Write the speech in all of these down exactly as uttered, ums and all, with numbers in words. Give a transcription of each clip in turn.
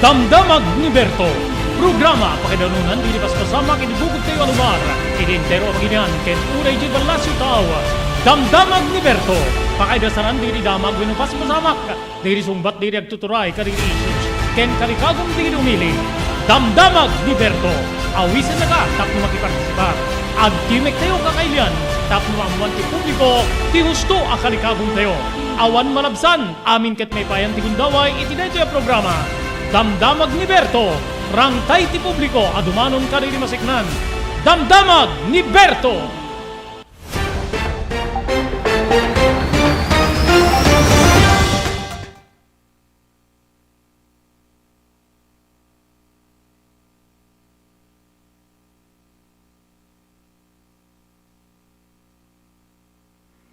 Damdamag ni Berto, programa pakaidanunan dagiti paspasamak iti bukod tayo a lugar, iti entero a pagilian ken uray iti ballasiw tao. Damdamag ni Berto, pakaidasanan dagiti damag wenno paspasamak, dagiti sungbat dagiti agtuturay kadagiti issues, ken kalikagon dagiti umili. Damdamag ni Berto, awisennaka tapno makipartisipar. Agtimek tayo kakailian tapno maammoan ti publiko ti husto a kalikagon tayo. Awan malabsan, amin ket maipayan ti gundaway iti daytoy a programa. Damdamag ni Berto, rangtay ti publiko a dumanon kadagiti masiknan. Damdamag ni Berto!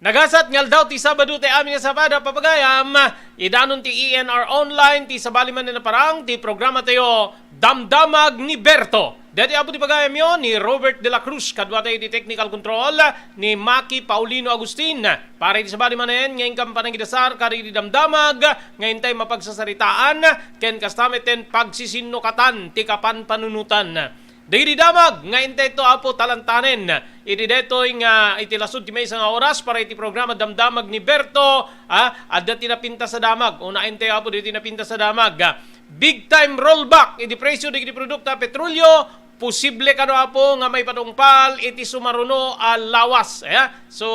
Nagasat nga aldaw ti Sabado ti amin nga sabali a pagayam, idanon ti E N R Online, ti sabali manen a parang, ti programa tayo, Damdamag ni Berto. Daytoy apo ti pagayamyo ni Robert de la Cruz, kadua tayo ti technical control ni Maki Paulino Agustin. Para iti sabali manen nga inkam panangidasar kadagiti damdamag nga intay mapagsasaritaan ken kasta met ten pagsisinnukatan ti kapanpanunotan. Dagiti damag nga intay to, Apo, talantanen iti daytoy nga iti lasud ti maysa nga oras para iti programa Damdamag ni Berto, a, adda ti napintas a damag. Unaen tayo, Apo, dagiti napintas a damag. Big time rollback iti presyo dagiti produkto a petrolio. Posible kano, Apo, nga maipatungpal iti sumaruno a lawas, a? So,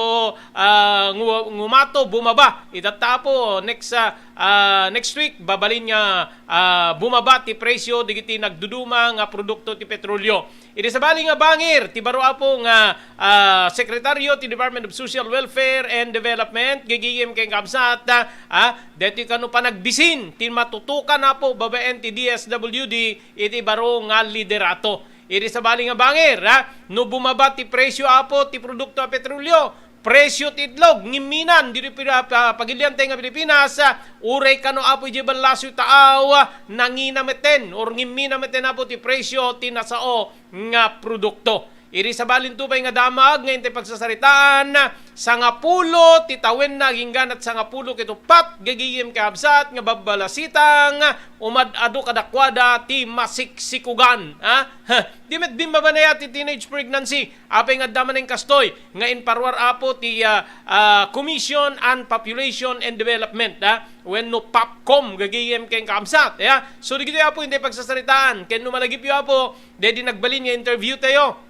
ah, ngu-, ngumato, bumaba. Itatta, Apo, next, ah, ah, next week, babalin nga, ah, bumaba ti presyo dagiti nagduduma nga produkto ti petrolio. Iti sabali nga bangir, ti baro, Apo, nga, ah, Sekretaryo ti Department of Social Welfare and Development, gigiyem ken kabsat, ah, daytoy kano panagbisin ti matutukan, Apo, babaen ti D S W D iti baro nga liderato. Iti sabali nga bangir, ha? No bumaba ti presyo, Apo, ti produkto a petrolio, presyo ti itlog, ngimminan, ditoy pira-, pa-, pagilian tayo nga Pilipinas, ah, uray kano, Apo, idiay ballasiw taaw, ah, nangina metten, or ngimmina metten, Apo, ti presyo ti nasao nga produkto. Iti sabalinto pay nga damag nga intay pagsasaritaan, sangapulo ti tawenna agingga ket sangapulo ket uppat gagayem kabsat nga babbalasitang umad-ado kadakuada ti masiksikugan. Ha? Di met bimmabanaya ti teenage pregnancy. Apay nga adda manen kastoy nga inparuar, Apo, ti, ah, ah, Commission on Population and Development, ha? Wenno POPCOM gagayem ken kabsat, ha? So, dagitoy, Apo, intay pagsasaritaan. Ken no malagipyo, Apo, daydi nagbalin nga interview tayo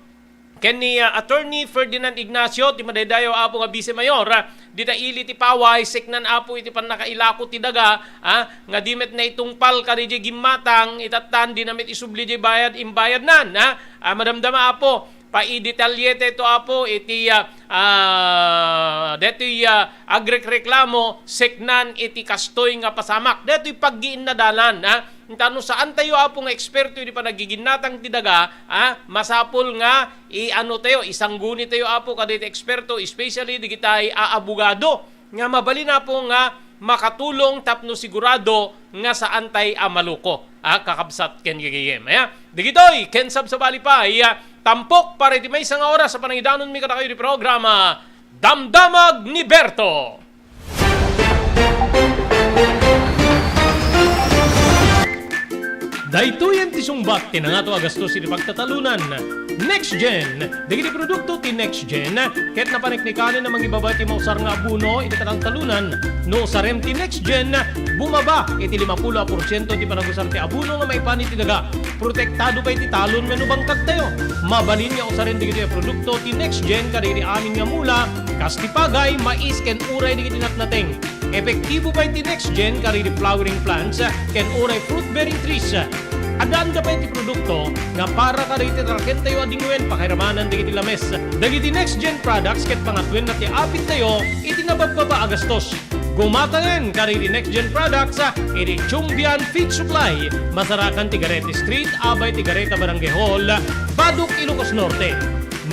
ken ni, ah, Attorney Ferdinand Ignacio, ti madaydayaw, Apo, nga Vice Mayor, ah, dita ili ti paway, seknan, Apo, iti pannakailako ti daga, ah, nga di met naitungpal kadi gimmatang, itattan, di na met isubli di bayad, imbayadnan, ah. Ah, madamdama, Apo, paidetalye tayo, Apo, iti, ah, ah, detoy, ah, agrekreklamo, seknan iti kastoy nga pasamak. Detoy paggiinnadalan, ah. Tano saan tayo, Apo, nga eksperto iti panagiginnatang ti daga, ah, masapul nga i-ano tayo, isangguni tayo, Apo, kadagiti eksperto, especially dagiti a abogado, nga mabalin, Apo, nga makatulong tapno sigurado nga saan tay a maluko, ah, kakabsat ken gagayem. Aya, dagitoy, ken sabsabali pay, ah, tampok para iti maysa nga oras a panangidanonmi kadakayo iti programa, Damdamag ni Berto. Daytoyen ti sungbat ti nangato a gastos iti pagtatalonan. Next Gen, dagiti produkto ti Next Gen, ket napaniknikanen a mangibaba ti mausar nga abono iti katangtalonan. No usarem ti Next Gen, bumaba iti limapulo a porsiento ti panagusar ti abono nga maipan iti daga. Protektado pay ti talon wenno bangkagtayo. Mabalin nga usaren dagitoy a produkto ti Next Gen kadagiti amin nga mula, kas ti pagay, mais, ken uray dagiti natnateng. Epektibo pay ti Next Gen kadagiti flowering plants ken uray fruit-bearing trees. Adda-adda pay ti produkto nga para kadagiti tarkentayo a dingwen pakairamanan dagiti lames. Dagiti Next Gen products ket pangatwenna ti apittayo iti nababbaba a gastos. Gumatangen kadagiti Next Gen products, ah, iti Chumbian Feed Supply. Masarakan ti Garete Street, abay ti Gareta Barangay Hall, Badoc, Ilocos Norte.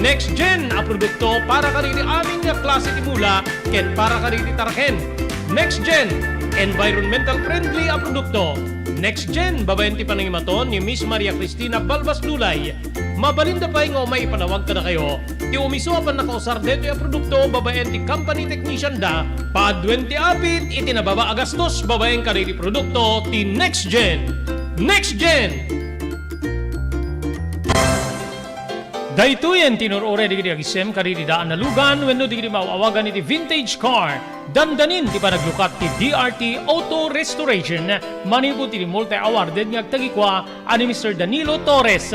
Next Gen a produkto para kadagiti amin nga klase ti mula ken para kadagiti tarken. Next Gen, environmental friendly a produkto. Next Gen, babaen ti panangimaton ni Miss Maria Cristina Balbas Lulay. Mabalinda pay nga umay ipanawag kadakayo ti umiso a pannakausar daytoy a produkto babaen ti company technician da. Paduen ti apit iti nababa a gastos babaen kadagiti produkto ti Next Gen. Next Gen! Daytoyen ti inur-uray dagiti agisem kadagiti daan a lugan wenno dagiti maaw-awagan iti vintage car. Dandanin ti panaglukat ti D R T Auto Restoration manipud iti multi-awarded nga agtagikua a ni Mister Danilo Torres.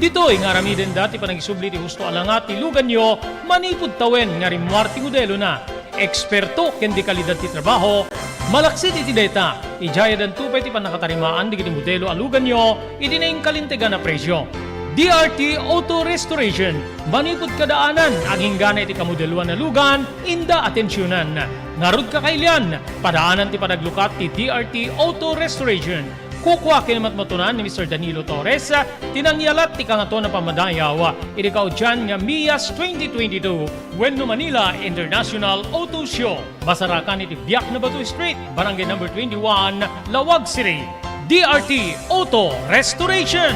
Ditoy nga aramidenda ti panagisubli ti husto a langa ti luganyo manipud tawen nga rimmuar ti modelona. Eksperto ken dekalidad ti trabaho, malaksid iti deta, idiay danto pay ti pannakatarimaan dagiti modelo a luganyo iti nainkalintegan a presio. D R T Auto Restoration, manipud kadaanan, aginggana iti kamodeloan a lugan, inda atensionan. Ngarud, kakailian, padaanan ti panaglukat ti D R T Auto Restoration. Kukua ken matmatunan ni Mister Danilo Torres ti nangyalat ti Kangatoan a Pammadayaw iti kaudian nga MIAS twenty twenty-two wenno Manila International Auto Show. Masarakan iti Biak na Bato Street, Barangay Number twenty-one, Laoag City. D R T Auto Restoration.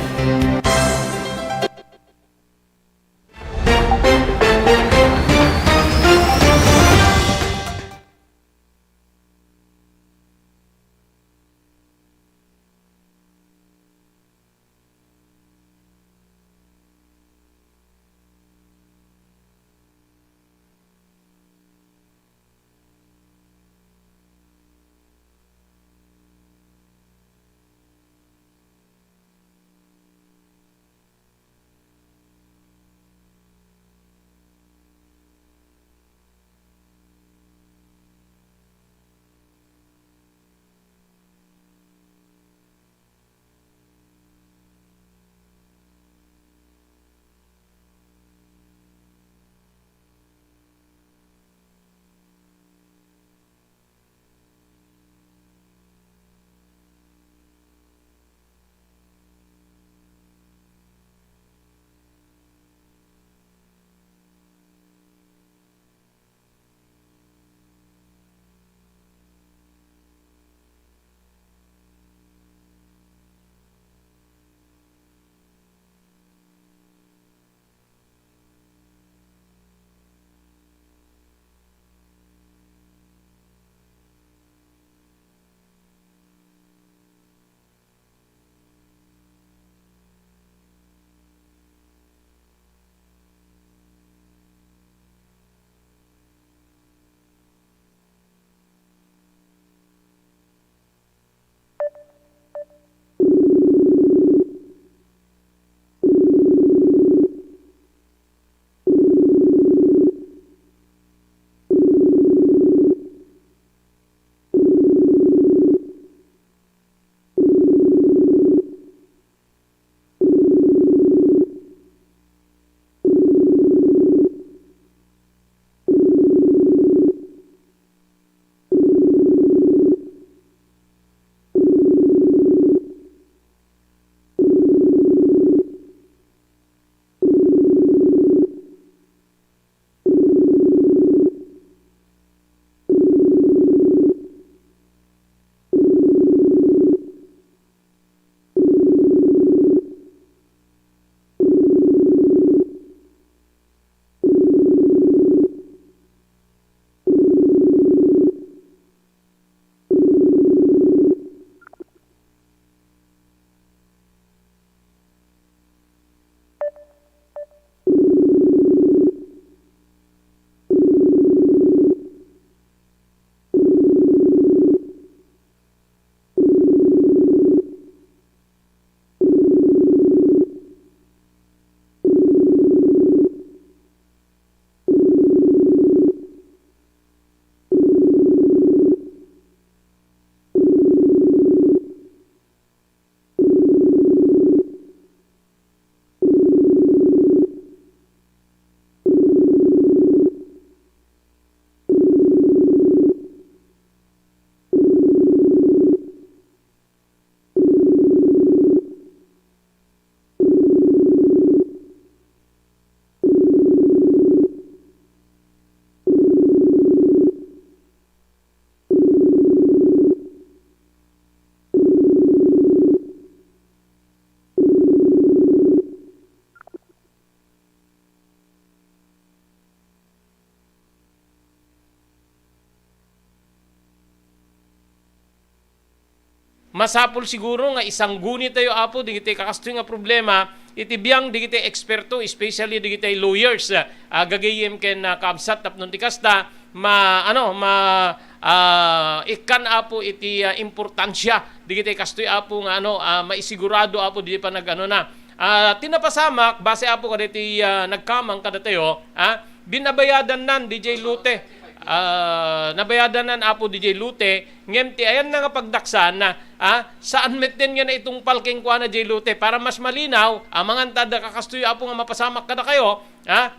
masapul siguro nga isangguni tayo, Apo, dagiti kakastoy nga problema iti biang dagiti eksperto, especially dagiti lawyers, ah, gagayem ken, ah, kaabsat, tapno ti kasta, ma-, ano, ma-, ah, ikkan, Apo, iti, ah, importansia dagiti kastoy, Apo, nga, ano, ah, maisigurado, Apo, di panagano na. Ah, ti napasamak, base, Apo, kadagiti, ah, nagkamang kadatayo, ah, binabayadannan D J Lute. Ah, nabayadannan, Apo, D J Lute, ngem ti ayanna nga pagdaksan, ah, saan metten nga naitungpal kenkuana D J Lute. Para mas malinaw, amangan ta adda kakastoy, Apo, nga mapasamak kadakayo, ah,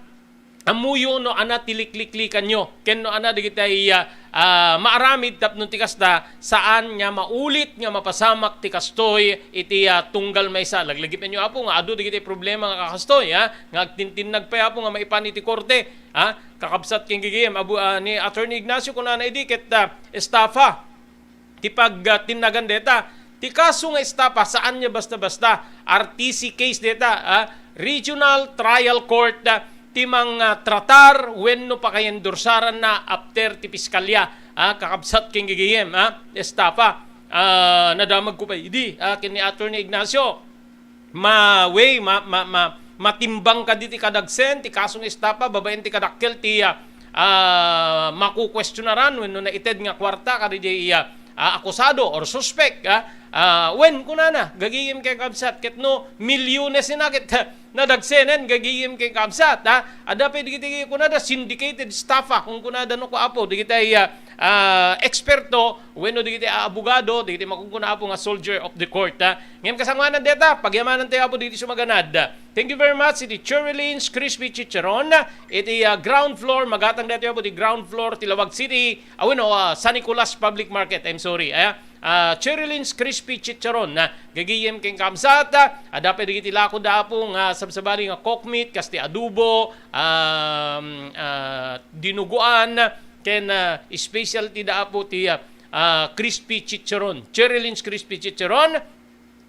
ammoyo no ania ti likliklikanyo, ken no ania dagiti, ah, ah, maaramid tapno ti kasta, saan nga maulit nga mapasamak ti kastoy iti, ah, tunggal maysa. Laglagipenyo, Apo, nga adu dagiti problema nga kakastoy, ha, nga agtintinnag pay, Apo, nga maipan iti korte, ha, kakabsat ken gigim, Abu-, ah, ni Attorney Ignacio, kunana idi ket, ah, estafa ti pagtinnagan deta. Ti kaso nga estafa, saan nga basta-basta. R T C case deta, ah, Regional Trial Court, ah, ti mangtratar wenno pakayendorsarna after ti piskalya, ah, kakabsat ken gigim, ah, estafa. Ah, nadamagko pay idi, ah, ken ni Attorney Ignacio. Ma-, way, ma-, ma-, ma-, matimbang kadi ti kadagsen ti kaso nga estafa babaen ti kadakkel ti, ah, ah, makukuestionaran wenno naited nga kuarta kadi, ah, ah, akusado or suspek, ah, ah, wen kunana, gagayem ken kabsat, ket no milyones ina ket nadagsenen, gagayem ken kabsat, ah, adda pay dagiti kunada syndicated estafa, kun kunada no, Apo, dagiti, ah, ah, eksperto wenno dagiti, ah, abogado, dagiti makunkuna, Apo, nga soldier of the court, ah. Ngem kasangoanan deta, pagyamanantayo, Apo, dagiti sumaganad. Thank you very much iti Cherry Lane's Crispy Chicharon, iti, ah, ground floor, magatang daytoy, Apo, ti ground floor ti Laoag City, ah, wenno, ah, San Nicolas Public Market, I'm sorry, ah. Ah, Cherry Lane's Crispy Chicharon, ah, gagayem ken kabsat, ah, adda pay dagiti lakoda, Apo, nga sabsabali nga cooked meat, kas ti adobo, um, ah, dinuguan, ken, ah, specialty da, Apo, ti, ah, ah, crispy chicharon. Cherry Lane's Crispy Chicharon.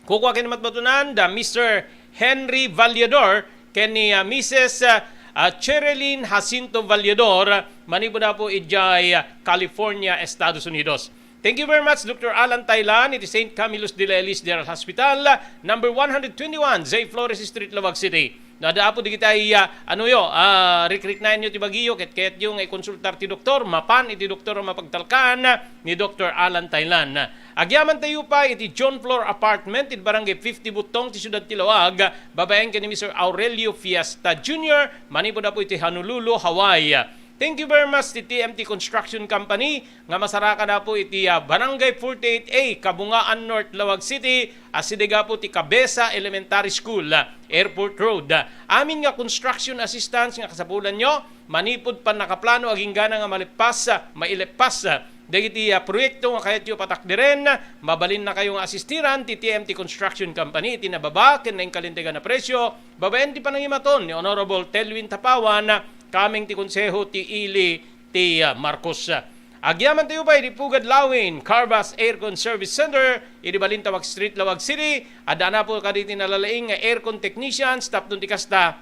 Kukua ken matmatunan da Mister Henry Vallador ken ni, ah, Missus, ah, ah, Cherilyn Jacinto Vallador, manipud, Apo, idiay, ah, California, Estados Unidos. Thank you very much, Doctor Alan Tailan, iti Saint Camillus de la Elise General Hospital, number one hundred twenty-one, Zay Flores Street, Laoag City. No, adda, Apo, dagiti, ah, anoyo, ah, rikriknaenyo ti bagiyo, ket kayatyo nga ikonsultar ti doktor, mapan iti doktor a mapagtalkan ni Doctor Alan Tailan. Agyamantayo pay iti John Floor Apartment, iti Barangay fifty Buttong, ti siudad ti Laoag, babaen ken ni Mister Aurelio Fiesta Junior, manipud, Apo, iti Honolulu, Hawaii. Thank you very much ti T M T Construction Company, nga masarakan, Apo, iti, ah, Barangay forty-eight A, Kabungaan North, Laoag City, asideg, Apo, ti Cabeza Elementary School, ah, Airport Road. Ah, amin nga construction assistance nga kasapulanyo, manipud pannakaplano aginggana nga maleppas, ah, maileppas, ah, dagiti, ah, proyekto nga kayatyo patakderen, mabalinnakayo nga asistiran ti T M T Construction Company iti nababa ken nainkalintegan a presyo, babaen ti panangimaton ni Honorable Telwin Tapawan, kameng ti konseho ti ili ti, ah, Marcos. Agyamantayo pay iti Pugad Lawin, Carvas Aircon Service Center, idi Balintawak Street, Laoag City. Adda, Apo, kadagiti nalalaing nga aircon technicians, tapno ti kasta,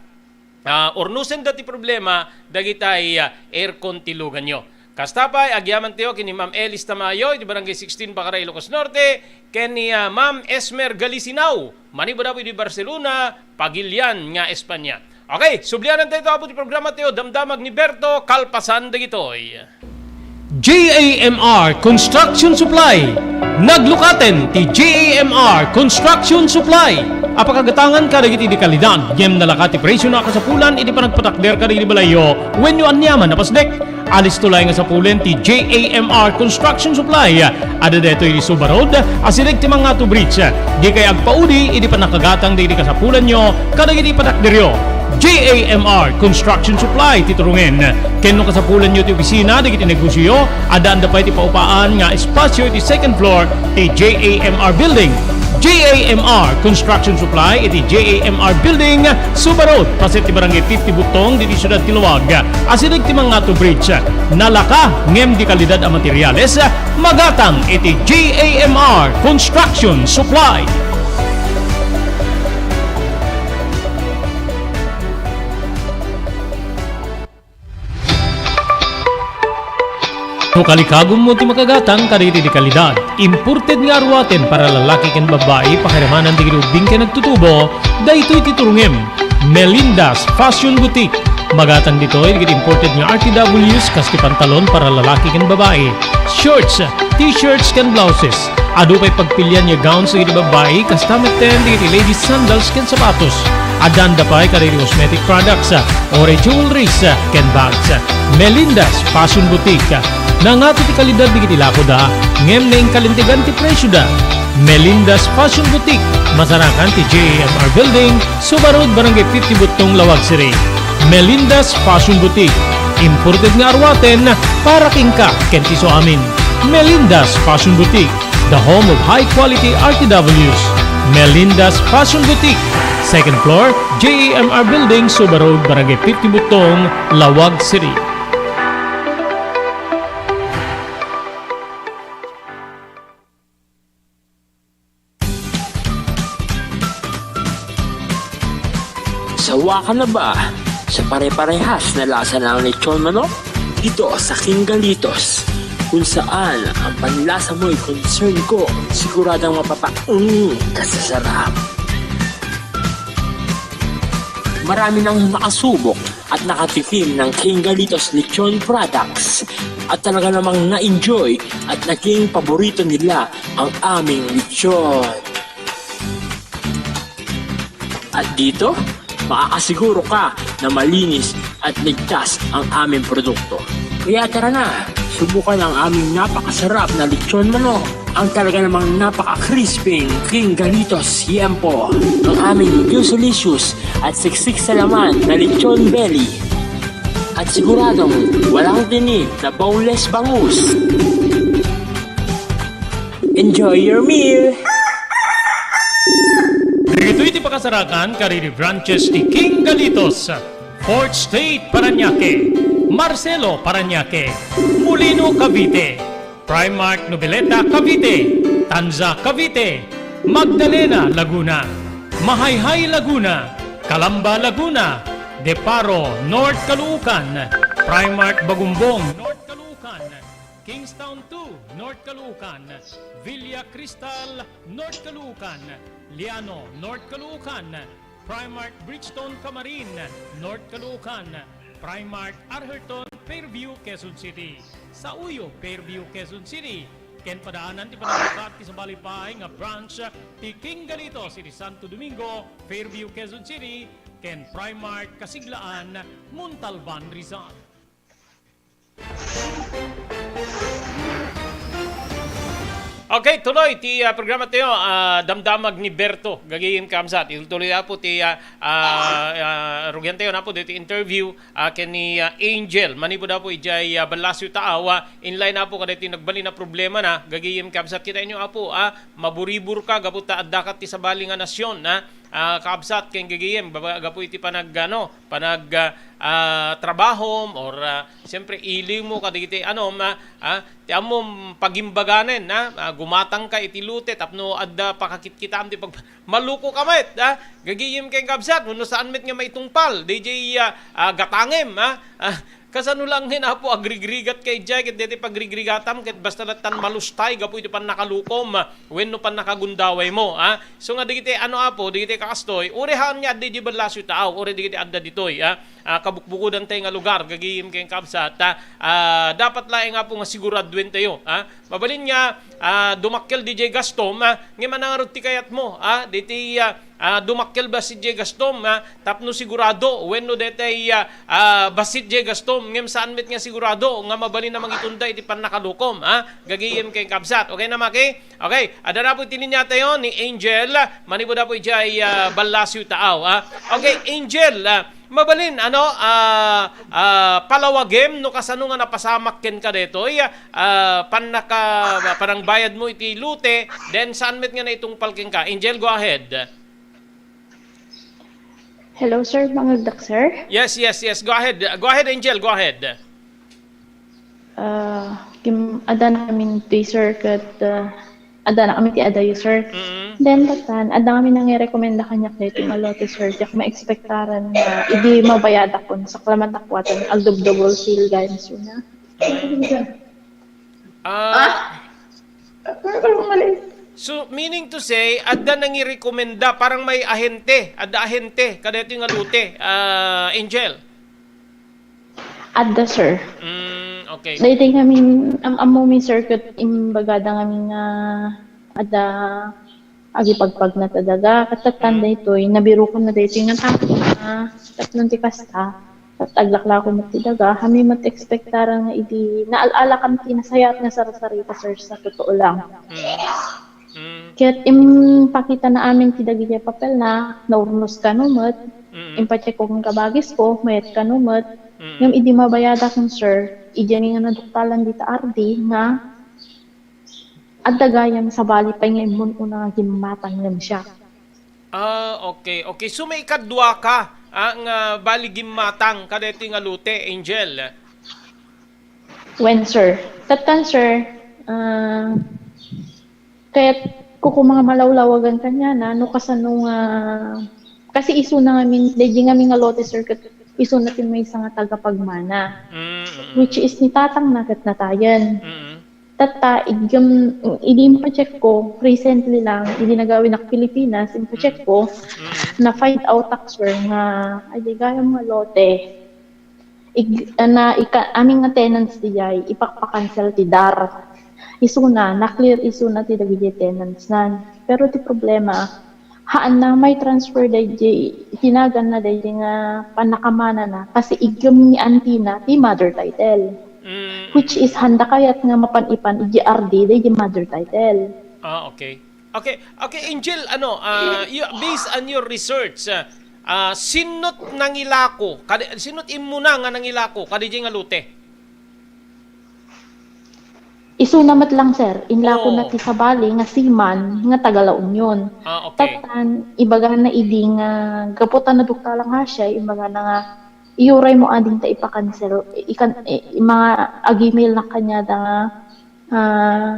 ah, urnosenda ti problema dagiti, ah, aircon ti luganyo. Kasta pay, agyamantayo ken ni Ma'am Elis Tamayo, iti Barangay sixteen, Pacaray, Ilocos Norte, ken ni, ah, Ma'am Esmer Galisinao, manipud, Apo, iti Barcelona, Pagilian nga Espanya. Okay, sublianan tayo ito, Apo, ti programa tayo, Damdamag ni Berto, kalpasan dagitoy. J A M R Construction Supply. Naglukaten ti J A M R Construction Supply. Apakagatangan kadagiti di kalidad, ngem nalaka ti presyo na kasapulan iti panagpatakder kadagiti balayyo wenno aniaman a pasdek. Alisto laeng nga sapulen ti J A M R Construction Supply. Adda daytoy iti Suba Road, asideg ti Mangato Bridge. Dikay agpaudi idi pannakagatang dagiti kasapulanyo kadagiti patakderyo. J A M R Construction Supply ti turungen. Ken no kasapulanyo ti opisina dagiti negosioyo, addaanda pay ti paupaan nga espasio iti second floor ti J A M R Building. J A M R Construction Supply iti J A M R Building, Suba Road, paset ti Barangay fifty Butong, diti siudad ti Laoag, asideg ti Mangato Bridge. Nalaka ngem di kalidad a materials, magatang iti J A M R Construction Supply. No kalikagummo ti makagatang kadagiti kalidad, imported nga aruaten para lalaki ken babbai, pakiramanan dagiti ubbing ken agtutubo, daytoy ti turongem. Melinda's Fashion Boutique. Magatang ditoy dagiti imported nga R T Ws kas ti pantalon para lalaki ken babbai, shorts, t-shirts ken blouses. Adu pay pagpilian nga gowns dagiti babbai, kasta metten dagiti ladies sandals ken sapatos. Adda pay kadagiti cosmetic products, uray jewelries, ken bags. Melinda's Fashion Boutique. Nangato ti kalidad dagiti lakoda, ngem naingkalintegan ti presioda. Melinda's Fashion Boutique, masarakan ti J A M R Building, Suba Road, Barangay fifty Buttong, Laoag City. Melinda's Fashion Boutique. Imported nga aruaten para kenka ken ti suamin. Melinda's Fashion Boutique, the home of high quality R T Ws. Melinda's Fashion Boutique, second floor, J A M R Building, Suba Road, Barangay fifty Buttong, Laoag City. Sawa ka na ba sa pare-parehas na lasa ng lechon manok? Dito sa King Galitos, kung saan ang panlasa mo'y concern ko, siguradong mapapa-, mm, kasasarap. Marami nang nakasubok at nakatikim ng King Galitos Lechon Products at talaga namang na-enjoy at naging paborito nila ang aming lechon. At dito, makakasiguro ka na malinis at ligtas ang aming produkto. Kaya tara na, subukan ang aming napakasarap na lechon manok, ang talaga namang napaka-crisping King Galitos Siempo, ang aming juicy-licious at siksik sa laman na lechon belly. At siguradong walang tinik na boneless bangus. Enjoy your meal! Dagitoy ti pakasarakan kadagiti branches ti King Galitos, Fourth Street, Parañaque, Marcelo, Parañaque, Molino, Cavite, Primark Noveleta, Cavite, Tanza, Cavite, Magdalena, Laguna, Mahayhay, Laguna, Calamba, Laguna, Deparo, North Caloocan, Primark Bagumbong, North Caloocan, Kingstown two, North Caloocan, Villa Cristal, North Caloocan, Liano, North Caloocan, Primark Bridgestone, Camarin, North Caloocan, Primark Atherton, Fairview, Quezon City, Sauyo, Fairview, Quezon City, ken padaanan ti panagbukat ti sabali pay nga branch ti King Galitos iti Santo Domingo, Fairview, Quezon City, ken Primark Kasiglaan, Montalban, Rizal. Okay, tuloy ti, ah, programa tayo, ah, Damdamag ni Berto, gagayem kabsat. Itultuloy na po ti, ah, ah, ah, rugian tayo na po dito interview, ah, ken ni, ah, Angel. Manipud na po ijay, ah, Balasio Taaw, ah, in line na po kada iti nagbalin a problema na, gagayem kabsat. Kita inyo, apo, ah, maburibur ka, gapu ta adda ka ti sabali nga nasyon, ah, ah, kabsat ken gagayem, baba-, gapu iti panag-, ano, panag-, ah, ah, trabahom, or, ah, siyempre, ili mo kadagiti, ano, ma-, ah, ti ammom pagimbaganen, ah, ah, gumatang ka iti lote tapno adda pakakitkitaam ti pag-, maluko ka met, ah, gagayem ken kabsat, wenno saan met nga maitungpal, dayjay, ah, ah, gatangem, ah, ah, kasano lang nga apo agrigrigat ka idiay, ket daytoy pagrigrigatam, ket basta lattan malustay gapu iti pannakalukom, ah, wenno pannakagundaway mo, ah. So nga dagiti ano, apo, dagiti kakastoy, uray haan nga adda idiay Balasio Taaw, uray dagiti adda ditoy, ah, ah, kabukbukodan tayo nga lugar, gagayem ken kabsat, ah, ah, dapat laeng, apo, nga siguraduen tayo, ah. Mabalin nga, ah, dumakkel didiay gastom, ah, ngem ania ngarud ti kayat mo, ah, diti, ah, ah, dumakkel bassit diay gastom, ah, tapno sigurado, wenno daytay, ah, ah, bassit diay gastom, ngem saan met nga sigurado nga mabalin a mangitunda iti pannakalukom, ah, gagayem ken kabsat. Okay na, Maki? Okay, adda na po iti linya tayo ni Angel, manipud na po idiay, ah, Balasio Taaw, ah. Okay, Angel, ah, mabalin, ano, ah, ah, palawagem no kasano nga napasamak kenka daytoy, ah, pannaka-, panangbayad mo iti lote, then saan met nga naitungpal kenka? Angel, go ahead. Hello, sir. Mangagdak, sir. Yes, yes, yes. Go ahead. Go ahead, Angel. Go ahead. Ah, kim-, adda na kami ti sir ket, ah, adda na kami ti adayo, sir. Mm-mm. Then, lattan, adda kami nangirekomenda kaniak daytoy nga lote, sir. Diak maekspektaran nga idi mabayadakon, saklamat a kuaten, agdubdubol sale gayam, sir, na. Ah, Ah? Ano ka umalis? So, meaning to say, adda nangirekomenda, parang may ahente, adda ahente, kadaytoy nga lote, ah, Angel? Adda, sir. Mm, okay. Daytoy ngamin, am-, ammomi, sir, ket imbagada ngamin nga adda agipagpagnat a daga, ket tattan Mm. daytoy, nabirokon na daytoy nga tapno, ah, tapno ti kasta, ket aglaklako met ti daga, kami met ekspektaran nga idi naal-alakam ti nasayaat nga sarsarita, sir, sa totoo lang. Mm. Mm. Ket impakitana amin ti dagiti papelna, naurnos kano met, Mm. impacheckko ken kabagisko, mayat kano met. Mm. Ngem idi mabayadakon, sir, idiay nga naduktalan dita R D nga adda gayam sabali pay nga immun-una nga gimmatang ngem siak. Ah, okay, okay. So, maikadua ka, ah, nga bali gimmatang kadaytoy nga lote, Angel? Wen, sir. Tattan, sir, ah, ket kukuam nga malawlawagan kaniana no kasano nga, kasi isuna ngamin, daydi ngamin nga lote, sir, ket isuna ti maysa nga tagapagmana. Mm, mm. Which is ni tatangna ket natayen. Mm. Tatta, iggem, idi impacheckko, recently lang, idi nagawinak Pilipinas, impacheckko, Mm. na-find out ak, sir, nga, ay, di gayam nga lote. Ig-, na, ika-, amin nga tenants diay, ipakpakansel ti dar. Isuna, na-clear isuna ti dagiti tenantsnan. Pero ti problema, haanna mai-transfer daydi, ti naganna daydi nga pannakamanana, kasi iggem ni antina ti mother title. Mm. Which is, haanda kayat nga mapan-ipan iti R D daydi mother title. Ah, okay. Okay, okay, Angel, ano, ah, you, based on your research, ah, ah, sinot nangilako, kadi, sinot immuna nga nangilako, kadidiay nga lote? Isuna met lang, sir. Inlako Oo. na ti sabali nga seaman nga taga La Union. Ah, okay. Tattan, ibagana idi nga gapu ta naduktalan nga siya, ibagana nga iyuraymo ading ta ipakansel, ikan-, i-, mga ag-email na kaniada nga, ah,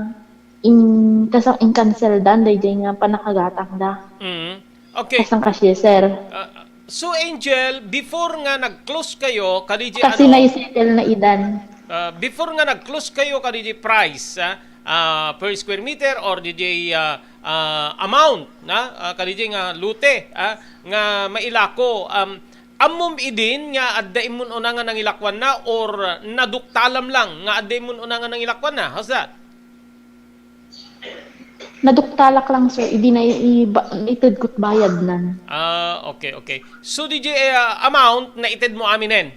in-, kasa-, inkanseldan daydiay nga pannakagatangda. Mm. Okay. Kasang kasdi, sir. Ah, so, Angel, before nga nag-close kayo, kadidiay Kasi ano, naisettle na idan. Ah, before nga nag-close kayo, kadidiay price, ah, ah, per square meter or didiay, ah, ah, amount, na, ah, kadidiay nga lote, ah, nga mailako, um, ammom idin nga adda immun-una nga nangilakuanna or naduktalam lang nga adda immun-una nga nangilakuanna? How's that? Naduktalak lang, sir. Idi na i-, iba-, itedko't bayadnan. Ah, okay, okay. So, didiay, ah, amount, naitedmo aminen?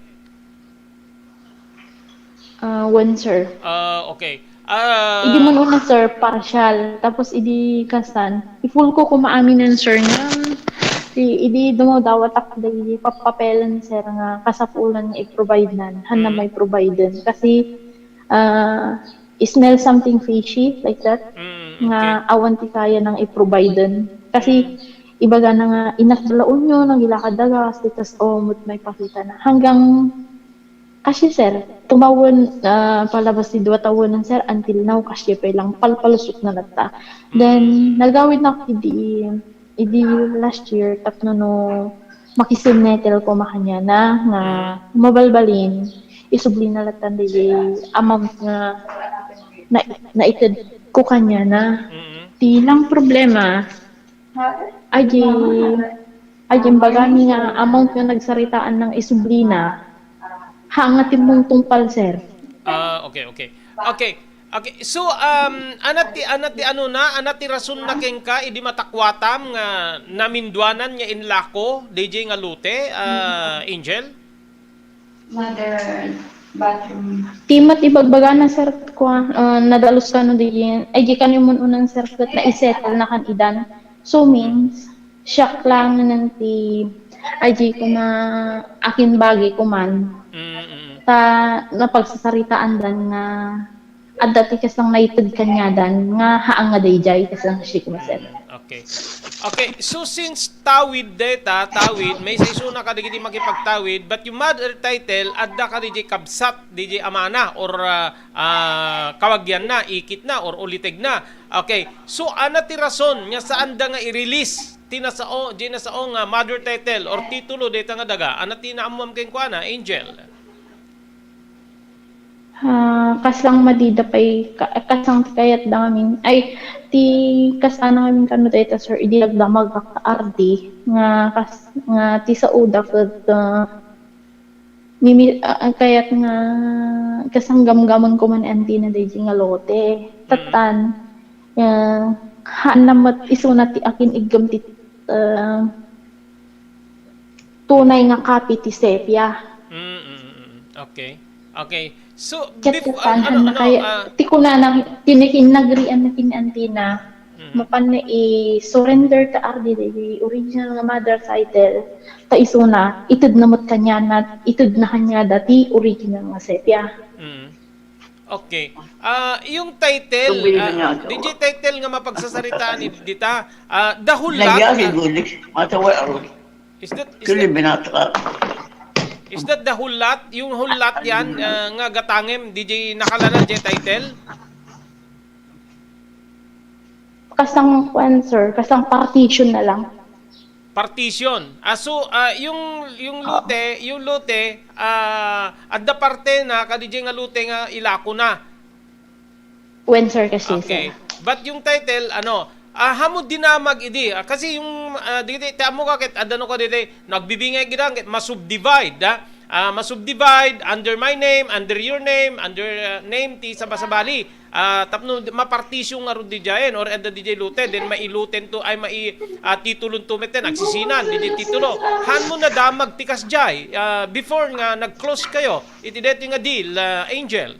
Ah, wen, sir. Ah, okay. Ah, Idi man una, sir, partial. Tapos idi kastan, i-fullko koma aminen, sir, nga ti, idi dumawdawatak dagiti papapelen, sir, nga kasapulan nga i-providenan. Haanna Mm. mai-providen. Kasi, ah, smell something fishy like that, Mm, nga okay. awan ti kayana nga i-providen. Kasi, Mm. ibagana nga, innak da La Union, nangilakad daga, kasi tas, oh, met maipakitana. Hanggang, kasi, sir, tumawen, ah, palabas ti dua tawenan, sir, until now, kasi pay lang, palpalusotna latta. Then, Mm. nagawidnak idi, idi last year, tapno no, makisinettle koma kaniana, nga Mm. mabalbalin, isublina latta daydi amount nga na, naitedko kaniana. Mm. Ti lang problema, adi, adi imbagami nga amount nga nagsaritaan nga isublina, haan nga timmungtungpal, sir. Ah, okay, okay. Okay. Okay. So, um, ania ti, ania ti anona, ania ti rasonna kenka, idi matakuatam nga naminduanan nga inlako, didiay nga lote, ah, Angel? Modern bathroom. Ti met ibagbagana, sir, kua, ah, nadalus kano diay, ay, di kano immun-unan, sir, ket naisettle na kan idan. So, means, siak lang nan ti, ay, di koma, akin bagi koman. Mm, mm. Ta, napagsasaritaandan nga adda ti kaslang naited kaniadan nga haan nga daydiay, kaslang siak, sir. Mm, okay. Okay, so since tawid dayta, tawid, maysa isuna kadagiti makipagtawid, but yung mother title, adda kadiay kabsat, diay amana, or, ah, ah, kabagianna, ikitna, or ulitegna. Okay, so ania ti rason nga saanda nga i-release ti nasao, diay nasao nga mother title or titulo dayta nga daga? Ania ti naammoam kenkuana, Angel? Ah, kas lang madida pay, ka-, kas lang ti kayat da ngamin. Ay, ti kas ana ngamin kano dayta, sir, idi nagdamag ka R D, nga kas-, nga ti sauda ket, ah, mimi-, ah, ah, kayat nga kas lang gamgamon ko man antina daydi nga lote. Mm. Tattan, ah, haan na met isuna ti akin iggem ti, ah, tunay nga copy ti sepia. Mm, mm, mm, mm. Okay. Okay. So, Ket bef-, ah, ano, haan na ano, kaya, ah, ti kunana, ti nakinnagrian na ken antina, mm, mapan na i-surrender ta R D daydi original nga mother title, ta isuna, ited na met kaniana, ited na kaniada ti original nga sepia. Mm. Okay. Ah, yung title, Tunggu yun ah, nga, ah, D J title nga mapagsasaritaan ni dita, ah, The Whole Lot, Nagyari ah, gulik, matawa ako. Is that, is Kili that, binata. Is that The Whole Lot? Yung Whole Lot yan, ah, nga gatangem, D J nakalana, D J title? Kasang kuan, sir, kasang partition na lang. Partition. Ah, so, ah, yung, yung Oo. lote, yung lote, ah, adda parte na, kadi nga lote nga ilako na. Wen, sir, kasi, Okay. sir. But yung title, ano, ah, hamo dinamag idi. Ah, kasi yung, ah, didi, ti ammo ka ket, adda no ka didi, nagbibingay gidang ket masubdivide, ah. Ah, masubdivide under my name, under your name, under, ah, name ti sabasabali. Ah, tapno di-, mapartisyon nga rod dijayen or adda dijay lote, then mailuten to, ay, mai-, ah, titulon to met, agsisinan, dijay titulo. Haan mo nadamag ti kasjay, ah, before nga nag-close kayo, iti daytoy nga deal, ah, Angel?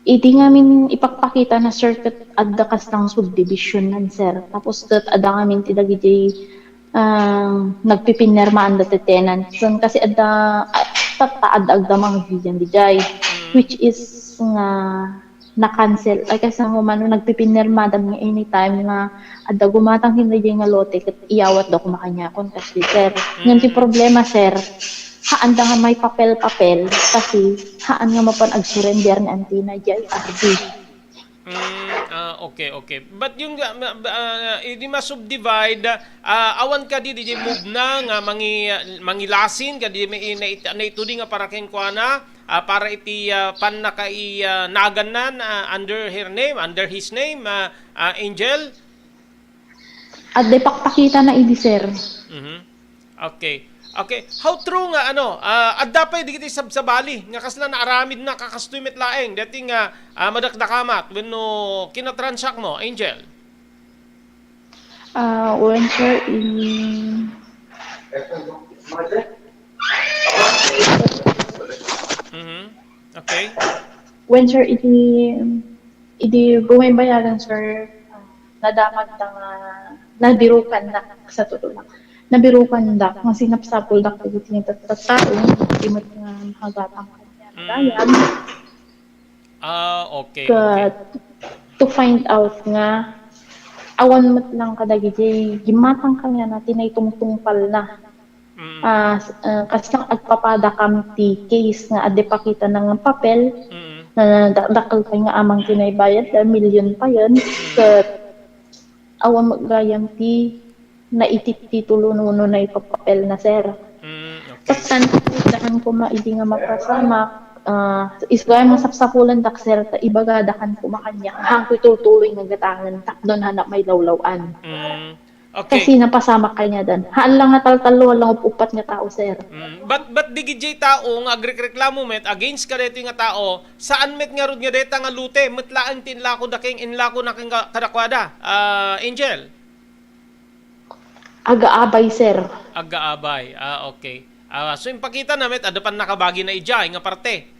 Idi ngamin ipakpakita na, sir, ket adda kastang subdivision nan, sir. Tapos ket adda ngamin ti dagiti, ah, nagpipinirmaan dati tenant. Sen kasi adda, ah, tatta adda agdamag didiay, Mm. which is nga na-cancel. Ay, kasi nga umano, nagpipinirmadam nga anytime nga adda gumatang ken daydiay nga lote, ket iyawatda koma kaniakon, kasi, sir. Ngem ti Mm. problema, sir, haanda nga may papel-papel, kasi haan nga mapan agsurrender ni antina diay R D. Mm, ah, okay, okay. But yung, ah, ma-, ah, idi ma-subdivide, ah, awan kadi didiay move na nga mangi-, mangilasin kadi may, na, naitudi nga para kenkuana, ah, para iti, ah, pannaka-, ah, nagannan, ah, under her name, under his name, ah, ah, Angel? Adda ipakpakita na idi, sir. Mhm. Okay. Okay. How true nga, ano, ah, adda pay dagiti sabsabali nga kasla naaramid na kakastoy met laeng, dati nga, ah, madakdakamat wenno kinatransak mo, Angel? Ah, wen, sir, in Mhm. Okay. Wen, sir, idi, idi bumaybayagan, sir, ah, nadamag ta nga nabirukan na sa totoo lang. Nabirukan da, nga sinapsapul da, kagiti nga tattao, di met nga nakagatang kanya. Mm. Ayan. Ah, okay, okay. Ket to find out nga awan met lang kadagiti gimmatang kaniana ti naitungtungpal na. Mm. Ah, s-, ah, kasla agpapadakam ti case nga adda ipakita na nga papel, Mm. nga dakdakkel pay nga amang ti naibayad, dahil milyon pay. Mm. Ket awan met gayam ti naitititulo wenno naipapapel na, sir. Mm, okay. Taptan, dakan koma idi nga mapasamak, ah, is gayam nga sapsapulandak, sir, ta ibagadakan koma kaniak, haanko itultuloy nga gatangen, tapno haan a mailawlaw-an. Mm, okay. Kasi napasamak kaniadan. Haan lang nga taltallo, haan lang up-upat nga tao, sir. Mm, but, but dagiti tao nga agrekreklamo met against kadaytoy nga tao, saan met ngarud nga dayta nga lote, met laeng ti inlako da ken, inlako na ken ka-, kadakuada, ah, Angel? Agaabay, sir. Agaabay. Ah, okay. Ah, so, impakita na met, adda pannakabagi na idiay nga parte.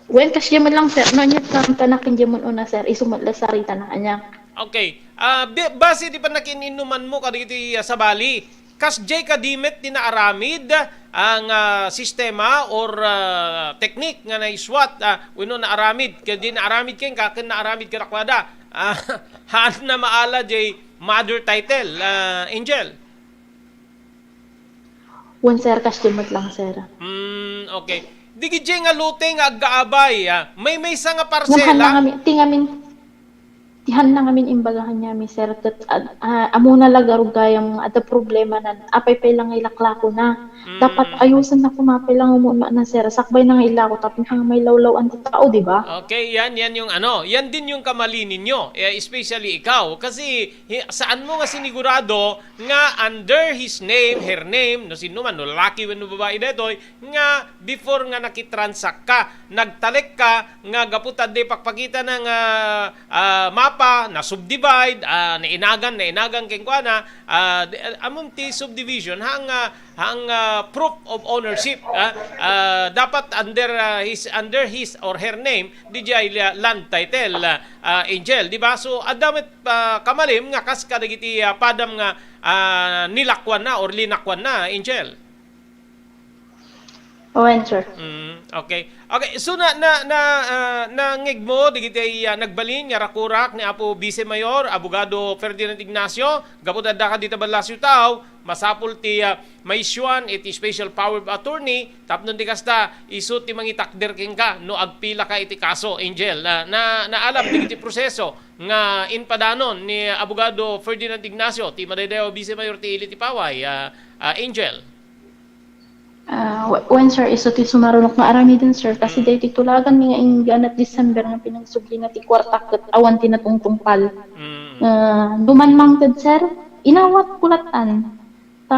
Wen, kasdiay met lang, sir. No, anya, kam-, kanak, hindi mo una, sir. Isu met la sarita na kanya. Okay. Ah, bi-, base di pannakiin-innuman mo kadagiti, ah, sabali, kasdiay kadi met ti naaramid, ah, nga sistema or, ah, teknik nga naiswat, ah, wenno naaramid, kadi naaramid kenka, ken naaramid kadakuada. Ah, haan na maala jay mother title, ah, Angel? Wen, sir, kasdiay met lang, sir. Hmm, okay. Dagiti nga lote nga aggaabay, ah, maymaysa nga Ngem haan na parsela? Ngamin, ti ngamin, ti haan na ngamin imbaga kaniami, sir, ket, ah, ah, ammona la garud gayam nga adda problema na, apay pay la nga ilaklako na. Mm. Dapat ayusen na koma pay lang umuna na, sir. Sakbay na nga ilako tapno nga mailawlaw-an ti tao, di ba? Okay, yan, yan yung ano, yan din yung kamali ninyo, eh, especially ikaw. Kasi hi-, saan mo nga sinigurado nga under his name, her name, no sino man, no lalaki wenno babae detoy, nga before nga nakitransact ka, nagtalek ka, nga gapu ta di pakpakita na nga, ah, mapa, na-subdivide, ah, nainagan, nainagan kenkuana, ah, di-, ah, amon ti subdivision, hang, ah, hang, ah, proof of ownership, ah, ah, dapat under, ah, his, under his or her name, di jay la-, land title, ah, ah, Angel, di ba? So, adda met, ah, kamalim nga kas kadagiti, ah, padam nga, ah, nilakwan na or linakwan na, Angel. Wen, sir. Mm, okay. Okay, so na, na, na, ah, nangeg mo, digiti, ah, nagbalin nga rakurak ni Apo Vice Mayor, Abogado Ferdinand Ignacio, gapu ta adda ka dita Balasio Tao, masapul ti, ah, maisyuan iti special power of attorney, tapno di kasta, isu ti mangitakder kenka, no agpila ka iti kaso, Angel. Na, na, naalam digiti proseso nga impadanon ni Abogado Ferdinand Ignacio, ti madaydayaw a Vice Mayor ti ili ti Paway, ah, ah, Angel. Ah, w-, wen, sir, isu ti sumarunok nga aramiden, sir, kasi Mm. daytoy tulagan mi nga ingganat December nga pinagsubli nga ti kuarta ket awan ti natungtungpal. Mm. Ah, duman mangted, sir, inawat kulatan. Ta,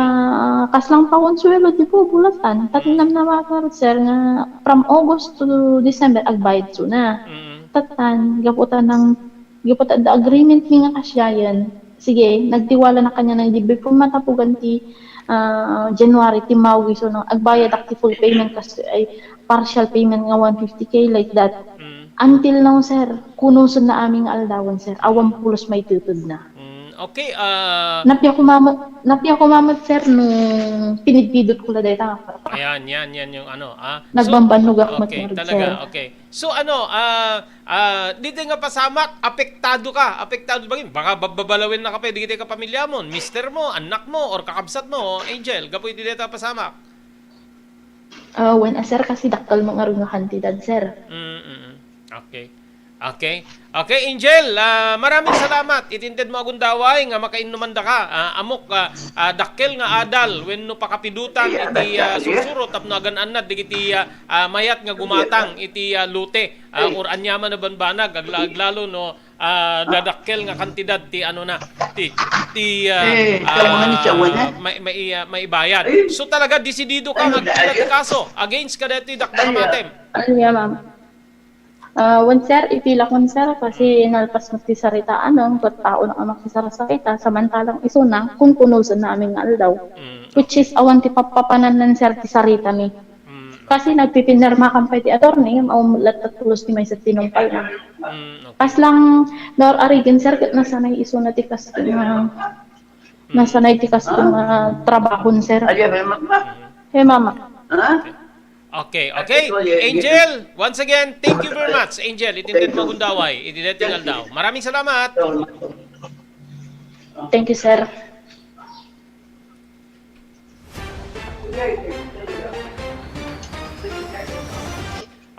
kaslang pakonsuelo ti bubulatan. Ta Mm. tinamnama, sir, nga from August to December, agbayad suna. Mm. Tatan, gapu ta nang, gapu ta adda agreement mi nga kasiayen. Sige, nagtiwala na kaniana nga before matapugan ti, ah, January, timmawag isu nga agbayadak ti full payment kas-, ay, partial payment nga one fifty K, like that. Mm. Until now, sir, kunusen na amin nga aldawen, sir. Awan pulos maitetedna. Mm, okay, ah, Napia koma met, napia koma met, sir, no pinidpidot ko la dayta nga kwarta. Ayan, yan, yan yung ano, ah. So, Nagbambannogak met okay, ngarud, talaga, sir. Okay. So, ano, ah, ah, dito nga pasamak, apektado ka, apektado ba yun? Baka bababalawen na ka pa, di kita kapamilya mo, mister mo, anak mo, or kakabsat mo, Angel, gapu iti deta pasamak. Ah, wen, ah, sir, kasi dakkel met ngarud nga kantidad, sir. Mm, mm, mm. Okay. Okay. Okay, Angel, ah, maraming salamat. Iti inted mo agundaway nga makainnuman da ka. Ah, amok, ah, ah, dakkel nga adal wenno pakapidutan iti, ah, sursuro tapno agan-annad dagiti, ah, ah, mayat nga gumatang iti, ah, lote, ah, or aniaman a banbanag, agla-, aglalo no, ah, dadakkel nga kantidad ti ano na, ti, ti, ah, Eh, ah, kawangan ni Chawan, eh? May, may, ah, maibayad. Ay. So talaga, desidido ka Ay, nga agpila ti ay. Kaso against kadaytoy dakdakamatem? Ay, yeah, ma'am. Ah, wen, sir, ipilakon, sir, kasi nalpas met ti sarita, ano, ket tao na nga makisarasarita, samantalang isuna, kunkunusen na amin nga aldaw. Mm, Which is, okay. Awan ti pappapanan, sir, ti sarita mi. Mm, Kasi okay. Nagpipinirma kan pay ti attorney, maulat ta pulos ti maysa ti numpal na. Mm, okay. Kaslang, Nor Arigen, sir, ket nasanay isuna ti kas-, nga, Mm. nasanay ti kas-, nga trabahon, sir. Ay, ay, ay, ma-, ma-, Mm. Hey, mama. Ha? Okay. Okay, okay. Ay, ay, ay, ay. Angel, once again, thank you very much. Angel, iti Thank you. Magundaway, iti dating aldaw. Maraming salamat. Thank you, sir.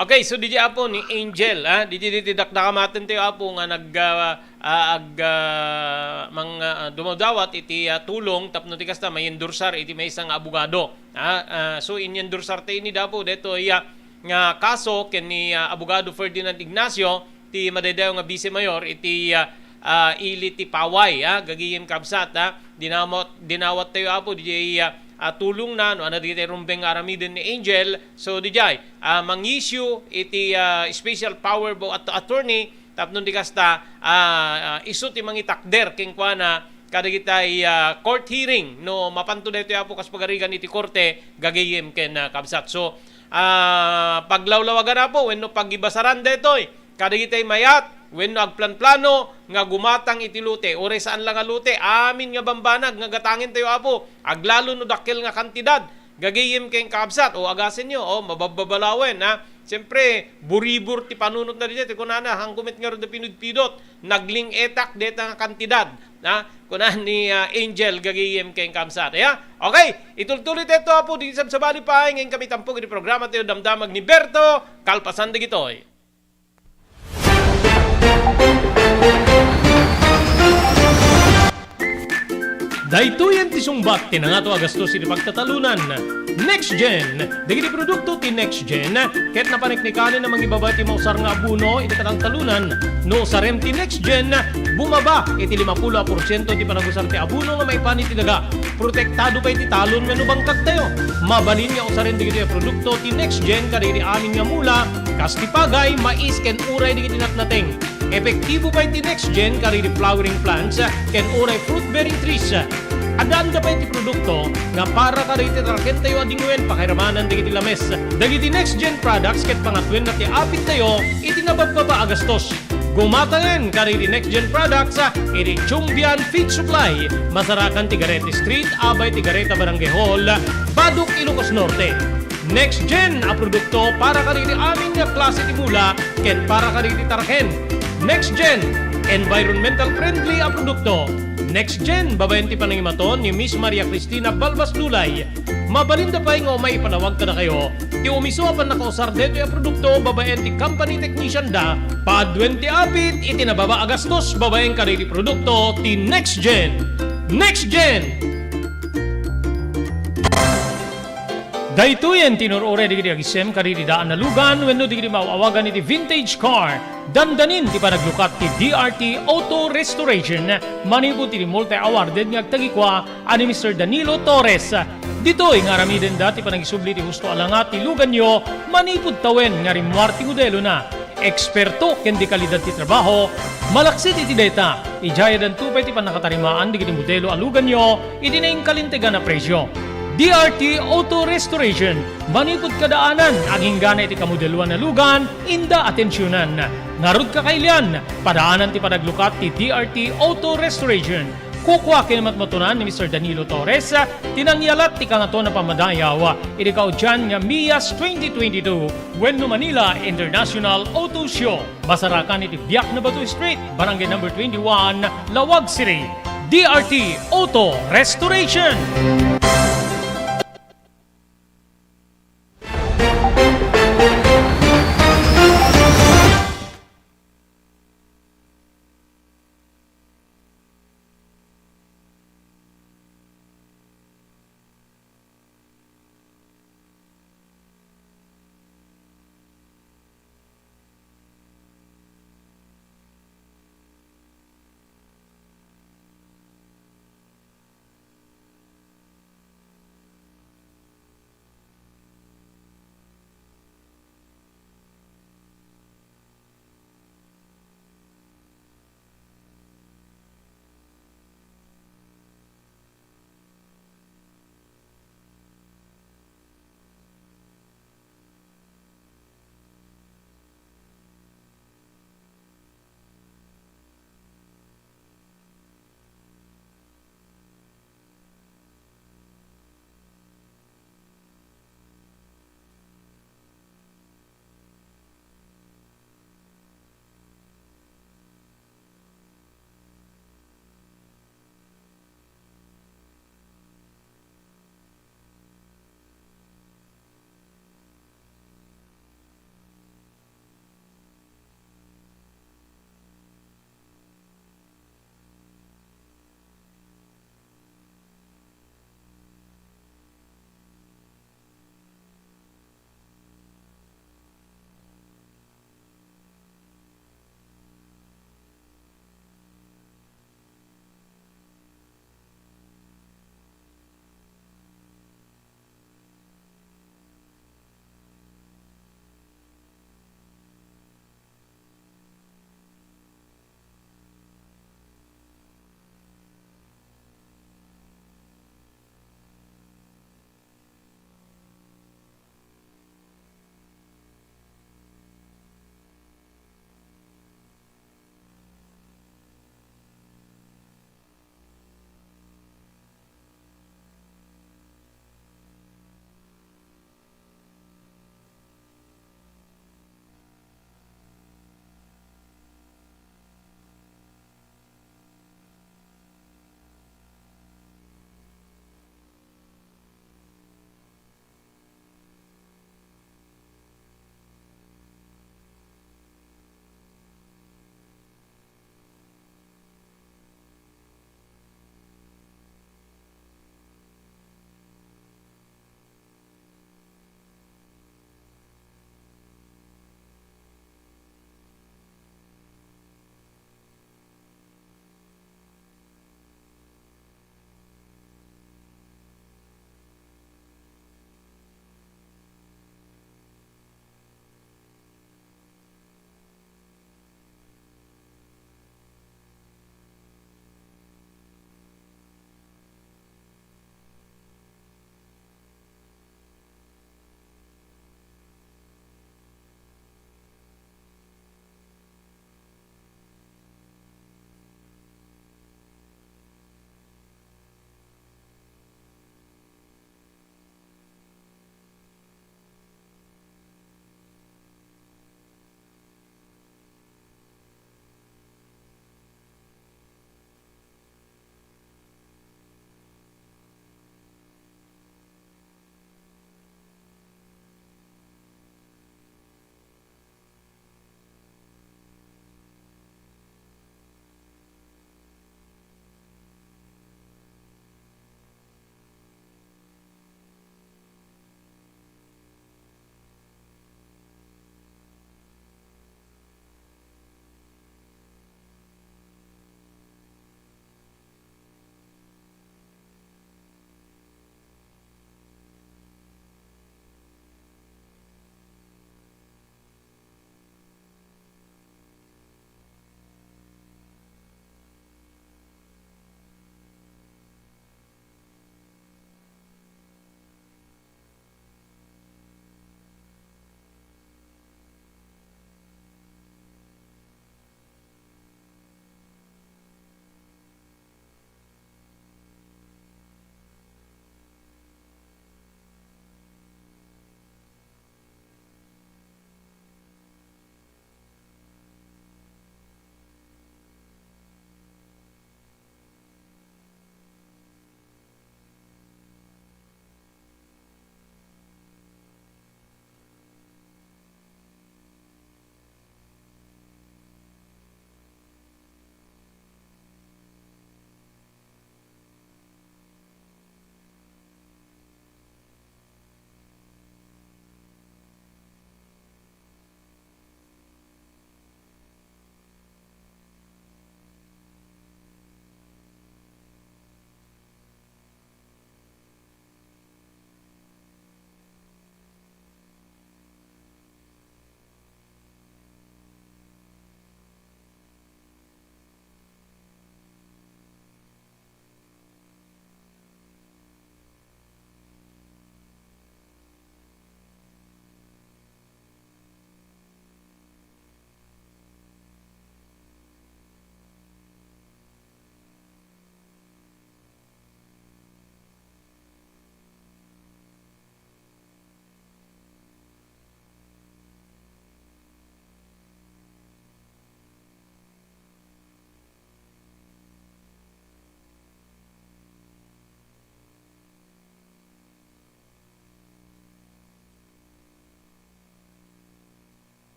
Okay, so didi apo ni Angel, ah, didi, didi dakdakamaten tayo apo nga nag, ah, ah, ag, ah, mang, ah, dumadawat iti, ah, tulong tapno ti kasta maindursar iti maysa nga abogado. Ah, ah, so inyendursar tayo ni Dapo detoy, ah, nga kaso ken ni, ah, Abogado Ferdinand Ignacio, ti madaydayaw nga Vice Mayor iti, ah, ah, ili ti Paway, ah, gagayem kabsat, ah, dinamot, dinawat tayo apo, di, ah, ah, tulong na, no, ano, di tayo rumbeng nga aramiden ni Angel. So, di jay, ah, mang-issue iti, ah, special power of at-, attorney, tapno di kasta, ah, ah, isu ti mangitakder kenkuana kadagitay, ah, court hearing, no, mapanto daytoy apo kas pagarigan iti korte, gagayem ken, ah, kabsat. So, ah, paglawlawagan apo, wenno pagibasaran daytoy, kadagitay mayat wenno agplanplano nga gumatang iti lote, uray saan la nga lote, amin nga bambanag nga gatangen tayo, Apo, aglalo no dakkel nga kantidad, gagayem ken kakabsat, o agasenyo, o, mababbabalawen, ha? Siyempre, buribur ti panunotna dita, ti kunana, hangko met ngarud a pinudpidot, nagling-etak deta nga kantidad, ha? Kuna ni, ah, Angel, gagayem ken kakabsat, ya? Okay, itultuloy tayo, Apo, di sabsabali pa, ngayon kami tampok iti programa tayo, Damdamag ni Berto, kalpasan dagitoy. Daytoyen ti sungbat ti nangato a gastos iti pagtatalunan. Next Gen. Dagiti produkto ti Next Gen ket napaniknikanen a mangibaba ti mausar nga abono iti katangtalunan. No usarem ti Next Gen, bumaba iti limapulo a porsiento ti panagusar ti abono nga maipan iti daga. Protektado pay ti talon wenno bangkagtayo. Mabalin nga usaren dagitoy a produkto ti Next Gen kadagiti amin nga mula, kas ti pagay, mais, ken uray dagiti natnateng. Epektibo pay ti Next Gen kadagiti flowering plants ken uray fruit-bearing trees. Addaanda pay ti produkto nga para kadagiti tarakentayo a dingwen pakairamanan dagiti lames. Dagiti Next Gen products ket pangatuenna ti apittayo iti nababbaba a gastos. Gumatangen kadagiti Next Gen products iti Chumbian Feed Supply, masarakan ti Garete Street, abay ti Gareta Barangay Hall, Badoc, Ilocos Norte. Next Gen a produkto para kadagiti amin nga klase ti mula ken para kadagiti taraken. Next Gen, environmental friendly a produkto. Next Gen, babaen ti panangimaton ni Miss Maria Cristina Balbas Dulay. Mabalinda pay nga umay ipalawag kadakayo ti umiso a pannakausar daytoy a produkto babaen ti company technician da. Paduen ti apit iti nababa a gastos babaen kadagiti produkto ti Next Gen. Next Gen! Daytoyen ti nur-uray dagiti agisem kadagiti daan a lugan wenno dagiti maaw-awagan iti vintage car. Dandanin ti panaglukat ti D R T Auto Restoration manipud iti multi-awarded nga agtagikua a ni Mister Danilo Torres. Ditoy nga aramidenda ti panangisubli ti husto a langa ti luganyo manipud tawen nga rimmuar ti modelona. Eksperto ken dekalidad ti trabaho, malaksid iti dayta, idiay addanto pay ti pannakatarimaan dagiti modelo a luganyo iti nainkalintegan a presio. D R T Auto Restoration, manipud kadaanan, aginggana iti kamodeloan a lugan, inda atensionan. Ngarud, kakailian, padaanan ti panaglukat ti D R T Auto Restoration. Kukua ken matmatunan ni Mister Danilo Torres ti nangyalat ti Kangatoan a Pammadayaw iti kaudian nga MIAS twenty twenty-two wenno Manila International Auto Show. Masarakan iti Biak na Bato Street, Barangay Number twenty-one, Laoag City. D R T Auto Restoration.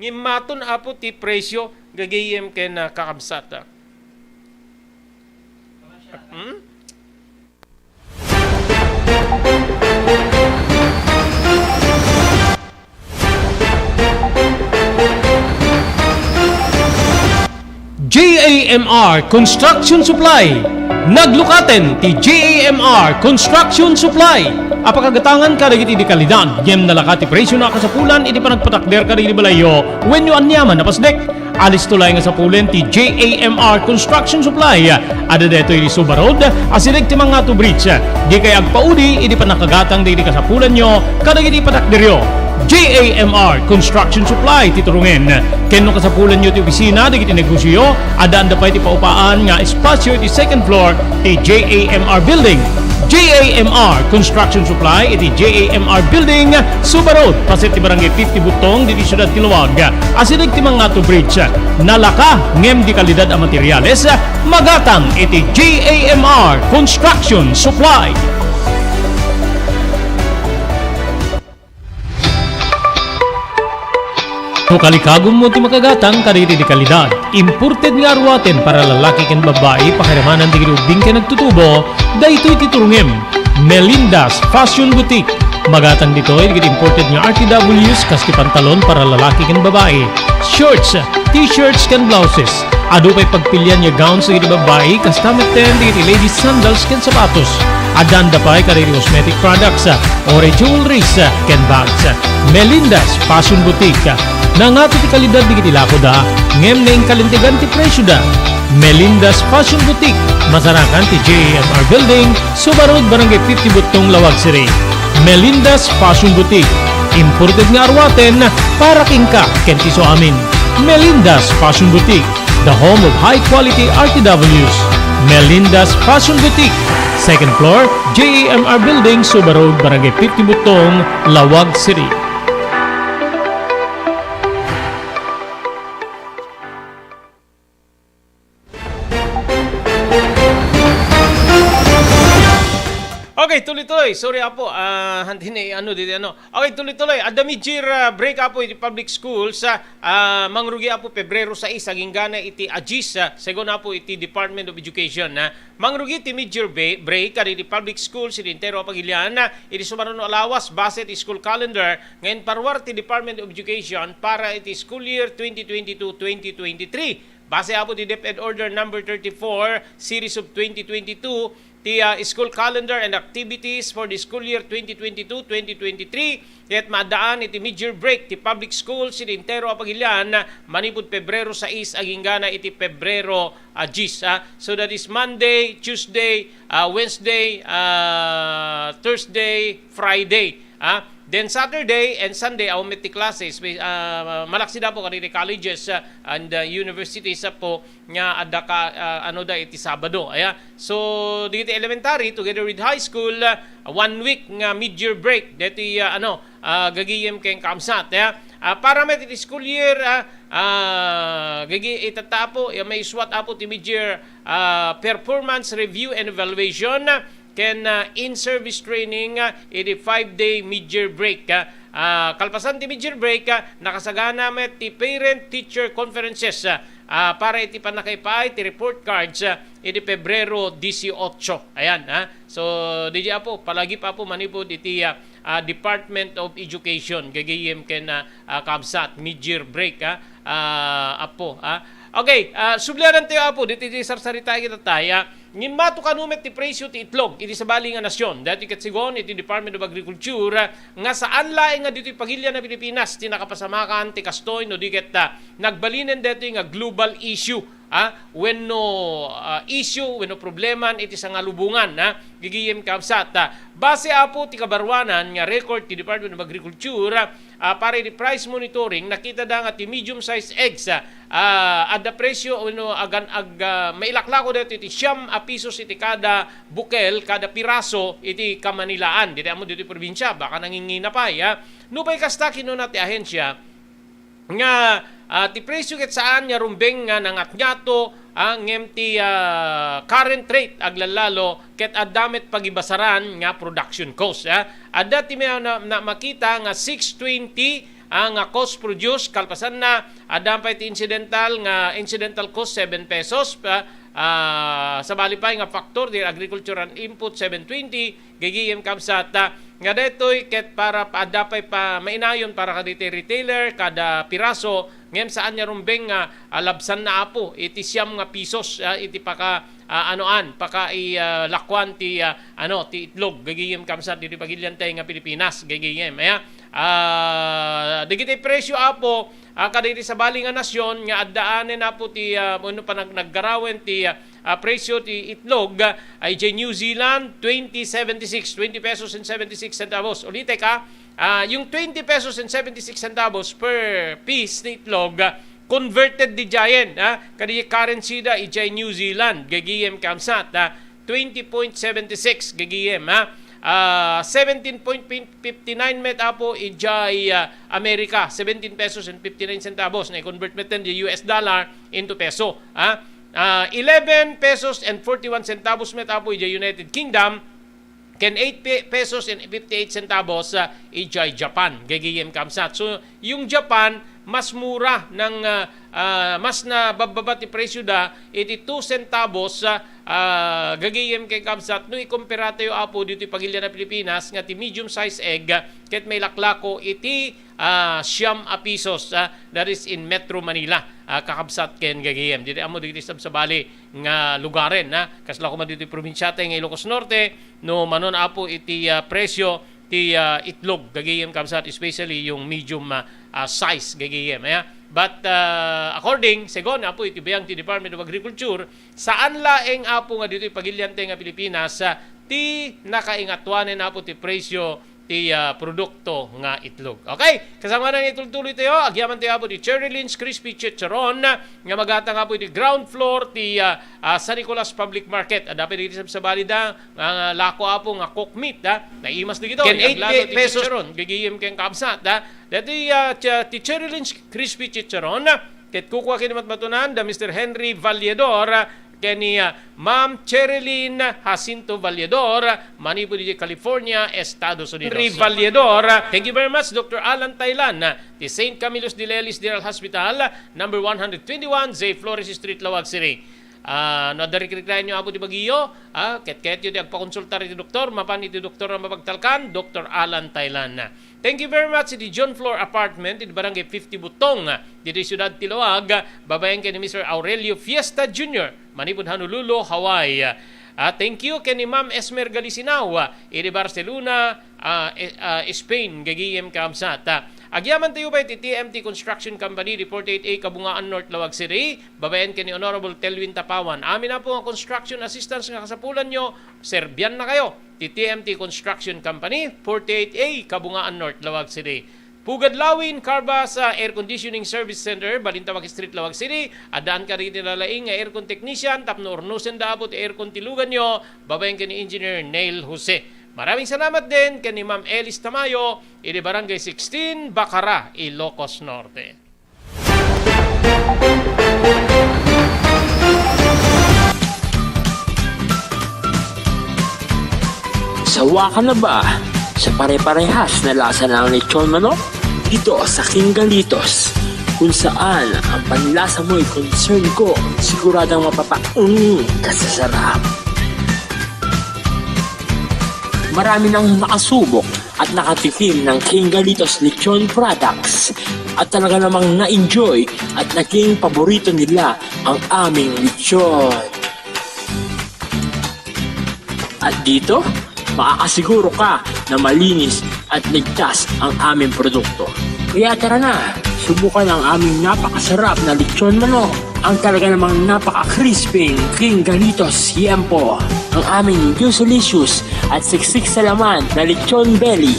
Ngimmaton, Apo, ti presyo, gagayem ken, ah, kakabsat, ah. Hmm? J A M R Construction Supply. Naglukaten ti J A M R Construction Supply a pakagatangan kadagiti dekalidad, ngem nalaka ti presyo a kasapulan iti panagpatakder kadagiti balayyo wenno aniaman a pasdek. Alisto laeng a sapulen ti J A M R Construction Supply. Adda daytoy iti Suba Road, asideg ti Mangato Bridge. Dikay agpaudi iti pannakagatang dagiti kasapulanyo kadagiti patakderyo. J A M R Construction Supply ti turungen. Ken no kasapulanyo ti opisina dagiti negosioyo, addaan da pay ti paupaan nga espasyo iti second floor ti J A M R Building. J A M R Construction Supply iti J A M R Building, Suba Road, paset ti Barangay fifty Butong, diti siudad ti Laoag. Asideg ti Mangato Bridge. Nalaka ngem dekalidad a materiales, magatang iti J A M R Construction Supply. No kalikagummo ti makagatang kadagiti dekalidad, imported nga aruaten para lalaki ken babbai, pakiramanan dagiti ubbing ken agtutubo, daytoy ti turungem. Melinda's Fashion Boutique. Magatang ditoy dagiti imported nga R T Ws kas ti pantalon para lalaki ken babbai, shorts, t-shirts ken blouses. Adu pay pagpilian nga gowns dagiti babbai, kasta metten dagiti ladies sandals ken sapatos. Addan da pay kadagiti cosmetic products, ah, or jewelries, ah, ken bags. Melinda's Fashion Boutique. Nangato ti kalidad dagiti lakoda, ngem naingkalintegan ti presioda. Melinda's Fashion Boutique, masarakan ti J A M R Building, Suba Road, Barangay fifty Butong, Laoag City. Melinda's Fashion Boutique, imported nga aruaten para kenka ken ti isuamin. Melinda's Fashion Boutique, the home of high quality R T Ws. Melinda's Fashion Boutique, second floor, J A M R Building, Suba Road, Barangay fifty Butong, Laoag City. Okay, tuloy-tuloy. Sorry, Apo. Ah, hindi na, ano, dito, ano. Okay, tuloy-tuloy. Adda mid-year, ah, break, Apo, iti public schools, ah, ah, mangrugi, Apo, Pebrero sais, agingga na iti AGIS, ah, segun, Apo, iti Department of Education, ah. Mangrugi ti mid-year ba-, break, kadagiti public schools, iti entero a pagilian, ah, iti sumaruno a lawas, base iti school calendar, nga inparuar ti Department of Education para iti school year twenty twenty-two twenty twenty-three. Base, Apo, ti DepEd Order Number thirty-four, Series of twenty twenty-two, ti, ah, school calendar and activities for the school year twenty twenty-two twenty twenty-three, ket maaddaan iti mid-year break ti public schools iti entero a pagilian, ah, manipud Pebrero sais agingga na iti Pebrero, ah, diyes, ah. So that is Monday, Tuesday, ah, Wednesday, ah, Thursday, Friday, ah. Then Saturday and Sunday, awan met ti classes. May, ah, malaksid, Apo, kadagiti colleges, ah, and, ah, universities, Apo, nga adda ka, ah, ano da iti Sabado, aya. So, dagiti elementary together with high school, ah, one week nga mid-year break. Deti, ah, ano, ah, gagayem ken kaamsat, aya. Ah, para met iti school year, ah, ah, gagi-, itatta, Apo, ya, maisuat, Apo, ti mid-year, ah, performance review and evaluation. Ken, ah, in-service training, ah, iti five-day mid-year break, ah. Ah, kalpasan ti mid-year break, ah, nakasagana met ti parent-teacher conferences, ah, ah, para iti pannakaipaay ti report cards, ah, iti Pebrero dieciocho. Ayan, ah. So, D J Apo, palagip, Apo, manipud iti, ah, ah, Department of Education, gagayem ken, ah, ah, kabsat, mid-year break, ah, ah, Apo, ah. Okay, ah, sublianan tayo, Apo, diti, diti sarsarita kita tayo, ah. Ngimmato kano met ti presyo ti itlog iti sabali nga nasion. Daytoy ket segun iti Department of Agriculture, ah, nga saan laeng nga ditoy pagilian a Pilipinas ti nakapasamakan ti kastoy no di ket, ah, nagbalinen daytoy nga global issue, ah, wenno, ah, issue wenno probleman iti sangalubongan, ah, gagayem kabsat, ah. Base, Apo, ti kabaruanan nga record ti Department of Agriculture, ah, ah, para iti price monitoring, nakitada nga ti medium-sized eggs, ah, ah, adda presyo wenno agan-, ag-, ah, mailaklako daytoy iti siam a pisos iti kada bukel, kada piraso iti Kamanilaan. Ditoy ammok ditoy probinsya, baka nangingina pay, ah. Nupay kasta, kinuna ti ahensya nga, ah, ti presyo ket saan nga rumbeng nga nangatngato, ah, ngem ti, ah, current rate aglallalo ket adda met pagibasaran nga production cost, ah. Adda ti ma-, na-, na-, makita nga six twenty, ah, nga cost produced, kalpasanna, adda pay ti incidental nga, incidental cost, seven pesos, ah, ah, sabali pay nga factor ti agricultural input, seven twenty, gagayem kabsat, ah, nga daytoy ket para pa, adda pay pa mainayon para kadagiti retailer kada piraso, ngem saan nga rumbeng nga, ah, labsanna, Apo, iti siam nga pisos, ah, iti paka, ah, anoan, paka i, ah, lakuan ti, ah, ano, ti itlog, gagayem kabsat, ditoy pagilian tayo nga Pilipinas, gagayem, aya. Ah, dagiti presyo, Apo, ah, kadagiti sabali nga nasion nga addaanen, Apo, ti, ah, wenno panag-, naggarawen ti, ah, ah, presyo ti itlog, ah, idiay New Zealand, twenty seventy-six, twenty pesos and seventy-six centavos. Ulitek, ah, ah, yung twenty pesos and seventy-six centavos per piece ti itlog, ah, converted didiayen, ah, kadagiti currency da idiay New Zealand, gagayem kabsat, ah, twenty point seven six gagayem, ha? Ah, seventeen point fifty nine met, Apo, idiay, ah, Amerika, seventeen pesos and fifty nine centavos. Na-convert met ten di U S dollar into peso, ha? Ah, eleven pesos and forty one centavos met, Apo, idiay United Kingdom, ken eight pe-, pesos and fifty eight centavos, ah, idiay Japan. Gagayem kabsat. So, yung Japan, mas mura ng, ah, ah, mas nabababa ti presyo da iti two centavos, ah, ah, gagayem ken kabsat, no ikumpara tayo, Apo, ditoy pagilian a Pilipinas nga ti medium size egg, ah, ket mailaklako iti, ah, siam a pisos, ah, that is in Metro Manila, ah, kakabsat ken gagayem. Ditoy ammo ditoy sabsabali nga lugaren, ah, kasla koma ditoy probinsiata nga Ilocos Norte, no manon, Apo, iti, ah, presyo ti, ah, itlog, gagayem kabsat, especially yung medium, ah, ah, size, gagayem, aya. But, ah, according, segun, Apo, iti biang ti Department of Agriculture, saan laeng, Apo, nga ditoy pagilian tayo nga Pilipinas, ah, ti nakaingatuanen, Apo, ti presyo ti, ah, produkto nga itlog. Okay? Kasama na itultuloy tayo, agyaman tayo, Apo, ti Cherry Lynn's Crispy Chicharon, nga magatang, Apo, iti ground floor ti, ah, ah, San Nicolas Public Market. Adda pay dagiti sabsabali da, nga lako, Apo, nga cooked meat, ha? Naimas dagitoy. Ken eight aglalo ti pesos. Chicharon, gagayem ken kabsat, ha? Dati, ah, cha-, ti Cherry Lynn's Crispy Chicharon, ket kukua ken ni matmatunan da Mister Henry Valledor, ken ni, ah, Ma'am Cherilyn Jacinto Valledor, manipud iti California, Estados Unidos. Henry Valledor. Thank you very much, Doctor Alan Tailan, ti Saint Camillus de Lelis General Hospital, number one hundred twenty-one, J Flores Street, Laoag City. Ah, no adda rikrikrianyo, Apo, ti bagiyo, ah, ketketyo ti agpakonsultar iti doktor, mapan iti doktor a mapagtalkan, Doctor Alan Tailan. Thank you very much iti John Floor Apartment, iti Barangay fifty Butong, ditoy siudad ti Laoag, babaen ken ni Mister Aurelio Fiesta Junior, manipud Honolulu, Hawaii. Ah, thank you ken ni Ma'am Esmer Galisinao, iti Barcelona, ah, e-, ah, Spain, gagayem kabsat. Ah, agyaman tayo pay ti T M T Construction Company, di forty-eight A Kabungaan North, Laoag City, babaen ken ni Honorable Telwin Tapawan. Amin, Apo, nga construction assistance nga kasapulanyo, serbiannakayo ti T M T Construction Company, forty-eight A Kabungaan North, Laoag City. Pugad Lawin, Carbas, ah, Air Conditioning Service Center, Balintawak Street, Laoag City. Addaan kadagiti nalaing nga aircon technician tapno urnosenda, Apo, ti aircon ti luganyo, babaen ken ni Engineer Neil Jose. Maraming salamat din ken ni Ma'am Elis Tamayo, iti Barangay sixteen, Bacara, Ilocos Norte. Sawa ka na ba sa pare-parehas na lasa ng lechon manok? Dito sa King Galitos, kung saan ang panlasa mo'y concern ko, siguradong mapapaunong ka sa sarap. Marami nang nakasubok at nakatikim ng King Galitos Lechon products at talaga namang na-enjoy at naging paborito nila ang aming lechon. At dito, makakasiguro ka na malinis at ligtas ang aming produkto. Kaya tara na, subukan ang aming napakasarap na lechon manok, ang talaga namang napaka-crispy King Galitos Yempo, ang aming juicy-licious at siksik sa laman na lechon belly.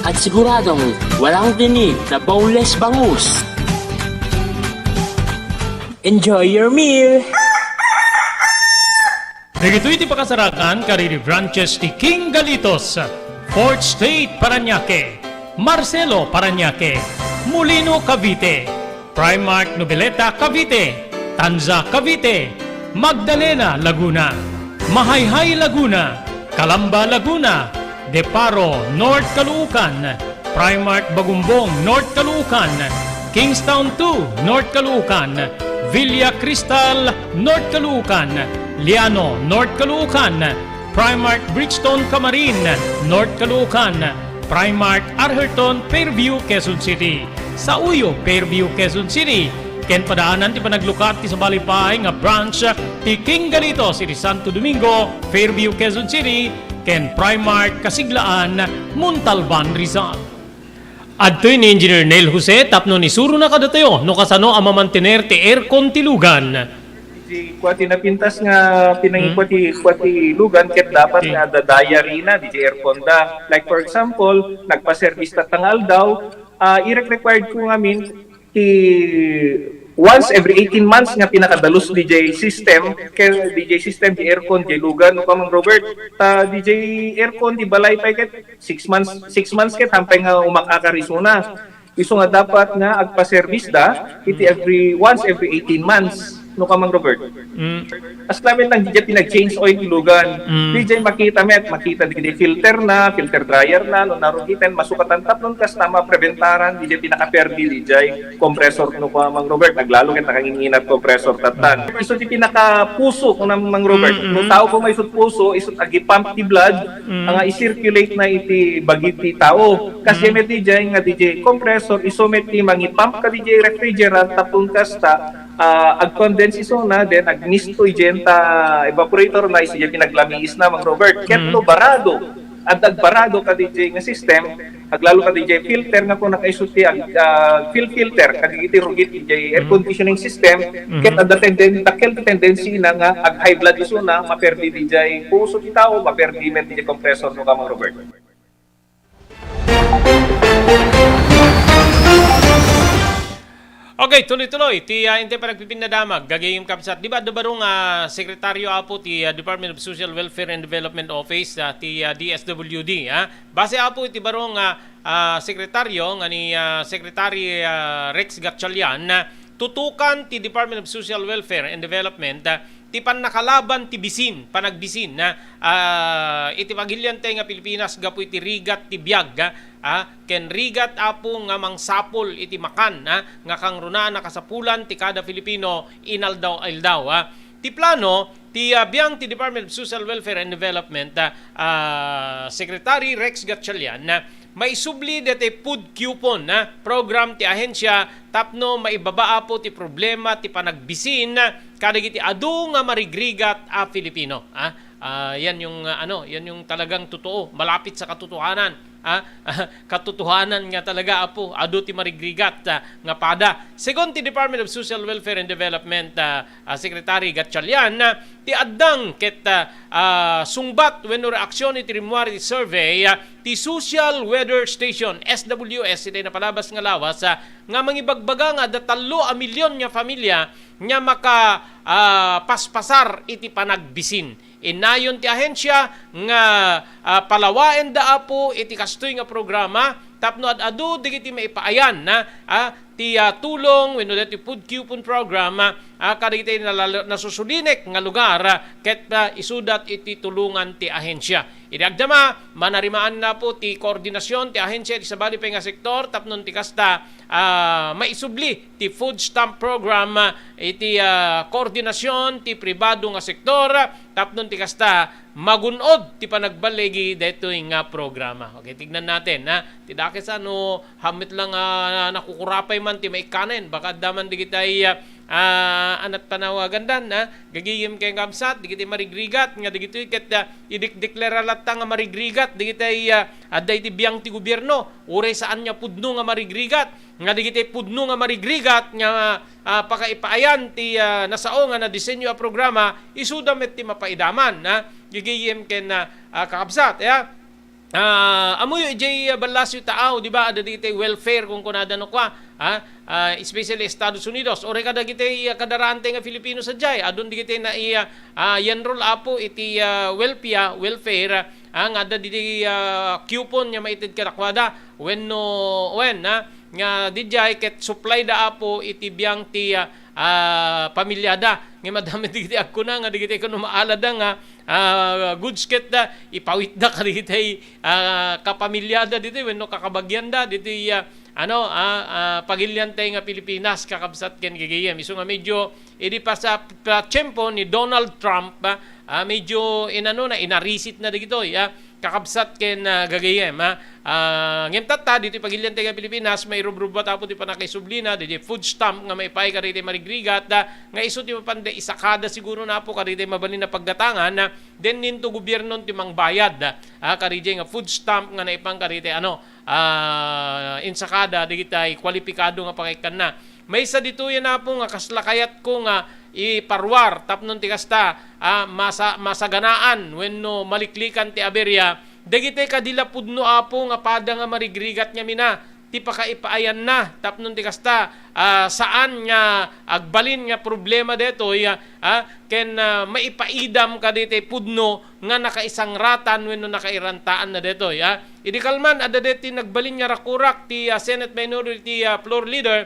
At siguradong walang tinik na boneless bangus. Enjoy your meal! Dagitoy ti pakasarakan kadagiti branches ti King Galitos, Fourth Street, Parañaque, Marcelo, Parañaque, Molino, Cavite, Primark, Noveleta, Cavite, Tanza, Cavite, Magdalena, Laguna, Mahayhay, Laguna, Calamba, Laguna, Deparo, North Caloocan, Primark Bagumbong, North Caloocan, Kingstown two, North Caloocan, Villa Cristal, North Caloocan, Liano, North Caloocan, Primark Bridgestone Camarin, North Caloocan, Primark Arherton, Fairview, Quezon City, Sauyo, Fairview, Quezon City, ken padaanan ti panaglukat ti sabali pay nga branch ti King Galitos iti Santo Domingo, Fairview, Quezon City, ken Primark Kasiglaan, Montalban, Rizal. Adtoy ni Engineer Neil Jose tapno isurona kadatayo no kasano a mamantener ti aircon ti lugan. Ti kua ti napintas nga pinangikua ti, kua ti lugan ket dapat nga adda diary na, diay aircon da. Like for example, nagpa-service tatta nga aldaw, ah, irek-required ko ngamin ti once every eighteen months nga pinakadalus diay system, ken diay system, diay aircon, diay lugan, no, Kamang Robert, ta diay aircon, diay balay pay ket six months, six months ket hampay nga umak-akar isuna. Isu nga dapat nga agpa-service da iti every, once every eighteen months, no, Kamang Robert? Mm. As lamin lang diay pinag-change oil ti lugan. Mm. Diay makita met, makita diay filter na, filter dryer na, no, narugiten, masukatan tapnon kasta mapreventaran diay pinakaperdi diay compressor, no, Kamang Robert, aglalo ket nakanginginat compressor tattan. Isu ti pinakapuso, kuna Mang Robert. Mm, mm. No tao ko maisut puso, isut agipump ti blood, Mm. nga i-circulate na iti bagi ti tao. Kasi Mm. met diay nga diay compressor, isu met ti mangipump kadiay refrigerant, tapno kasta, ah, ag-condense isuna, then agmisto diay ta evaporator na, isu diay pinaglamiis na, Mang Robert. Ket Mm. no barado, adda agbarado kadiay nga system, aglalo kadiay filter nga kuna isu ti ag-, ah, fil-, filter, kadagiti rugit diay air Mm. conditioning system, Mm. ket adda tenden-, dakkel ti tendency na nga ag-high blood isuna, maperdi diay puso ti tao, maperdi met diay compressor, no, Kamang Robert. Okay, tuloy-tuloy ti, ah, intay panagpipinnadamag, gagayem kabsat. Di ba, adda baro nga sekretaryo, apo, ti, ah, Department of Social Welfare and Development Office, ah, ti, ah, D S W D, ah? Base, apo, iti baro nga, ah, sekretaryo nga ni, ah, Secretary, ah, Rex Gatchalian, ah, tutukan ti Department of Social Welfare and Development, ah, ti pannakalaban ti bisin, panagbisin, ah, ah, iti pagiliantay nga Pilipinas gapu iti rigat ti biag, ah, ah, ken rigat, apo, nga mangsapul iti makan, ah, nga kangrunaan a kasapulan ti kada Filipino inaldaw-aldaw, ah. Ti plano ti, ah, biang ti Department of Social Welfare and Development, ah, ah, Secretary Rex Gatchalian, ah, maisubli daytoy food coupon, ah, program ti ahensya tapno maibaba, apo, ti problema ti panagbisin, ah, kadagiti adu nga marigrigat a Filipino, ah. Ah, yan yung, ah, ano, yan yung talagang totoo, malapit sa katotohanan, ah. Katotohanan nga talaga, apo, adu ti marigrigat, ah, nga pada. Segun ti Department of Social Welfare and Development, ah, ah, Secretary Gatchalian, ah, ti addang ket, ah, ah, sungbat wenno reaksyon iti rimmuar iti survey, ah, ti Social Weather Station, S W S, iti napalabas nga lawas, ah, nga mangibagbaga nga adda tallo a milyon nga familia nga maka, ah, paspasar iti panagbisin. Innayon ti ahensya nga, ah, palawaenda, apo, iti kastoy nga programa tapno ad-adu dagiti maipaayan, ah, ah, ti, ah, tulong wenno daytoy food coupon program, ah, ah, kadagiti nalal-, nasusulinek nga lugar, ah, ket, ah, isudat iti tulongan ti ahensya. Idi agdama, manarimaan, apo, ti koordinasyon ti ahensya iti sabali pay nga sektor tapno ti kasta, ah, maisubli ti food stamp program, ah, iti, ah, koordinasyon ti pribado nga sektor, ah, tapno ti kasta magun-od ti panagballigi daytoy nga programa. Okay, tignan natin, ha. Ti dakes, ano, hamet lang, ah, nakukurapay man ti maikkanen, baka adda man digitay, ah, ah, anat panawagandan, ha. Gagayem ken kabsat, digitay marigrigat, nga digitoy ket, ah, idikdeklara latta nga marigrigat, digitay, ah, adda iti biang ti gobierno, uray saan nga pudno nga marigrigat, nga digitay pudno nga marigrigat nga, ah, pakaipaayan ti, ah, nasao nga nadisenyo a programa, isuda met ti mapaidaman, ha? Gigiyem ken, ah, ah, kakabsat, ya? Ah, ammoyo idiay, ah, ballasyo taaw, di ba? Adda digitay welfare, kunkunada no kua, ha? Ah, especially Estados Unidos. Uray kadagitay, ah, kadarantay nga Filipino sadiay, adun digitay nai-, ah, ah, enroll, apo, iti, ah, welfare, ah, nga adda digitay, ah, coupon nga maited kadakuada. Wenno, wen, ha? Nga didiay ket supply da, apo, iti biang ti, ah, ah, pamiliada. Ngem adda met digiti agkuna nga digiti kuno maalada nga, ah, goods ket, ah, ipawitda kadagiti, ah, kapamilyada ditoy wenno kakabagianda ditoy, ah, ano, ah, ah, pagilian tayo nga Pilipinas, kakabsat ken gagayem. Isu nga medyo idi pa sa, pa tiempo ni Donald Trump, ah, ah, medyo inano na, inarisit na dagitoy, ah, kakabsat ken, ah, gagayem, ah. Ah, ngem tatta, ditoy pagilian tayo nga Pilipinas, mairubrubba ta Apo ti pannakaisublina, ditoy food stamp nga maipaay kadagiti marigrigat, ah, nga isu ti mapanda isakada siguro na Apo kadagiti mabalin a paggatangan, ah, then ninto gobiernon ti mangbayad, ah, kadagiti nga food stamp nga naipan kadagiti, ano, ah, insakada dagiti kualipikado nga pangaikkanna. Maysa ditoy a Apo nga kasla kayatko nga iparuar tapno ti kasta, ah, masa-, masaganaan wenno maliklikan ti aberya dagiti kadi la pudno Apo nga pada nga marigrigat ngamin a ti pakaipaayanna tapno ti kasta, ah, saan nga agbalin nga problema detoy, ah, ah, ken, ah, maipaidam kadagiti pudno nga nakaisangratan wenno nakairantaan na detoy, ah. Idi kalman, adda deti nagbalin nga rakurak ti, ah, Senate Minority, ah, Floor Leader,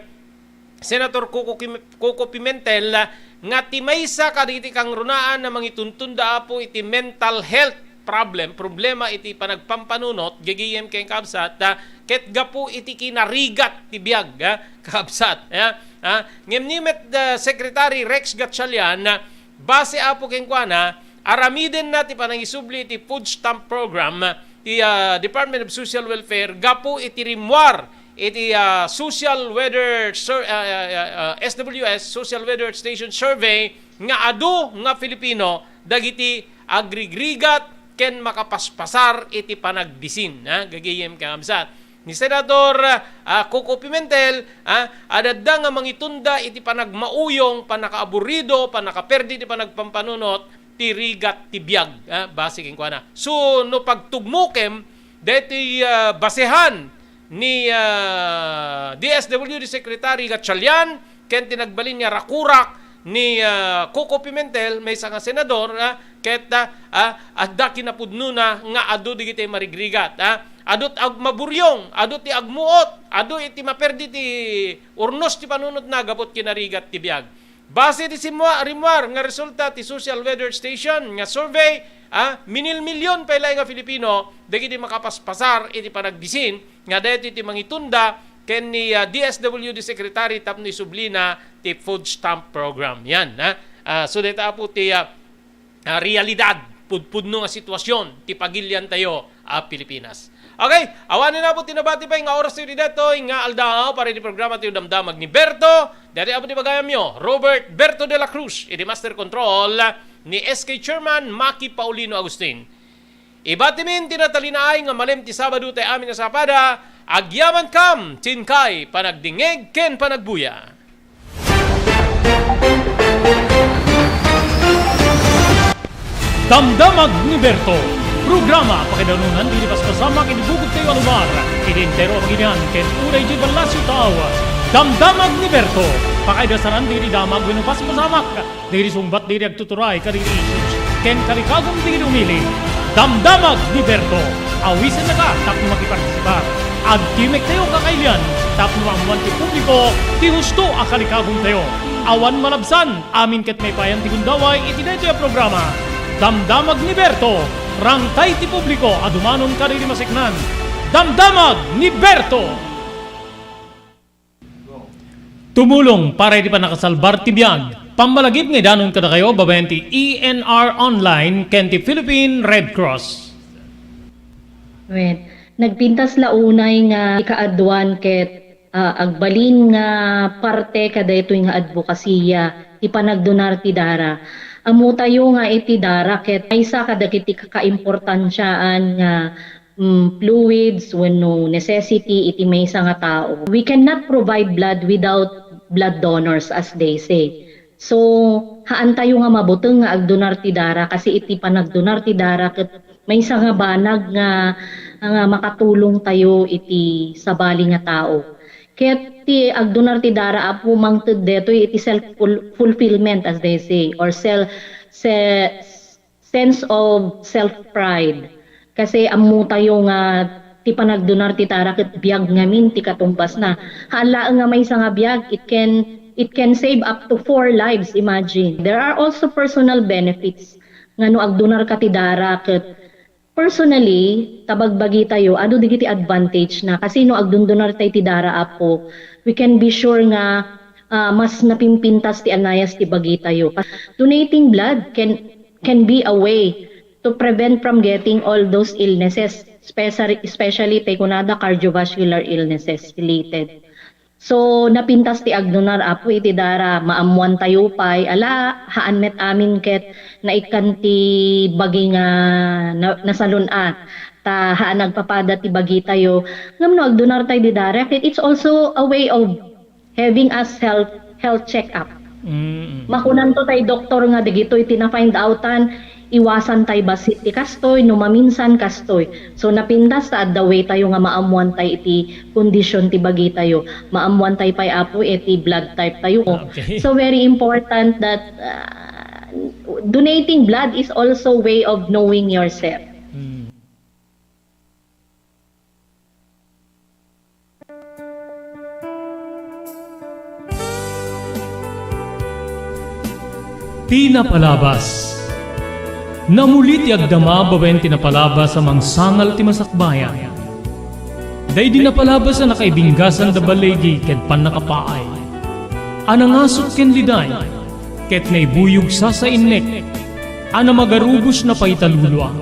Senator Coco Kim-, Coco Pimentel, ah, nga ti maysa kadagiti kangrunaan a mangituntunda Apo iti mental health problem, problema iti panagpampanunot, gagayem ken kabsat, ah, ket gapu iti kinarigat ti biag, ah, kabsat, ah, ah. Ngem ni met, ah, Secretary Rex Gatchalian, ah, base Apo kenkuana, aramidenna ti panangisubli iti food stamp program, ti, ah, Department of Social Welfare gapu iti rimmuar iti, ah, Social Weather Sur-, ah, ah, ah, ah, S W S, Social Weather Station Survey, nga adu nga Filipino dagiti agrigrigat ken makapaspasar iti panagbisin, ha, gagayem ken kabsat. Ni Senator, ah, Coco Pimentel, ah, adda nga mangitunda iti panagmauyong, pannakaaburido, pannakaperdi ti panagpampanunot ti rigat ti biag, ah, base kenkuana. So, no pagtugmokem daytoy, ah, basehan ni, ah, D S W D Secretary Gatchalian ken ti nagbalin nga rakurak ni, ah, Coco Pimentel, maysa nga senador, ah, ket, ah, ah, adda kinapudnona nga adu dagiti marigrigat, ah. Adu ti ag-, maburyong, adu ti agmuot, adu iti maperdi ti urnos ti panunotna gapu ti kinarigat ti biag. Base ti simua-, rimmuar nga resulta ti Social Weather Station nga survey, ah, minilmilyon pay laeng nga Filipino dagiti makapaspasar iti panagbisin nga daytoy ti mangitunda ken ni, ah, D S W D Secretary tapno isublina ti food stamp program. Yan, ha? Ah, so dayta Apo ti, ah, ah, realidad, pudpudno nga sitwasyon ti pagiliantayo a Pilipinas. Okay, awanen Apo ti nabati pay nga oras ti daytoy nga aldaw para iti programa ti Damdamag ni Berto. Daytoy Apo ti bagayamyo, Robert Berto de la Cruz, iti Master Control ni S K Chairman Maki Paulino Agustin. Ibatimin ti natalinaay nga malem ti Sabado tay amin a sapada, agyamankam, ti inkay panagdingngeg ken panagbuya. Damdamag ni Berto, programa pakaidanunan ti paspasama iti bukod tayo a lugar, iti entero a bagilian, ken uray di ballasyo tao. Damdamag ni Berto, pakaidasaran ti damag wenno paspasamak, dagiti sungbat dagiti agtuturay kadagiti issues ken kalikagum dagiti umili. Damdamag ni Berto, awisennaka tapno makipartisipar. Agtimek tayo kakailian tapno maammoan ti publiko ti husto a kalikagum tayo. Awan malabsan, amin ket maipayan ti gundaway iti daytoy a programa. Damdamag ni Berto, rangtay ti publiko a dumanon kadagiti maseknan. Damdamag ni Berto! Tumulong para iti pannakasalbar ti biag. Pammalagip nga idanon kadakayo babaen ti E N R Online ken ti Philippine Red Cross. Wen, nagpintas la unay nga ikaaduan ket, ah, agbalin nga parte kadaytoy nga adbokasiya ti panagdonar ti dara. Ammotayo nga iti dara ket maysa kadagiti kakaimportansiaan nga mm, fluids wenno necessity iti maysa nga tao. We cannot provide blood without blood donors, as they say. So, haantayo nga mabuteng nga agdonar ti dara kasi iti panagdonar ti dara ket maysa nga banag nga, nga makatulong tayo iti sabali nga tao. Ket ti agdonar ti dara, Apo, mangted detoy iti self-ful-, fulfillment, as they say, or self, se-, sense of self-pride. Kasi ammotayo nga ti panagdonar ti dara ket biag ngamin ti katumbasna. Haan laeng nga maysa nga biag, it can, it can save up to four lives, imagine. There are also personal benefits nga no agdonarka ti dara ket personally, ta bagbagitayo, adu dagiti advantage na. Kasi no agdondonartay ti dara, Apo, we can be sure nga, ah, mas napimpintas ti anayas ti bagitayo. Donating blood can, can be a way to prevent from getting all those illnesses, especially, especially tay kunada cardiovascular illnesses related. So, napintas ti agdonar, Apo, iti dara, maammuantayo pay, ala, haan met amin ket naikkan ti bagi nga na-, nasalun-at, ta haan agpapada ti bagitayo. Ngem no agdonartay di dara, ket it's also a way of having us health, health check-up. Mm. Makunanto tay doktor nga dagitoy ti na-find outan, iwasan tay bassit ti kastoy, no maminsan kastoy. So, napintas ta adda way tayo nga maammuan tay iti kondisyon ti bagitayo. Maammuan tay pay, Apo, iti blood type tayo. Okay. So, very important that, uh, donating blood is also way of knowing yourself. Mm. Ti napalabas. Namuli ti agdama babaen ti napalabas a mangsangal ti masakbayan. Daydi napalabas a nakaibinggasan da baligi ken pannakapaay. A nangasuk ken liday, ket naibuyog sasainnek, a namagarubos na pay talulua.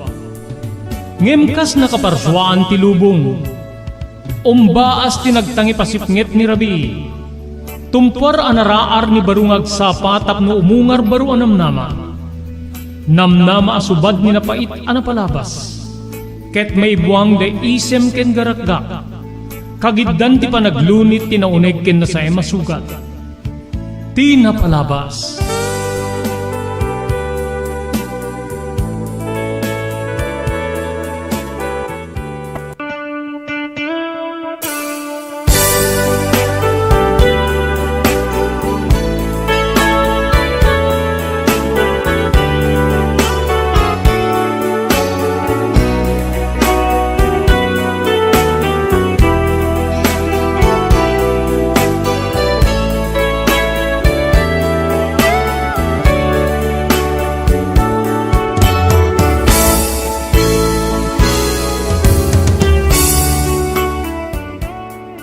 Ngem kas nakaparsuaan ti lubong, umbaas ti nagtangipasipnget ni rabii. Tumpuar a naraar ni baro nga agsapa tapno umungar baro a namnama. Namnama a subad ni napait a napalabas. Ket maibuang da isem ken garakgak. Kagiddan ti panaglunit ti nauneg ken nasaem a sugat. Ti napalabas.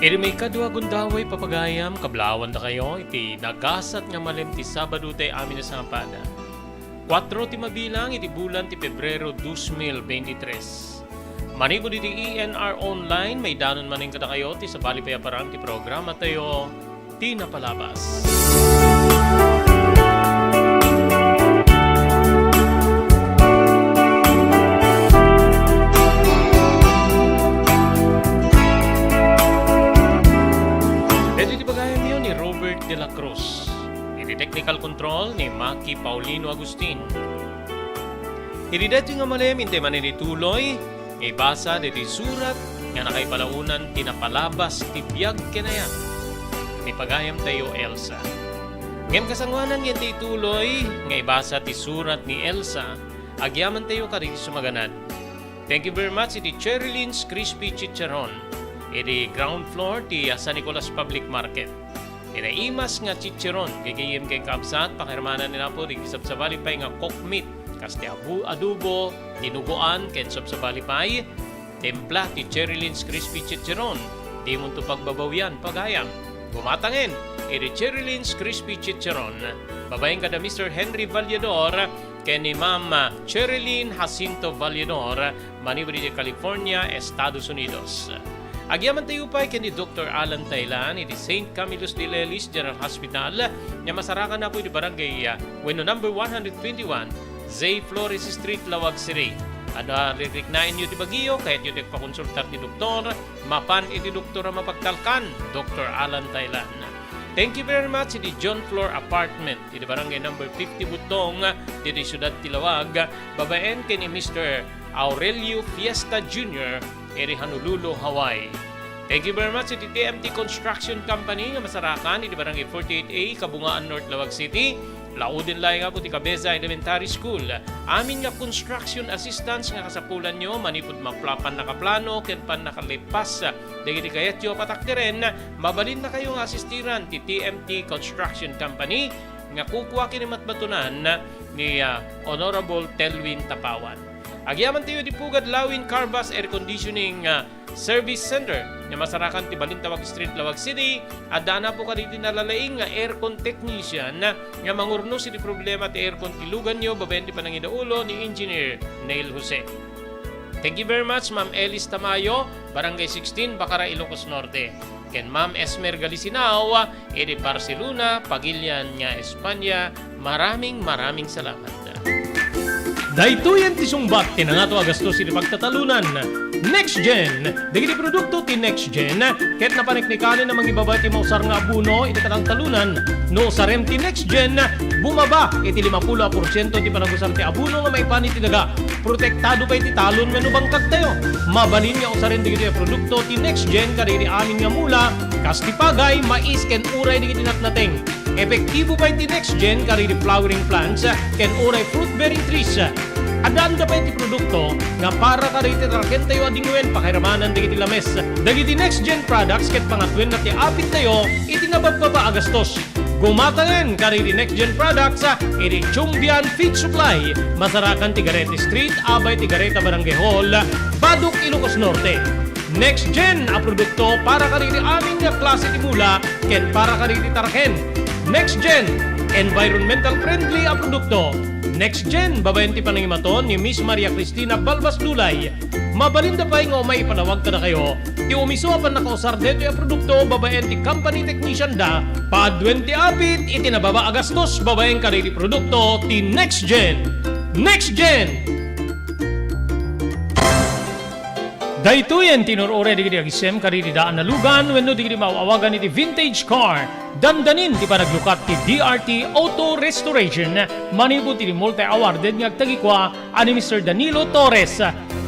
Iti maikadua a gundaway, papagayam, kablawandakayo iti nagasat nga malem ti Sabado ti amin a sangpada. Kuatro ti mabilang iti bulan ti Pebrero dos mil veintitrés. Manipud iti E N R Online, maidanon manen kadakayo ti sabali pay a parang ti programatayo, Ti Napalabas. Daytoy ti pagayamyo ni Robert de la Cruz. Iti technical control ni Maki Paulino Agustin. Iti daytoy nga malem, intay manen iti tuloy nga ibasa daytoy surat nga nakaipalaonan ti napalabas ti biag ken ayat ni pagayamtayo, Elsa. Ngem kasangoanan nga intay tuloy nga ibasa ti surat ni Elsa, agyamantayo kadagiti sumaganad. Thank you very much iti Cherry Lynn's Crispy Chicharon iti ground floor ti San Nicolas Public Market. Ti naimas nga chicharon, gayyem ken kabsat, pakirmanan ni Apo dagiti sabsabali pay nga cooked meat, kas ti abu-, adobo, dinugoan, ken sabsabali pay. Timpla ti Cherry Lynn's Crispy Chicharon. Dimonto pagbabawian, pagayam. Gumatangen iti Cherry Lynn's Crispy Chicharon. Babaen kada Mister Henry Vallador ken ni Ma'am Cherry Lynn Jacinto Vallador, manipud iti California, Estados Unidos. Agyamantayo pay ken ni Doktor Alan Tailan iti Saint Camillus de Lelis General Hospital, nga masarakan Apo iti barangay, ah, wenno number one hundred twenty-one, Zay Flores Street, Laoag City. Adda riknaenyo ti bagiyo, kayatyo ti agpakonsultar ti doktor, mapan iti doktor a mapagtalkan, Doktor Alan Tailan. Thank you very much iti John Floor Apartment iti barangay number fifty Butong, ditoy siudad ti Laoag, babaen ken ni Mister Aurelio Fiesta Junior iti Honolulu, Hawaii. Thank you very much iti T M T Construction Company nga masarakan iti barangay forty-eight A, Kabungaan North, Laoag City. Lauden laeng Apo ti Cabeza Elementary School. Amin nga construction assistance nga kasapulanyo manipud mapla-, pannakaplano ken pannakalepas dagiti kayatyo a patakderen, mabalinnakayo nga asistiran ti T M T Construction Company nga kukua ken ni matmatunan ni, ah, Honorable Telwin Tapawan. Agyaman tayo di Pugad Lawin Carbas Air Conditioning, ah, Service Center nga masarakan ti Balintawak Street, Laoag City. Adda napo kadagiti nalalaing nga aircon technician nga mangurnos iti problema ti aircon ti luganyo babaen ti panangidaulo ni Engineer Neil Jose. Thank you very much, Ma'am Elis Tamayo, Barangay sixteen, Bacara, Ilocos Norte, ken Ma'am Esmer Galisinao, iti Barcelona, Pagilian nga Espanya. Maraming, maraming salamat. Daytoyen ti sungbat ti nangato a gastos iti pagtatalunan. Next Gen. Dagiti produkto ti Next Gen ket napaneknekanen a mangibaba iti mausar nga abono iti katangtalunan. No usarem ti Next Gen, bumaba iti limapulo a porsiento ti panagusar ti abono nga maipan iti daga. Protektado pay ti talon wenno bangkagtayo. Mabalin nga usaren dagitoy a produkto ti Next Gen kadagiti amin nga mula, kas ti pagay, mais, ken uray dagiti natnateng. Epektibo pay ti Next Gen kadagiti flowering plants ken uray fruit-bearing trees. Addaanda pay ti produkto nga para kadagiti tarakentayo a dingwen pakairamanan dagiti lames. Dagiti Next Gen products ket pangatwenna ti apittayo iti nababbaba a gastos. Gumatangen kadagiti Next Gen products iti Chumbian Feed Supply, masarakan ti Garete Street, abay ti Gareta Barangay Hall, Badoc, Ilocos Norte. Next Gen a produkto para kadagiti amin nga klase ti mula ken para kadagiti taraken. Next Gen, environmental friendly a produkto. Next Gen, babaen ti panangimaton ni Miss Maria Cristina Balbas Lulay. Mabalinda pay nga umay ipanawag kadakayo ti umiso a pannakausar daytoy a produkto babaen ti company technician da. Paaduen ti apit iti nababa a gastos babaen kadagiti produkto ti Next Gen. Next Gen! Daytoyen ti inur-uray dagiti agisem kadagiti daan a lugan wenno dagiti maaw-awagan iti vintage car. Dandanin ti panaglukat ti D R T Auto Restoration manipud iti multi-awarded nga agtagikua a ni Mister Danilo Torres.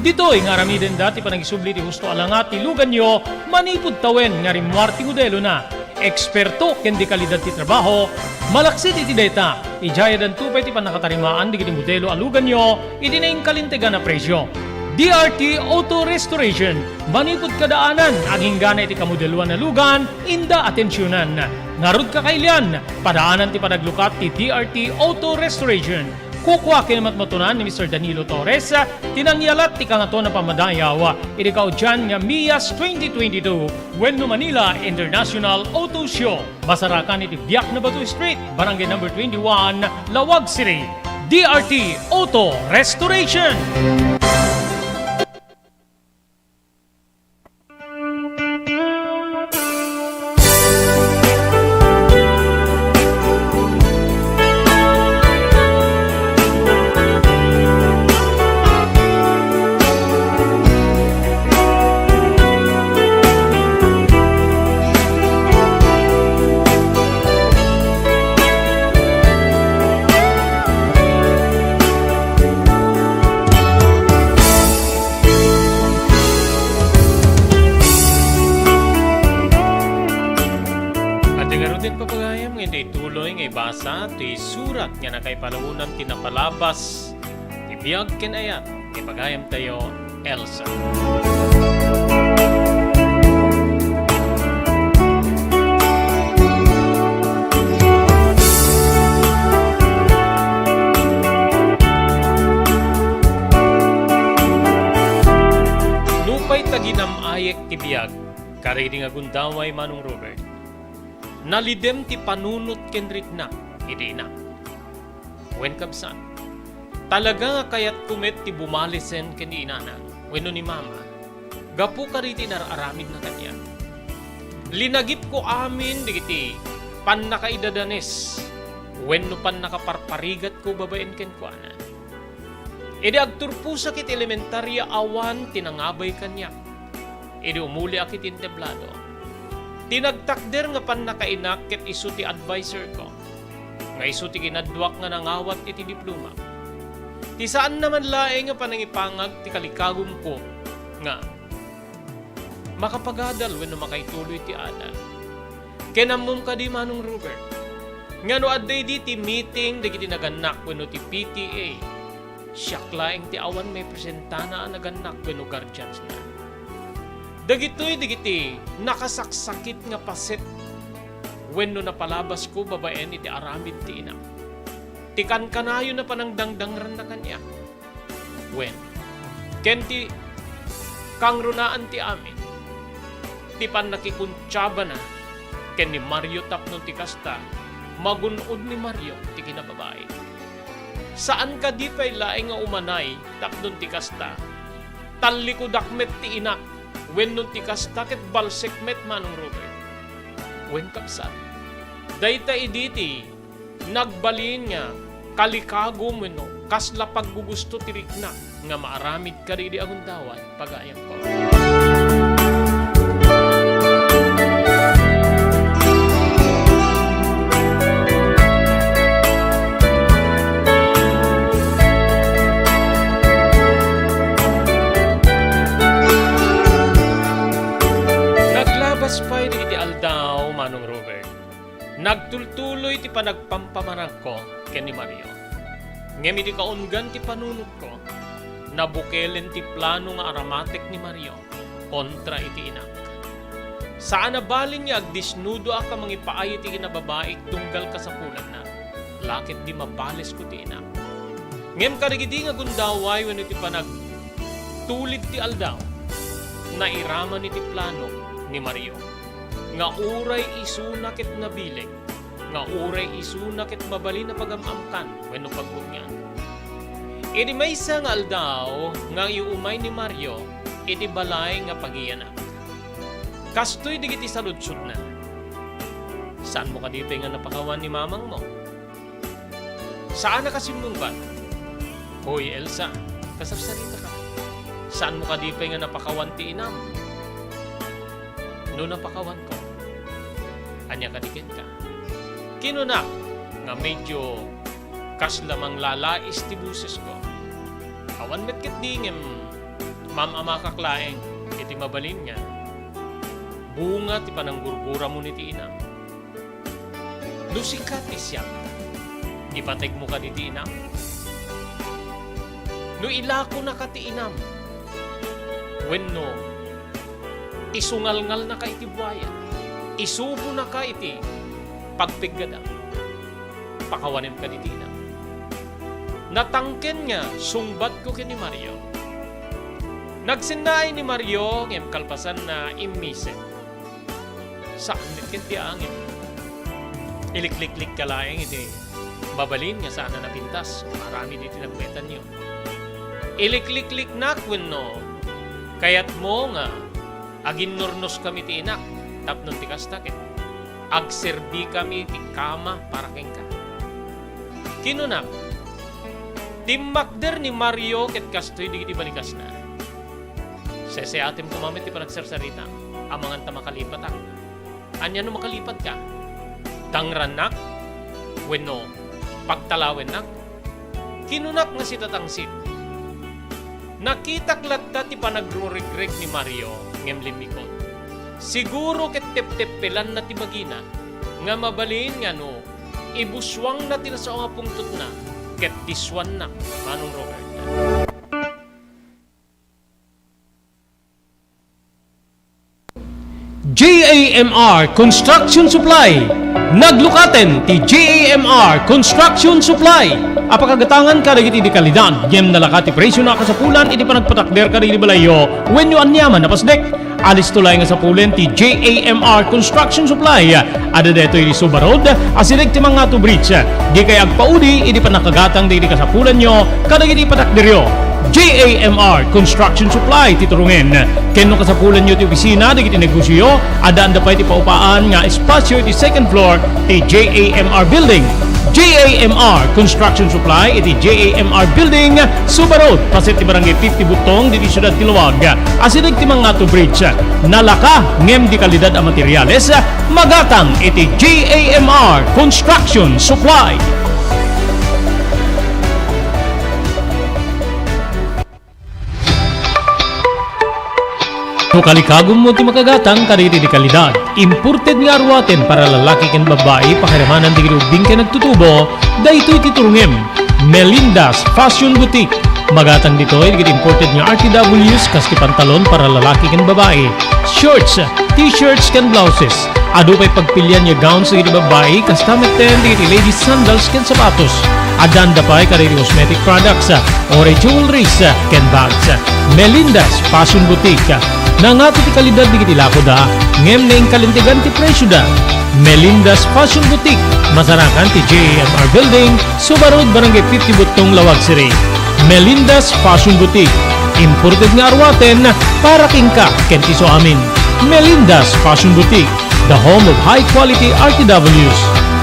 Ditoy nga aramidenda ti panangisubli ti husto a langat ti luganyo manipud tawen nga rimmuar ti modelona. Eksperto ken dekalidad ti trabaho, malaksid iti dayta, idiayadanto pay ti pannakatarimaan dagiti modelo a luganyo iti naingkalintegan a presio. D R T Auto Restoration, manipud kadaanan, aginggana iti kamodeloan a lugan, inda atensionan. Ngarud, kakailian, padaanan ti panaglukat ti D R T Auto Restoration. Kukua ken matmatunan ni Mister Danilo Torres ti nangyalat ti Kangatoan a Pammadayaw iti kaudian nga Mias twenty twenty-two wenno Manila International Auto Show. Masarakan iti Biak na Bato Street, Barangay Number twenty-one, Laoag City. D R T Auto Restoration. Adda ngaruden, papagayam, nga intay tuloy nga ibasa ti surat nga nakaipalaonan ti napalabas ti biag ken ayat ni pagayamtayo, Elsa. Nupay ta ginam-ayek ti biag, kadagidi nga gundaway, Manong Robert, nalidem ti panunot ken riknak iti inak. Wen, kabsat, talaga nga kayatko met ti bumalisen ken ni inana wenno ni mama gapu kadagiti inar-aramidna kaniak. Linagipko amin dagiti pannakaidadanes wenno pannakaparparigatko babaen kenkuana. Idi agturposak iti elementaria, awan ti nangabay kaniak. Idi umuliak iti entablado, ti nagtakder nga pannakainak ket isu ti adviserko, nga isu ti kinadduak nga nangawat iti diploma. Ti saanna man laeng nga panangipangag ti kalikagumko nga makapagadal wenno makaituloy ti adal. Ken ammom kadi, Manong Robert, nga no adda idi ti meeting dagiti nagannak wenno ti P T A, siak laeng ti awan maipresentana a nagannak wenno guardiansna. Dagitoy dagiti nakasaksakit nga paset wenno napalabasko babaen iti aramid ti inak. Ti kankanayon a panangdangdangranna kaniak. Wen, ken ti kangrunaan ti amin, ti pannakikuntiabana ken ni Mario tapno ti kasta, magun-od ni Mario ti kinababai. Saan kadi pay laeng nga umanay tapno ti kasta, tallikudak met ti inak, wenno ti kasta ket balsek met, Manong Robert. Wen, kabsat, dayta idi ti nagbalin nga kalikagum wenno kasla paggugusto ti riknak nga maaramid kadagidi a gundaway, pagayamko. Naglabas pay dagiti aldaw, Manong Robert. Nagtultuloy ti panagpampamaragko ken ni Mario. Ngem idi kaunggan ti panunotko, nabukelen ti plano nga aramatek ni Mario kontra iti inak. Saan a balin nga agdisnudoak a mangipaay iti kinababaik tunggal kasapulanna, la ket di mabalesko ti inak. Ngem kadagidi nga gundaway wenno ti panagtulid ti aldaw, nairaman iti plano ni Mario nga uray isuna ket nabileg, nga uray isuna ket mabalin a pagam-amkan wenno pagudngan. Idi maysa nga aldaw nga iumay ni Mario iti balay nga pagiyanak, kastoy dagiti saludsodna. Saanmo kadi pay nga napakawan ni mamangmo? Saan a kasimmungbat? Hoy, Elsa, kasarsaritaka. Saanmo kadi pay nga napakawan ti inam? No napakawanko, ania kadi kenka? Kinunak nga medyo kasla manglalais ti bosesko. Awan met ketdi ngem mam-amakak laeng iti mabalin nga bunga ti pananggurguramon iti inam. No sika ti siak, ipategmo kadi ti inam? No ilakonaka ti inam? Wenno isungalngalnaka iti buaya? Isubonaka iti pagpiggadam? Pakawanem kadi ti inam? Natangken nga sungbatko ken ni Mario. Nagsennaay ni Mario ngem kalpasanna, immisem. Saan met ket ti angin. Ilikliklikka laeng iti mabalin nga saan a napintas, maaramid iti nagmetanyo. Iliklikliknak wenno kayatmo nga aginnurnoskami ti inak tapno ti kasta ket agserbikami ti kama para kenka. Kinunak, timmakder ni Mario ket kastoy dagiti balikasna. Seseatem koma met ti panagsarsarita, amangan ta makalipatak. Ania no makalipatka? Tangrannak? Wenno pagtalawennak? Kinunak nga sitatangsit. Nakitak latta ti panagruregreg ni Mario ngem limmikot. Siguro ket tepteppelanna ti bagina nga mabalin nga no ibussuangna ti nasao nga pungtotna ket disuannak, Manong Robert. J A M R Construction Supply. Naglukaten ti J A M R Construction Supply a pakagatangan kadagiti di kalidad ngem nalaka ti presio a kasapulan iti panagpatakder kadagiti balayyo wenno aniaman a pasdek. Alisto laeng a sapulen ti J A M R Construction Supply. Adda daytoy iti Suba Road, asideg ti Mangato Bridge. Dikay agpaudi idi pannakagatang dagiti kasapulanyo kadagiti patakderyo. J A M R Construction Supply ti turungen. Ken no kasapulanyo ti opisina dagiti negosioyo, addaanda pay ti paupaan nga espasio iti second floor ti J A M R Building. J A M R Construction Supply iti J A M R Building, Suba Road, paset ti Barangay fifty Butong, diti siudad ti Laoag. Asideg ti Mangato Bridge. Nalaka ngem di kalidad a materiales, magatang iti J A M R Construction Supply. No kalikagummo ti makagatang kadagiti di kalidad, imported nga aruaten para lalaki ken babbai, pakiramanan dagiti ubbing ken nagtutubo, daytoy ti turungem. Melinda's Fashion Boutique. Magatang ditoy dagiti imported nga R T Ws kas ti pantalon para lalaki ken babbai, shorts, t-shirts ken blouses, Adu pay pagpilian nga gowns dagiti babbai, kasta metten dagiti ladies sandals ken sapatos. Addanda pay kadagiti cosmetic products, uray jewelries, ken bags. Melinda's Fashion Boutique. Nangato ti kalidad dagiti lakoda, ngem naingkalintegan ti presioda. Melinda's Fashion Boutique, masarakan ti J A M R Building, Suba Road, Barangay fifty Buttong, Laoag City. Melinda's Fashion Boutique. Imported nga aruaten para kenka ken ti isuamin. Melinda's Fashion Boutique, the home of high quality R T Ws.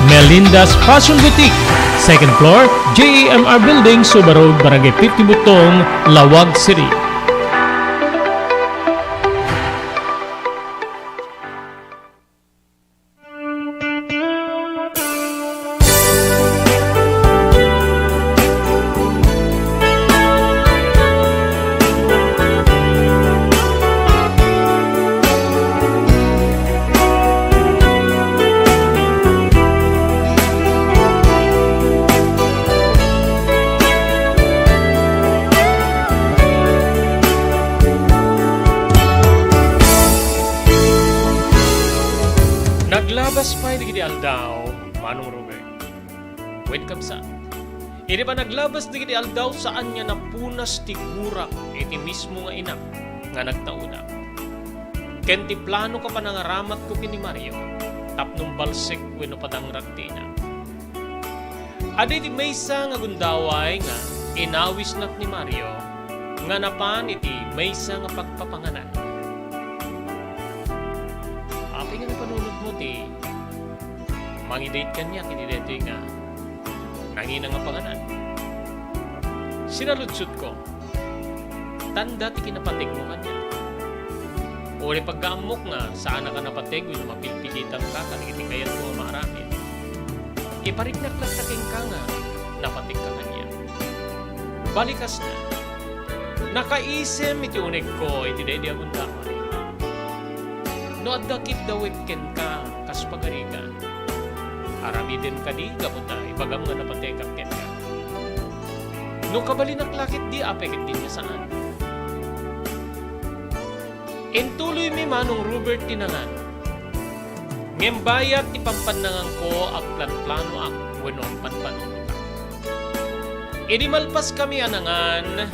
Melinda's Fashion Boutique, second floor, J A M R Building, Suba Road, Barangay fifty Buttong, Laoag City. Naglabas pay dagiti aldaw, Manong Robert. Wen, kabsat, idi panaglabas dagiti aldaw, saan nga napunas ti gurak iti mismo nga inak nga nagtauda. Ken ti plano ken panangaramatko ken ni Mario, tapno umbalsek wenno padangrak ti inak. Adu iti maysa nga gundaway nga inawisnak ni Mario nga napan iti maysa nga pagpapanganan. Apay nga napanunotmo ti mangidate kaniak iti daytoy nga nangina nga panganan? Sinaludsodko, tanda ti kinapategmo kaniak. Uray pagkaammok nga saannak a napateg wenno mapilpilitanka kadagiti kayatmo a maaramid, ipariknak latta kenka nga napategka kaniak. Balikasna, nakaisem iti unegko iti daydi a gundaway. No adda kiddawek kenka kas pagarigan, aramidem kadi gapu ta ibagam nga napategak kenka? No kabalinak la ketdi, apay ketdi nga saan? Intuloymi, Manong Robert, ti nangan. Ngem bayat ti pampannanganko, agplanplanoak wenno agpanpanunotak. Idi malpaskami a nangan,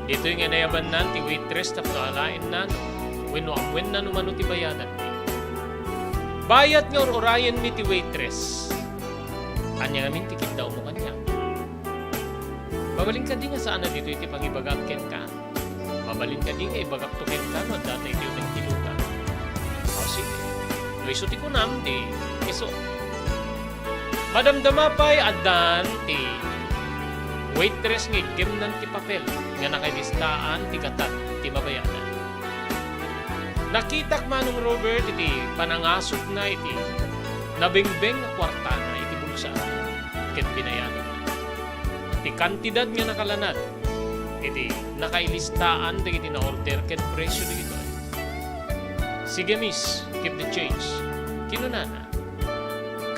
ditoy nga nayabannan ti waitress tapno alaenna wenno ammoenna no mano ti bayadanmi. Bayat nga ur-urayenmi ti waitress. Ania ngamin ti kiddawmo kaniak? Mabalin kadi nga saan a ditoy ti pangibagak kenka? Mabalin kadi nga ibagakto kenka no adda ta iti uneg ti lugan? O, sige. No isu ti kunam, di isu. Madamdama pay, addan ti waitress nga iggimnan ti papel nga nakailistaan ti gatad ti mabayadan. Nakitak, Manong Robert, iti panangasupna iti nabengbeng nga kuartana iti bulsa ket binayadanna ti kantidad nga nakalanad iti nakailistaan dagiti na-order ken presio dagitoy. "Sige, miss, keep the change," kinunana.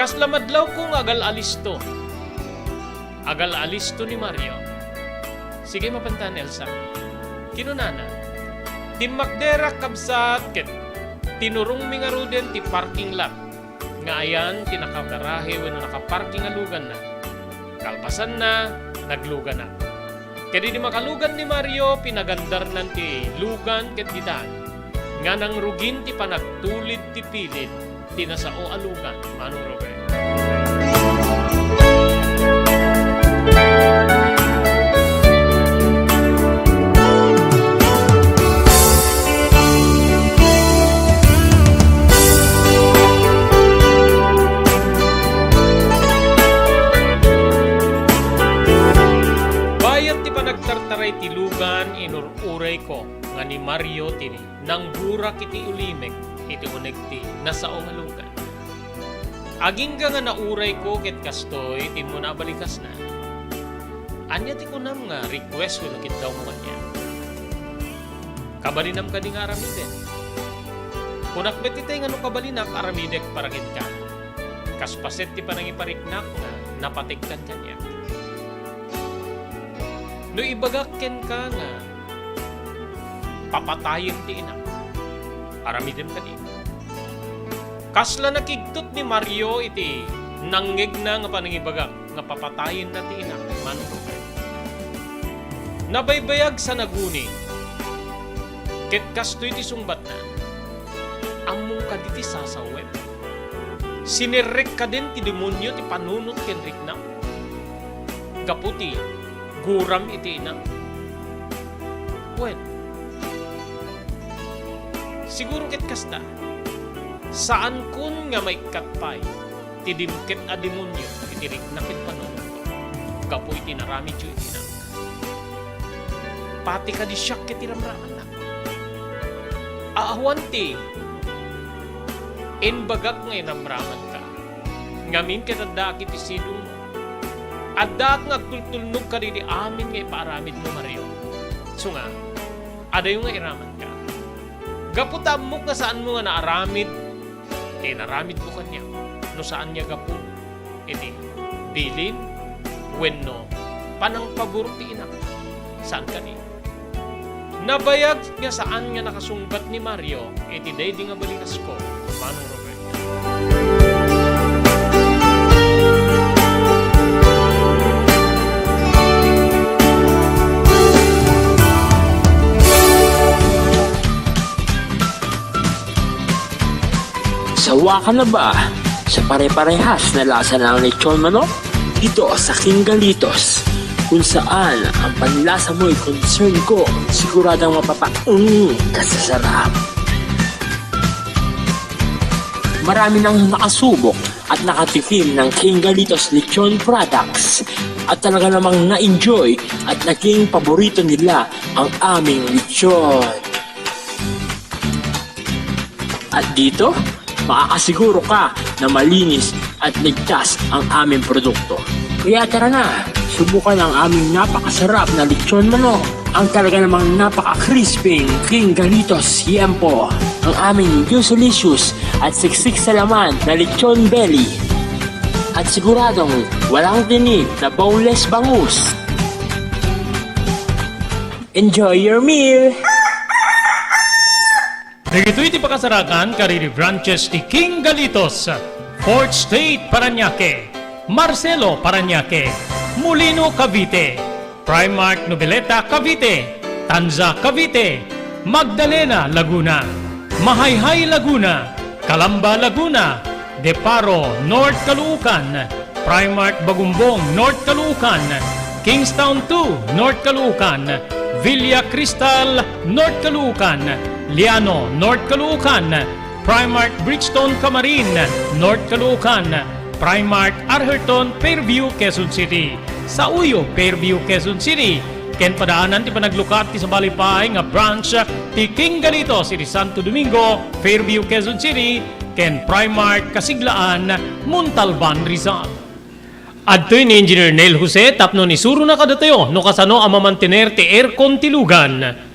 Kasla madlawko nga agal-alisto. Agal-alisto ni Mario. "Sige, mapantan, Elsa," kinunana. Timmakderak, kabsat, ket tinurongmi ngaruden ti parking lot nga ayan ti nakagarahe wenno nakaparking a luganna. Kalpasanna, nagluganak. Ket idi makalugan ni Mario, pinagandarnan ti lugan ket ditan nga nangrugin ti panagtulid ti pilid ti nasao a lugan, Manong Robert. Bayat ti panagtartaray ti lugan, inur-urayko nga ni Mario ti nangburak iti ulimek iti uneg ti nasao nga lugan. Agingga nga naurayko ket kastoy ti immuna a balikasna. Ania ti kunam nga request wenno kiddawmo kaniak? Kabalinam kadi nga aramiden? Kunak met itay nga no kabalinak, aramidek para kenka. Kas paset ti panangipariknak nga napategkan kaniak. No ibagak kenka nga papatayem ti inak, aramidem kadi? Kasla nakigtot ni Mario iti nangngegna nga panangibagak nga papatayenna ti inak, Manong Robert. Nabaybayag sa naguni, ket kastoy ti sungbatna, "Ammom kadi ti sasawem? Sinerrek kadin ti demonio ti panunot ken riknam? Gapu ti guram iti inam?" Wen, siguro ket kasta, saankon nga maikkat pay ti dimket a demonio iti rikna ken panunotko gapu iti naramidyo iti inam. Pati kadi siak ket iramramannak. Awan ti imbagak nga iramramanka. Ngamin ket addaak iti sidongmo. Addaak nga agtultulnog kadagiti amin nga ipaaramidmo, Mario. Isu nga, adayo nga iramanka. Gapu ta ammok nga saanmo nga naaramid ti inaramidmo kaniak, no saan nga gapu iti bilin wenno panangpabor ti inak. Saan kadi? Nabayag nga saan nga nakasungbat ni Mario iti daydi nga balikasko, Manong Robert. Sawa ka na ba sa pare-parehas na lasa ng lechon manok? Dito sa King Galitos, kung saan ang panlasa mo'y concern ko, siguradong mapapaung ka sa sarap. Marami nang nakasubok at nakatikim ng King Galitos Lechon Products at talaga namang na-enjoy at naging paborito nila ang aming lechon. At dito, makakasiguro ka na malinis at ligtas ang aming produkto. Kaya tara na, subukan ang aming napakasarap na lechon manok, ang talaga namang napaka-crispy King Galitos Yempo, ang aming juicy-licious at siksik sa laman na lechon belly, at siguradong walang tinik na boneless bangus. Enjoy your meal! Dagitoy ti pakasarakan kadagiti branches ti King Galitos, Fourth Street, Parañaque, Marcelo, Parañaque, Molino, Cavite, Primark Noveleta, Cavite, Tanza, Cavite, Magdalena, Laguna, Mahayhay, Laguna, Calamba, Laguna, Deparo, North Caloocan, Primark Bagumbong, North Caloocan, Kingstown two, North Caloocan, Villa Cristal, North Caloocan, Liano, North Caloocan, Primark Bridgestone Camarin, North Caloocan, Primark Arherton, Fairview, Quezon City, Sauyo, Fairview, Quezon City, ken padaanan ti panaglukat ti sabali pay nga branch ti King Galitos iti Santo Domingo, Fairview, Quezon City, ken Primark Kasiglaan, Montalban, Rizal. Adtoy ni Engineer Neil Jose tapno isurona kadatayo no kasano a mamantener ti aircon ti lugan.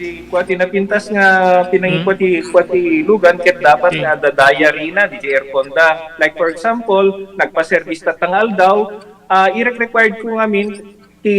Di kua ti napintas nga pinangikua ti, kua ti lugan ket dapat nga adda diary na diay aircon da. Like for example, nagpa-service tatta nga aldaw, ah, irek-required ko ngamin ti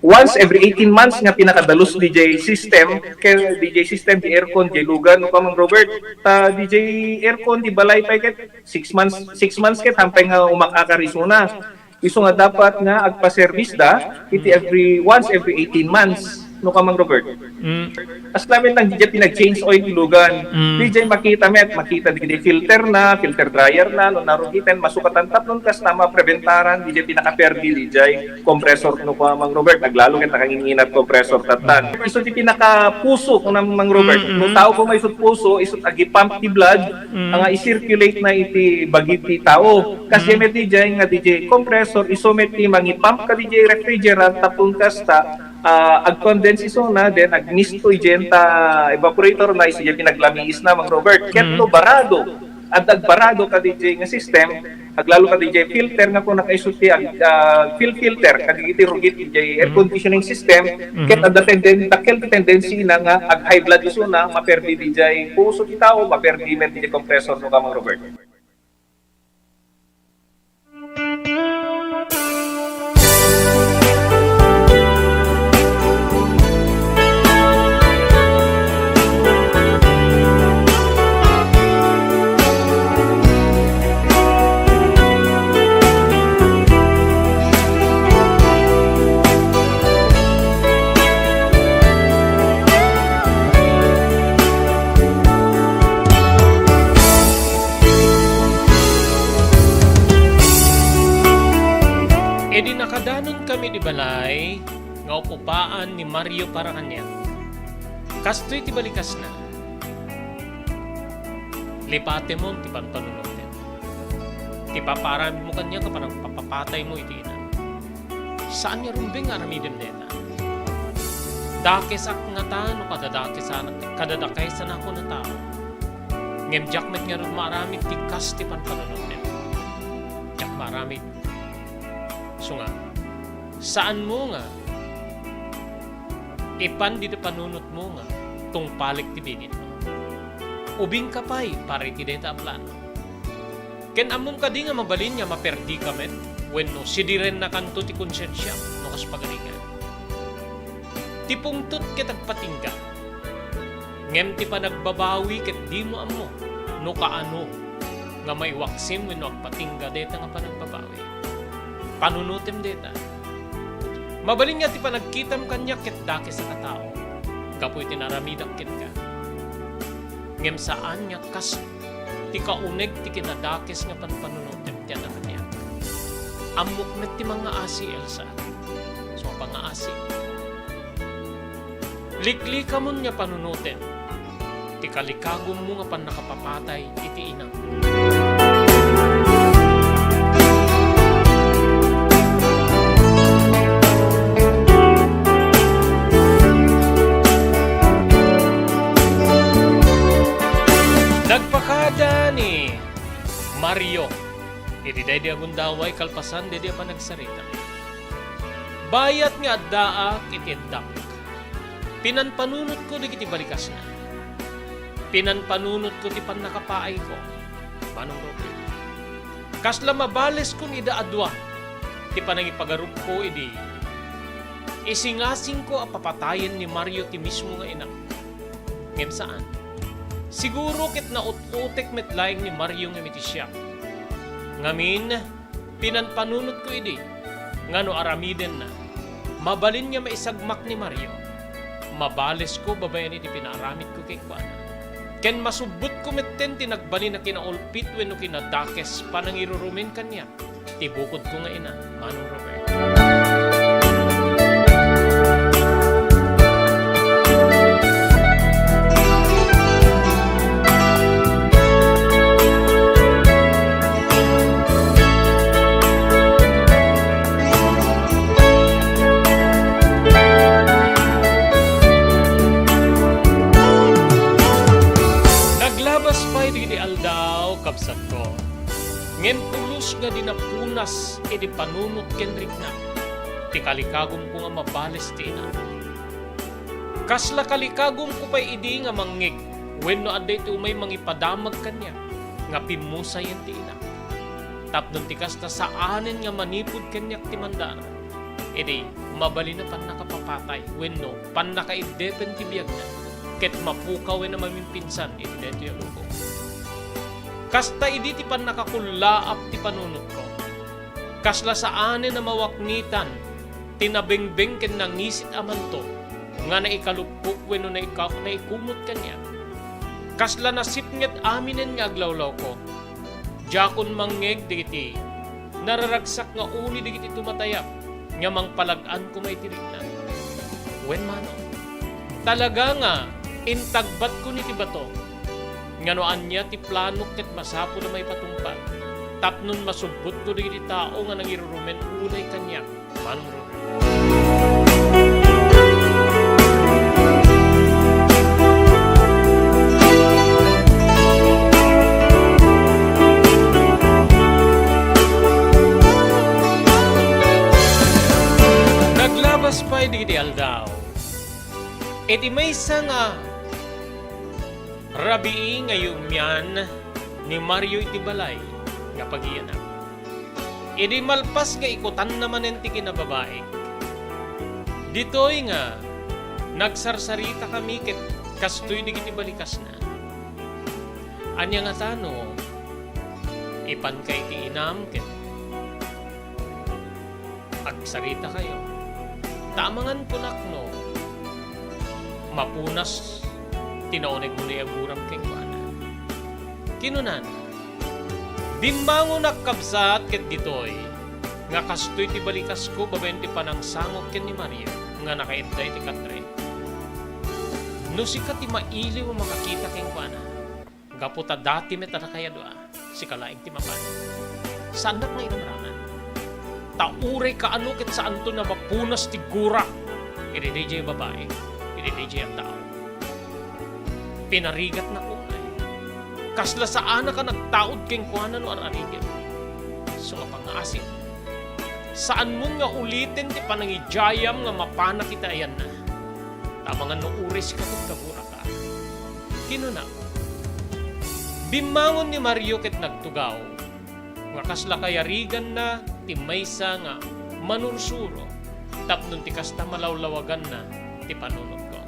once every eighteen months nga pinakadalus diay system, ken diay system ti aircon diay lugan, no, Kamang Robert. Ta diay aircon ti balay pay ket six months, six months ket hampay nga umakakar isuna. Isu nga dapat nga agpa-service da iti every, once every eighteen months, no, Kamang Robert. Mm. Kasla met lang diay pinag-change oil ti lugan. Mm. Diay makita met, makita diay filter na, filter dryer na, no, narugiten, masukatan tapno kasta mapreventaran diay pinakaperdi diay compressor, no, Kamang Robert, aglalo ket nakangin-inat compressor tattan. Isu ti pinakapuso, Kamang Robert. Mm, mm. No tao koma isut puso, isut agipump ti blood, Mm. nga i-circulate na iti bagi ti tao. Kas Mm. met diay nga diay compressor, isu met ti mangipump kadiay refrigerant tapno kasta, ah, ag-condense isuna, then agmisto idiay ta evaporator na, isu diay pinaglamiis na, Mang Robert. Ket Mm. no barado, adda agbarado kadiay nga system, aglalo kadiay filter nga kuna kaisu ti ag-, ah, fuel filter, kadagiti rugit diay air Mm. conditioning system, Mm-hmm. ket adda tenden-, dakkel ti tendency na nga ag-high blood isuna, maperdi diay puso ti tao, maperdi met diay compressor, no, Kamang Robert. ni Mario para kaniak. Kastoy ti balikasna. Lipatemon ti panpanunotem. Ti papaaramidmo kaniak a panangpapapataymo iti inam. Saan nga rumbeng nga aramidem dayta. Dakesak ngata no kadadakesan-, kadadakesanakon a tao. Ngem diak met ngarud maaramid ti kas ti panpanunotem. Diak maaramid. Isu nga, saanmo nga ipan dita panunotmo nga tungpalek ti binitmo. Ubingka pay para iti dayta a plano. Ken ammom kadi nga mabalin nga maperdika met wenno sidirennakanto ti konsensiam no kas pagarigan? Ti pungtot ket agpatingga, ngem ti panagbabawi ket dimo ammo no kaano nga maiwaksim wenno agpatingga dayta nga panagbabawi. Panunotem dayta. Mabalin nga ti panagkitam kaniak ket dakesak a tao gapu iti naaramidak kenka. Ngem saan nga kas ti kauneg ti kinadakes nga panpanunotem ti adda kaniak. Ammok met ti mangngaasi, Elsa. Isu a pangngaasi. Liklikamon nga panunotem ti kalikagummo nga pannakapapatay iti inam. Nagpakada ni Mario iti daydi a gundaway kalpasan daydi a panagsarita. Bayat nga addaak iti eddak, pinanpanunotko dagiti balikasna. Pinanpanunotko ti pannakapaayko. Manong Robert, kasla mabaleskon ida a dua ti panangipagarupko idi isingasingko a papatayen ni Mario ti mismo nga inak. Ngem saan. Siguro ket naut-utek met laeng ni Mario ngem iti siak. Ngamin, pinanpanunotko idi nga no aramidenna, mabalin nga maisagmak ni Mario. Mabalesko babaen iti pinaaramidko kenkuana. Ken masubbotko metten ti nagbalin a kinaulpit wenno kinadakes panangirurumen kaniak ti bukodko nga ina, Manong Robert. Naglabas pay dagiti aldaw, kabsatko. Ngem pulos nga di napunas iti panunot ken rikna ti kalikagumko nga mabales ti ina. Kasla kalikagumko pay idi nga mangngeg wenno adda iti umay mangipadamag kaniak nga pimmusayen ti ina. Tapno ti kasta, saanen nga manipud kaniak ti mandanan. Idi mabalin a pannakapapatay wenno pannakaiddepen ti biagna, ket mapukawen a mamimpinsan iti daytoy a lubong. Kasta idi ti pannakakullaap ti panunotko. Kasla saanen a mawaknitan ti nabengbeng ken nangisit a manto nga naikalukkok wenno naika-, naikumot kaniak. Kasla nasipnget aminen nga aglawlawko. Diakon mangngeg dagiti nararagsak nga uli dagiti tumatayab nga mangpalag-an koma iti rikna. Wen mano, talaga nga intagbatkon iti bato nga no ania ti planok ket masapul a maipatungpal tapnon masubbotko dagiti tao nga nangirurumen unay kaniak. Manong Robert. Naglabas pay dagiti aldaw. Iti maysa nga rabii nga yumian ni Mario iti balay nga pagiyanak. Idi malpas nga ikutanna manen ti kinababaik. Ditoy nga nagsarsaritakami ket kastoy dagiti balikasna. Ania ngata no ipanka iti inam ket agsarita kayo. Ta amangan kunak no mapunas ti naunegmo nga aguram kenkuana. Kinunana, bimmangonak, kabsat, ket ditoy nga kastoy ti balikasko babaen ti panangsangok ken ni Mario. nga nakaidda iti katre. No sika ti mailiw a makakita kenkuana, gapu ta dati met a nakayadua, sika laeng ti mapan. Saannak nga iramraman. Ta uray kaano ket saanton a mapunas ti gurak iti daydiay babai, iti daydiay a tao. Pinarigatnak unay. Kasla saanak a nagtaud kenkuana no ar-arigem. Isu nga pangngaasim. Saanmon nga uliten ti panangidiayam nga mapanak iti ayanna. Ta amangan no uray sika ket kaguraka. Kinuna, bimmangon ni Mario ket nagtugaw nga kasla kayariganna ti maysa nga manursuro tapno ti kasta malawlawaganna ti panunotko.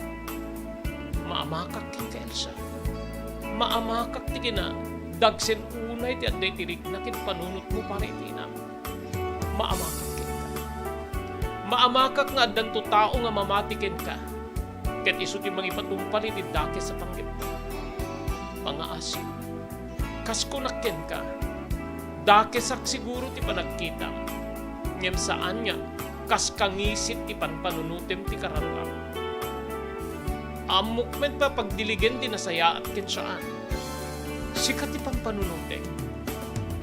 Maamakak kenka, Elsa. Maamakak ti kinadagsen unay ti adda iti rikna ken panunotmo para iti inam. Maamakak kenka. Maamakak nga addanto tao nga mamati kenka, ket isu ti mangipatungpal iti dakes a panggepmo. Pangngaasim. Kas kunak kenka, dakesak siguro ti panagkitam, ngem saan nga kas kangisit ti panpanunotem ti kararuam. Ammok met a pagdiligen ti nasayaat ken saan. Sika ti panpanunotek.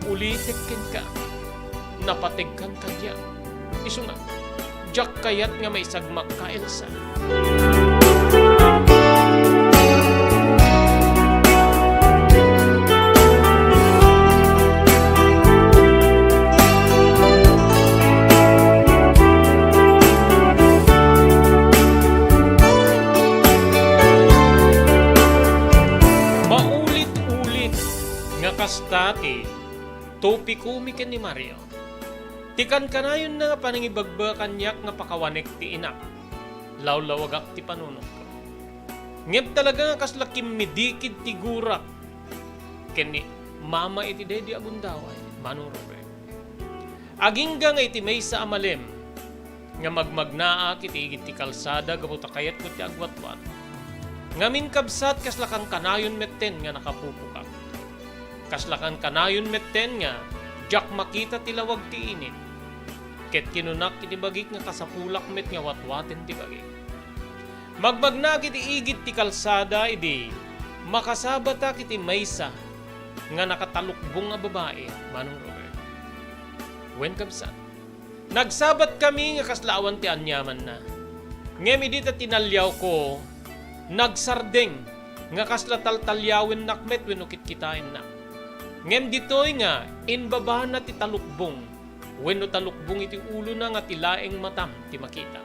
Ulitek kenka. Napategkan kaniak. Isu nga, diak kayat nga maisagmakka, Elsa. Maulit-ulit nga kasta ti topikomi ken ni Mario. Ti kankanayonna nga panangibagbagak kaniak nga pakawanek ti inak. Lawlawagak ti panunotko. Ngem talaga nga kasla kimmidikid ti gurak ken ni Mama iti daydi a gundaway, Manong Robert. Agingga nga iti maysa a malem nga magmagnaak iti igid ti kalsada gapu ta kayatko ti agwatwat. Ngamin, kabsat, kasla kankanayon metten nga nakapupokak. Kasla kankanayon metten nga diak makita ti lawag ti init. Ket kinunak iti bagik nga kasapulak met nga watwaten ti bagik. Magmagnaak iti igid ti kalsada idi makasabatak iti maysa nga nakatalukbong a babai, Manong Robert. Wen, kabsat, nagsabatkami nga kasla awan ti aniamanna. Ngem idi ta tinaliawko, nagsardeng nga kasla taltaliawennak met wenno kitkitaennak. Ngem ditoy nga imbabana ti talukbong wenno talukbong iti ulona nga ti laeng matam ti makita.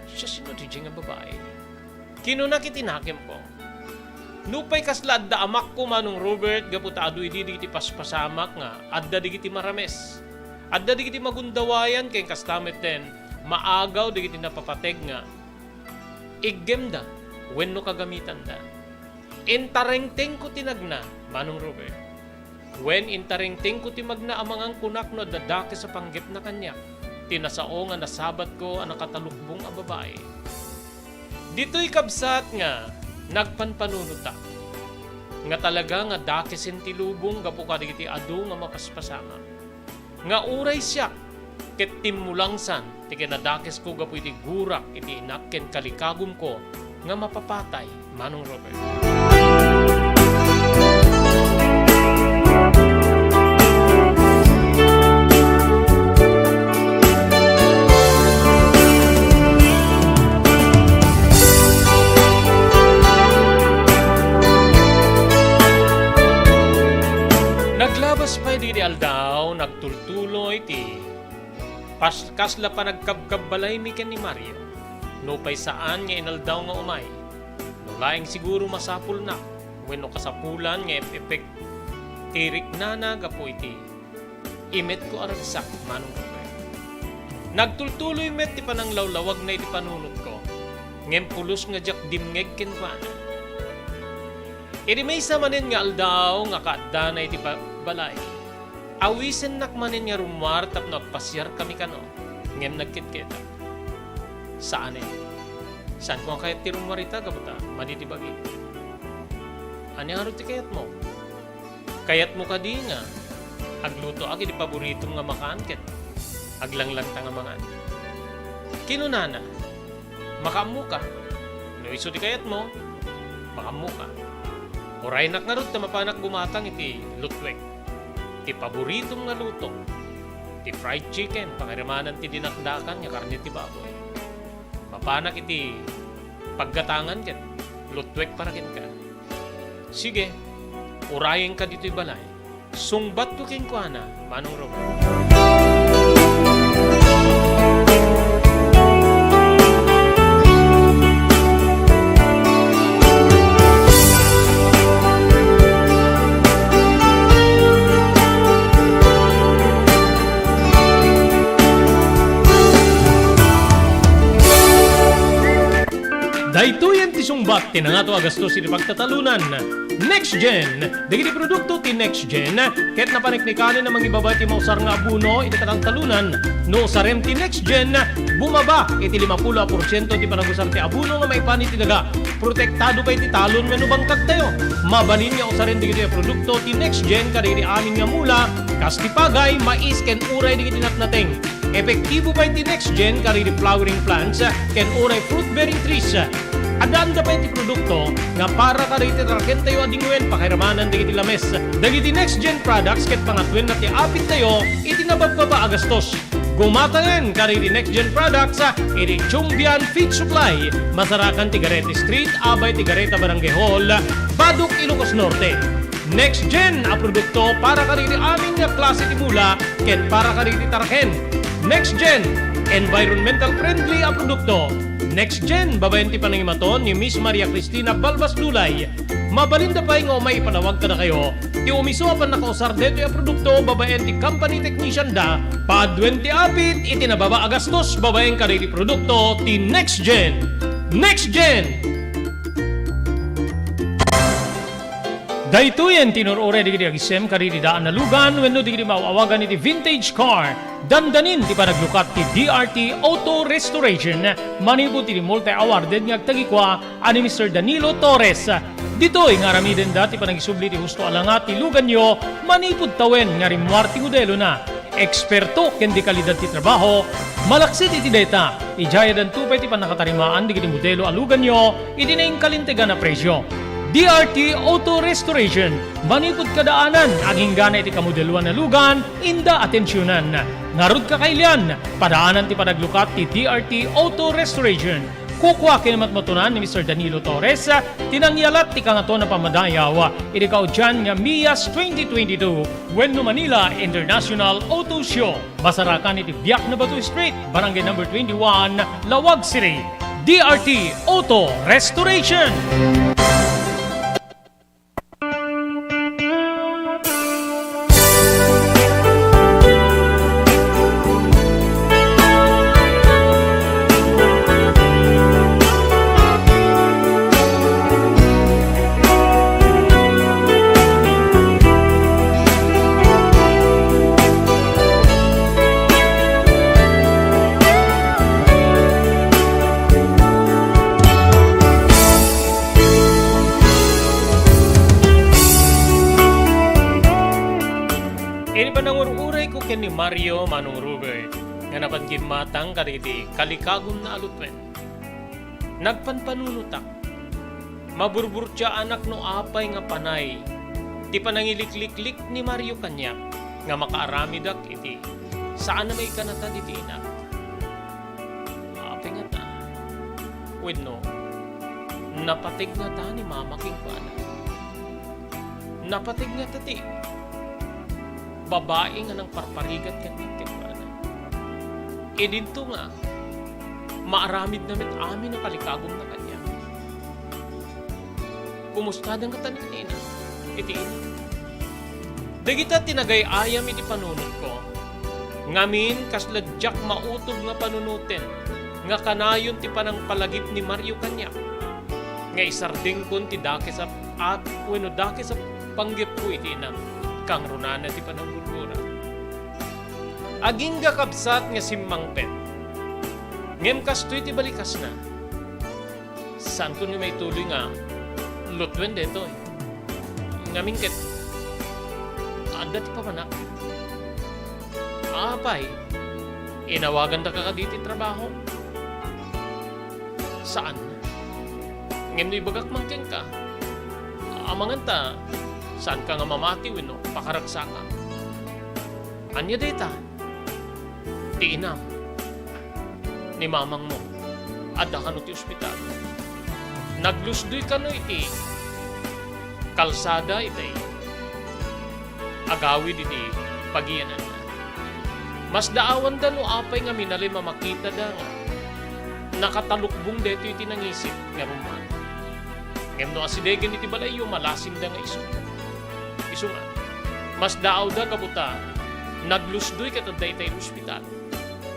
Siasino daydiay nga babai? Kinunak iti nakemko. Nupay kasla adda amakko, Manong Robert, gapu ta adu idi dagiti paspasamak nga adda dagiti marames, adda dagiti magundawayan ken kasta metten maagaw dagiti napapateg nga iggemda wenno kagamitanda. Intarengtengko ti nagna, Manong Robert. Wen, intarengtengko ti magna amangan kunak no adda dakes a panggepna kaniak, ti nasao nga nasabatko a nakatalukbong a babai. Ditoy, kabsat, nga nagpanpanunotak nga talaga nga dakesen ti lubong gapu kadagiti adu nga mapaspasamak. Nga uray siak ket timmulangsan ti kinadakesko gapu iti gurak iti inak ken kalikagumko nga mapapatay, Manong Robert. Naglabas pay dagiti aldaw, nagtultuloy ti pas-, kasla panagkabkabbalaymi ken ni Mario. Nupay saan nga inaldaw nga umay, no laeng siguro masapulnak wenno kasapulan nga ep-epek ti riknana gapu iti imetko a ragsak, Manong Robert. Nagtultuloy met ti pananglawlawagna iti panunotko, ngem pulos nga diak dimngeg kenkuana. Idi maysa manen nga aldaw nga kaaddana iti ba-, balay, awisennak manen nga rummuar tapno agpasiarkami kano, ngem nagketketak. Saanen. Saanko nga kayat ti rummuar ita gapu ta madi ti bagi. Ania ngarud ti kayatmo? Kayatmo kadi nga aglutoak iti paboritom nga makan ket aglanglang ta nga mangan? Kinunana, Makaammoka. No isu ti kayatmo, makaammoka. Uraynak ngarud ta mapanak gumatang iti lutwek. Ti paboritom nga luto, ti fried chicken, pangiramanan ti dinakdakan nga karne ti baboy. Mapanak iti paggatangan ket lutwek para kenka. Sige, urayenka ditoy balay. Sungbatko kenkuana, Manong Robert. Daytoyen ti sungbat ti nangato a gastos iti pagtatalonan. Next Gen. Dagiti produkto ti Next Gen ket napaniknikanen a mangibaba ti mausar nga abono iti kataltalonan. No usarem ti Next Gen, bumaba iti lima pulo a porsiento ti panagusar ti abono nga maipan iti daga. Protektado pay ti talon wenno bangkagtayo. Mabalin nga usaren dagitoy a produkto ti Next Gen kadagiti amin nga mula, kas ti pagay, mais ken uray dagiti natnateng. Epektibo pay ti Next Gen kadagiti flowering plants ken uray fruit-bearing trees. Addaanda pay ti produkto nga para kadagiti tarakentayo a dingwen pakairamanan dagiti lames. Dagiti Next Gen products ket pangatoenna ti apittayo iti nababbaba a gastos. Gumatangen kadagiti Next Gen products iti Chongbian Feed Supply, masarakan ti Garete Street, abay ti Gareta Barangay Hall, Badoc, Ilocos Norte. Next Gen a produkto para kadagiti amin nga klase ti mula ken para kadagiti taraken. Next Gen, environmental friendly a produkto. Next Gen, babaen ti panangimaton ni Miss Maria Cristina Balbas Dulay. Mabalinda pay nga umay ipanawag kadakayo ti umiso a pannakausar daytoy a produkto babaen ti company technician da. Paduen ti apit iti nababa a gastos babaen kadagiti produkto ti Next Gen. Next Gen! Daytoyen ti inur-uray dagiti agisem kadagiti daan a lugan wenno dagiti maaw-awagan iti vintage car. Dandanin ti panaglukat ti D R T Auto Restoration manipud iti multi-awarded nga agtagikua a ni Mister Danilo Torres. Ditoy nga aramidenda ti panagisubli ti husto a langa ti luganyo manipud tawen nga rimmuar ti modelona. Eksperto ken dekalidad ti trabaho, malaksid iti dayta, idiay addanto pay ti pannakatarimaan dagiti modelo a luganyo iti nainkalintegan a presio. D R T Auto Restoration, manipud kadaanan, aginggana iti kamodeloan a lugan, inda atensionan. Ngarud, kakailian, padaanan ti panaglukat ti D R T Auto Restoration. Kukua ken matmatunan ni Mister Danilo Torres ti nangyalat ti Kangatoan a Pammadayaw iti kaudian nga MIAS twenty twenty-two wenno Manila International Auto Show. Masarakan iti Biak na Bato Street, Barangay Number twenty-one, Laoag City. D R T Auto Restoration. Iti panangur-urayko ken ni Mario, Manong Ruby, nga napan gimmatang kadagiti kalikagumna a lutuen. Nagpanpanunotak. Maburburtiaanak no apay nga panay ti panangilikliklik ni Mario kaniak nga makaaramidak iti saan a maikanatan iti inak. Apay ngata? Wenno, napateg ngata ni Mama kenkuana? Napateg ngata ti babai nga nangparparigat ken kenkuana? Idinto nga maaramidna met amin a kalikagumna kaniak. Kumustada ngata ni Nina iti ina? Dagita ti nagay-ayam iti panunotko. Ngamin, kasla diak mautog nga panunoten nga kanayon ti panangpalagip ni Mario kaniak, nga isardengkon ti dakes a at wenno dakes a panggepko iti inam, kangrunana ti pananggurgura. Agingga kabsat nga simmangpet. Ngem kastoy ti balikasna. Saanko ni maituloy nga lutuen daytoy. Ngamin ket, adda ti pamanak. Apay, inawagandaka kadi ti trabaho? Saan. Ngem no ibagak man kenka, amangan ta, saanka nga mamati wenno pakaragsakak. Ania dayta? Ti inam ni mamangmo, adda kano ti ospital. Naglusdoy kano iti kalsada iti agawid iti pagiyananna. Masdaawanda no apay nga minalem a makitada nga nakatalukbong daytoy iti nangisit nga rummuar. Ngem no asidegen iti balayyo, malasinda nga isu. Isu nga, masdaawda gapu ta naglusdoy ket adda itay ospital.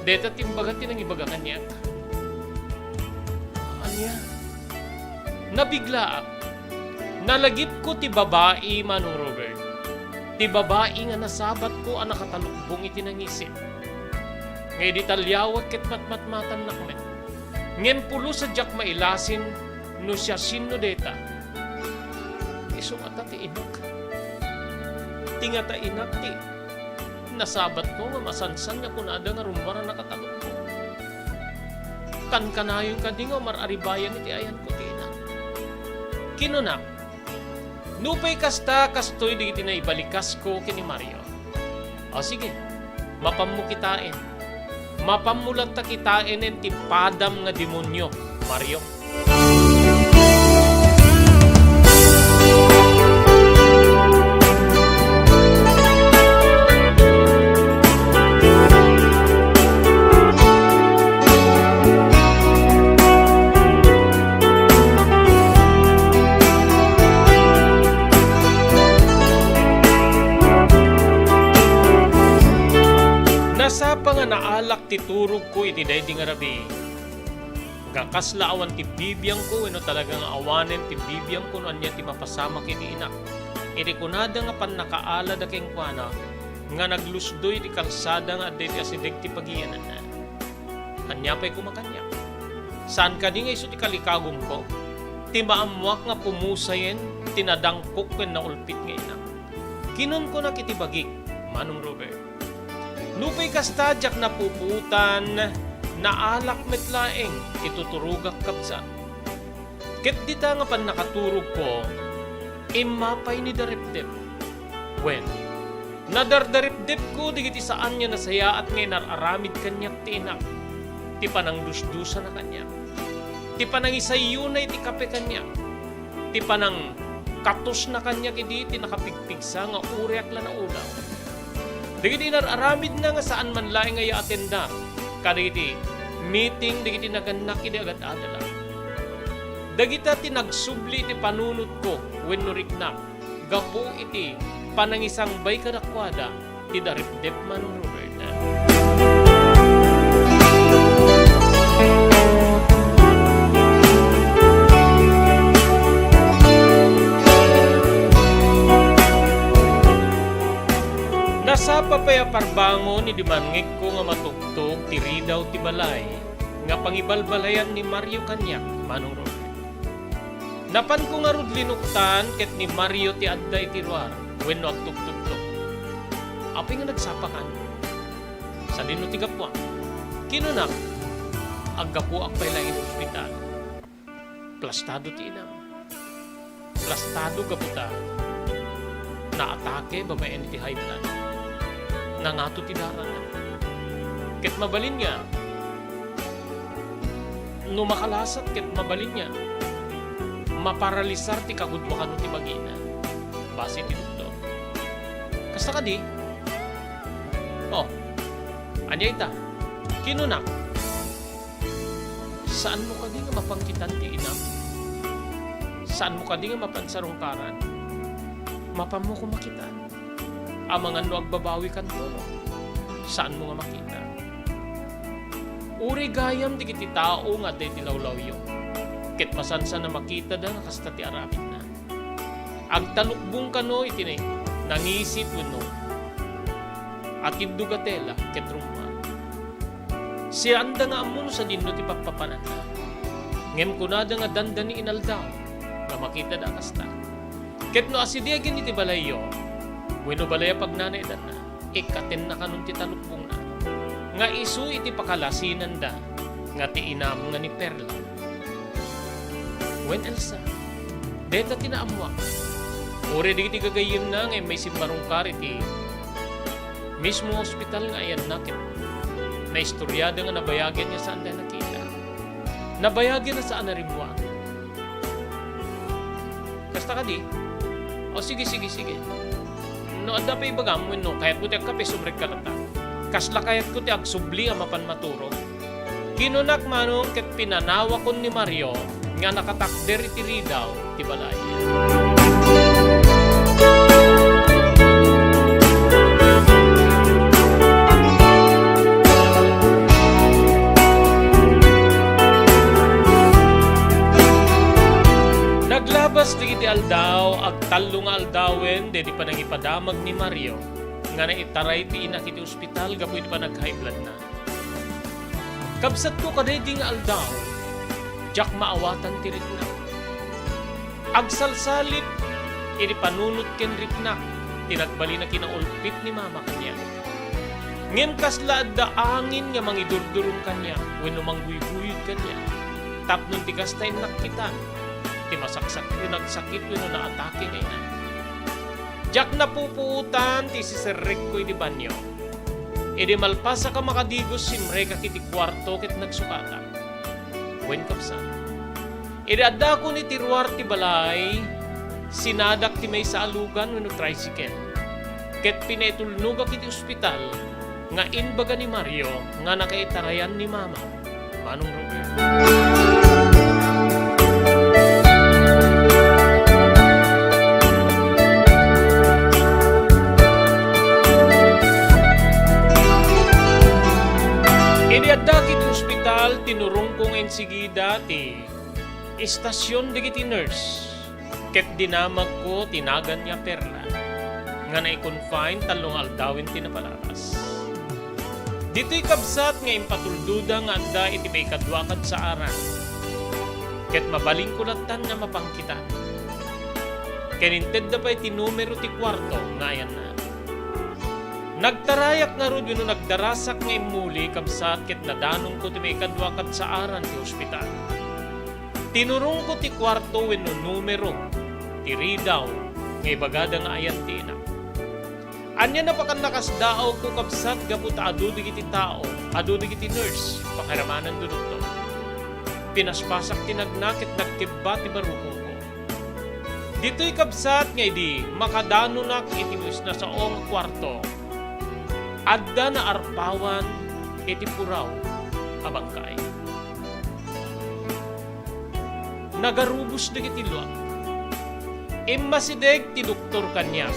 Dayta ti imbaga ti nangibaga kaniak. Ania? Nabiglaak. Nalagipko ti babai, Manong Robert. Ti babai nga nasabatko a nakatalukbong iti nangisit. Nga idi taliawek ket matmatmatannak met. Ngem pulos a diak mailasin no siasino dayta. Isu ngata ti inak. Ti ngata inak ti nasabatko nga masansan nga kunada nga rummuar a nakatalukbong. Kankanayon kadi nga umar-aribayan iti ayanko ti inak. Kinunak, "Nupay kasta, kastoy dagiti naibalikas ko ken ni Mario." O sige, mapanmo kitaen. Mapanmo latta kitaenen ti padam nga demonio, Mario. Nasapa nga naalak ti turogko iti daydi nga rabii. Nga kasla awan ti bibiangko wenno talaga nga awanen ti bibiangko no ania ti mapasamak iti inak. Iti kunada nga pannakaalada kenkuana nga naglusdoy iti kalsada nga adda iti asideg ti pagiyananna. Ania pay koma kaniak? Saan kadi nga isu ti kalikagumko? Ti maammoak nga pumusayen ti nadangkok ken naulpit nga inak. Kinunkunak iti bagik, Manong Robert. Nupay kasta, diak napupuotan, naalak met laeng ti tuturogak, kabsat. Ket dita nga pannakaturogko, immapay ni darepdep. Wen, nadardarepdepko dagiti saan nga nasayaat nga inar-aramid kaniak ti inak, ti panangdusdusana kaniak, ti panangisayyona iti kape kaniak, ti panangkatosna kaniak idi ti nakapigpigsa nga ureak la naulaw. Dagiti inar-aramidna nga saan man laeng a yaatenda kadagiti meeting dagiti nagannak idi agad-adala. Dagita ti nagsubli iti panunotko wenno riknak gapu iti panangisangbay kadakuada ti darepdep, Manong Robert. Nasapa pay a parbangon idi mangngegko nga matugtog ti ridaw ti balay nga pangibalbalayan ni Mario kaniak, Manong Robert. Napanko ngarud linuktan ket ni Mario ti adda iti ruar wenno agtugtugto. Apay nga nagsapakan? Sadino ti gapuak? Kinunak, aggapuak pay laeng iti ospital. Plastado ti inam. Plastado gapu ta naatake babaen iti high blood. Nangato ti darana. Ket mabalin nga, no makalasat ket mabalin nga maparalisar ti kagudua kano ti bagina, base ti doktor. Kasta kadi? Oh, ania ita? Kinunak, saanmo kadi nga mapangkitan ti inam? Saanmo kadi nga mapansarungkaran? Mapanmo koma kitan? Amangan no agbabawikanto, no? Saanmo nga makita? Uray gayam dagiti tao nga adda iti lawlawyo, ket masansan a makitada nga kasta ti aramidna. Agtalukbong kano iti nangisit wenno atiddo gatela ket rummuar. Saanda nga ammo no sadino ti pappapananna. Ngem kunada nga dandani inaldaw nga makitada a kasta. Ket no asidegen iti balayyo wenno balay a pagnanaedanna, ikkatenna kanon ti talukbongna nga isu iti pakalasinanda nga ti inam nga ni Perla. Wen, Elsa, dayta ti naammoak. Uray dagiti gagayyemna nga immay simmarungkar iti mismo nga ospital nga ayanna ket naistoriada nga nabayagen nga saanda a nakita. Nabayagen a saan a rimmuar. Kasta kadi? O, sige, sige, sige. No adda pay ibagam wenno kayatmo ti agkape, sumrekka latta. Kasla kayatko ti agsubli a mapan maturog. Kinunak manong ket pinanawakon ni Mario nga nakatakder iti ridaw ti balay. Naglabas dagiti aldaw, agtallo nga aldawen daydi panangipadamag ni Mario nga naitaray ti inak iti ospital gapu iti panag-high bloodna. Kabsatko, kadaydi nga aldaw, diak maawatan ti riknak. Agsalsalip iti panunot ken riknak ti nagbalin a kinaulpit ni Mama kaniak. Ngem kasla adda angin nga mangidurdurum kaniak wenno mangguyguyod kaniak tapno ti kasta, innak, kita ti masaksak-, nagsakit wenno naatake nga ina. Diak napupuotan ti siserrekko iti banio. Idi malpasak a makadigos, simrekak iti kuarto ket nagsukatak. Wen, kabsat, idi addakon iti ruar ti balay, sinadak ti maysa a lugan wenno tricycle ket pinaitulnogak iti ospital nga imbaga ni Mario nga nakaitarayan ni Mama. Manong Robert. Idi addak iti ospital, tinurongko nga insigida ti istasyon dagiti nurse. Ket dinamagko ti naganna a Perla nga nai-confine tallo nga aldawen ti napalaras. Ditoy kabsat nga impatuldoda nga adda iti maikadua a kadsaaran, ket mabalinko lattan nga mapangkita. Ken intedda pay ti numero ti kuarto nga ayanna. Nagtarayak ngarud wenno nagdarasak nga immuli, kabsat, ket nadanonko ti maikadua a kadsaaran ti ospital. Tinurongko ti kuarto wenno numero ti ridaw nga ibagada nga ayan ti inak. Ania napakannakasdaawko, kabsat, gapu ta adu dagiti tao, adu dagiti nurse, pakaramananto doktor. Pinaspasak ti nagna ket nagkebba ti barukongko. Ditoy, kabsat, nga idi makadanonak iti nasaoak a kuarto, adda naarpawan iti puraw a bangkay. Nagarubos dagiti luak. Immasideg ti doktor kaniak,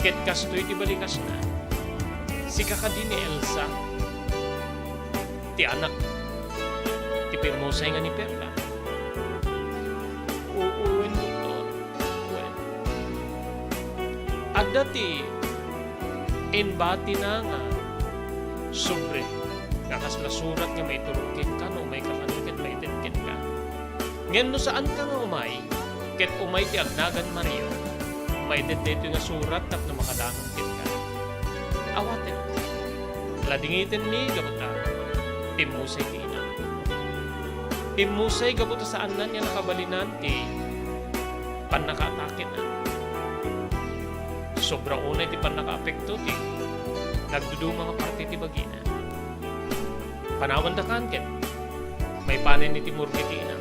ket kastoy ti balikasna, "Sika kadi ni Elsa, ti anak ti pimmusay nga ni Perla?" "Oo, wen, doktor, wen." Adda ti imbatina nga sobre nga kasla surat nga maiturong kenka no umayka kano ket maited kenka. Ngem no saanka nga umay, ket umay ti agnagan Mario, maited daytoy nga surat tapno makadanon kenka. Awaten. Ladingitenmi gapu ta pimmusay ti ina. Pimmusay gapu ta saannan nga nakabalinan ti pannakaatakena. Sobra unay ti pannakaapekto ti nagduduma nga parte ti bagina. Panawandakan ket maipanen iti morgue ti ina.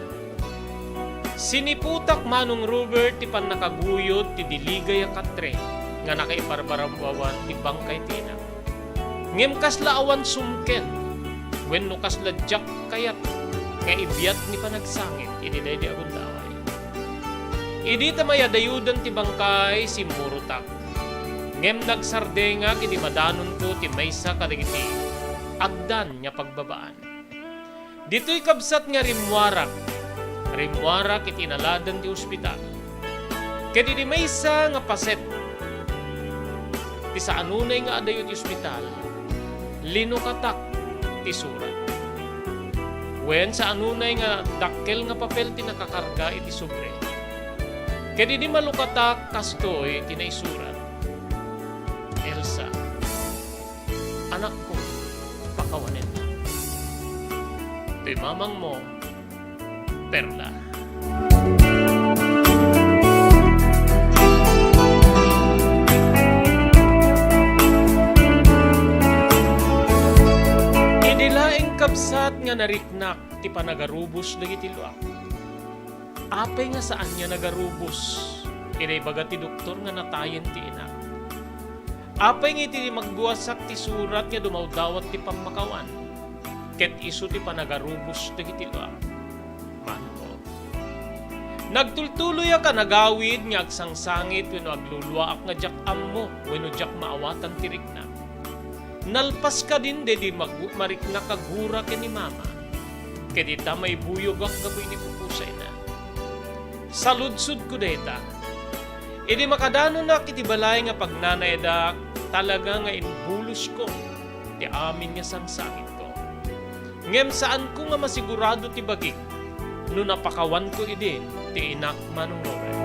Siniputak, Manong Robert, ti pannakaguyod ti diligay a katre nga nakaiparbarabuawan ti bangkay ti ina. Ngem kasla awan sumken wenno kasla diak kayat nga ibiat ni panagsangit iti daydi a gundaway. Idi ta mayadayodan ti bangkay, simmurotak. Ngem nagsardengak idi madanonko ti maysa kadagiti agdan nga pagbabaan. Ditoy kabsat nga rimmuarak, rimmuarak iti inaladan ti ospital. Ket idi maysa nga paset ti saanunay nga adayo ti ospital, linukatak ti surat. Wen, saanunay nga dakkel nga papel ti nakakarga iti sobre. Ket idi malukatak, kastoy ti naisurat, "Elsa, anakko, pakawanen. Toy mamangmo, Perla." Idi laeng, kabsat, nga nariknak ti panagarubos dagiti luak, apay nga saan nga nagarubos? Ida ibaga ti doktor nga natayen ti inak. Apay nga iti magbuasak ti surat nga dumawdawat ti pammakawan, ket isu ti panagarubos dagiti luak? Manong. Nagtultuloyak a nagawid nga agsangsangit wenno agluluaak nga diak ammo wenno diak maawatan ti riknak. Nalpas kadin daydi magu-, mariknak a gura ken ni Mama, ket ita, maibuyogak gapu iti pupusayna. Saludsodko dayta. Idi makadanonak iti balay nga pagnanayadak, talaga nga imbulosko ti amin nga sangsangitko. Ngem saanko nga masigurado ti bagik no napakawanko idi ti inak, Manong Robert.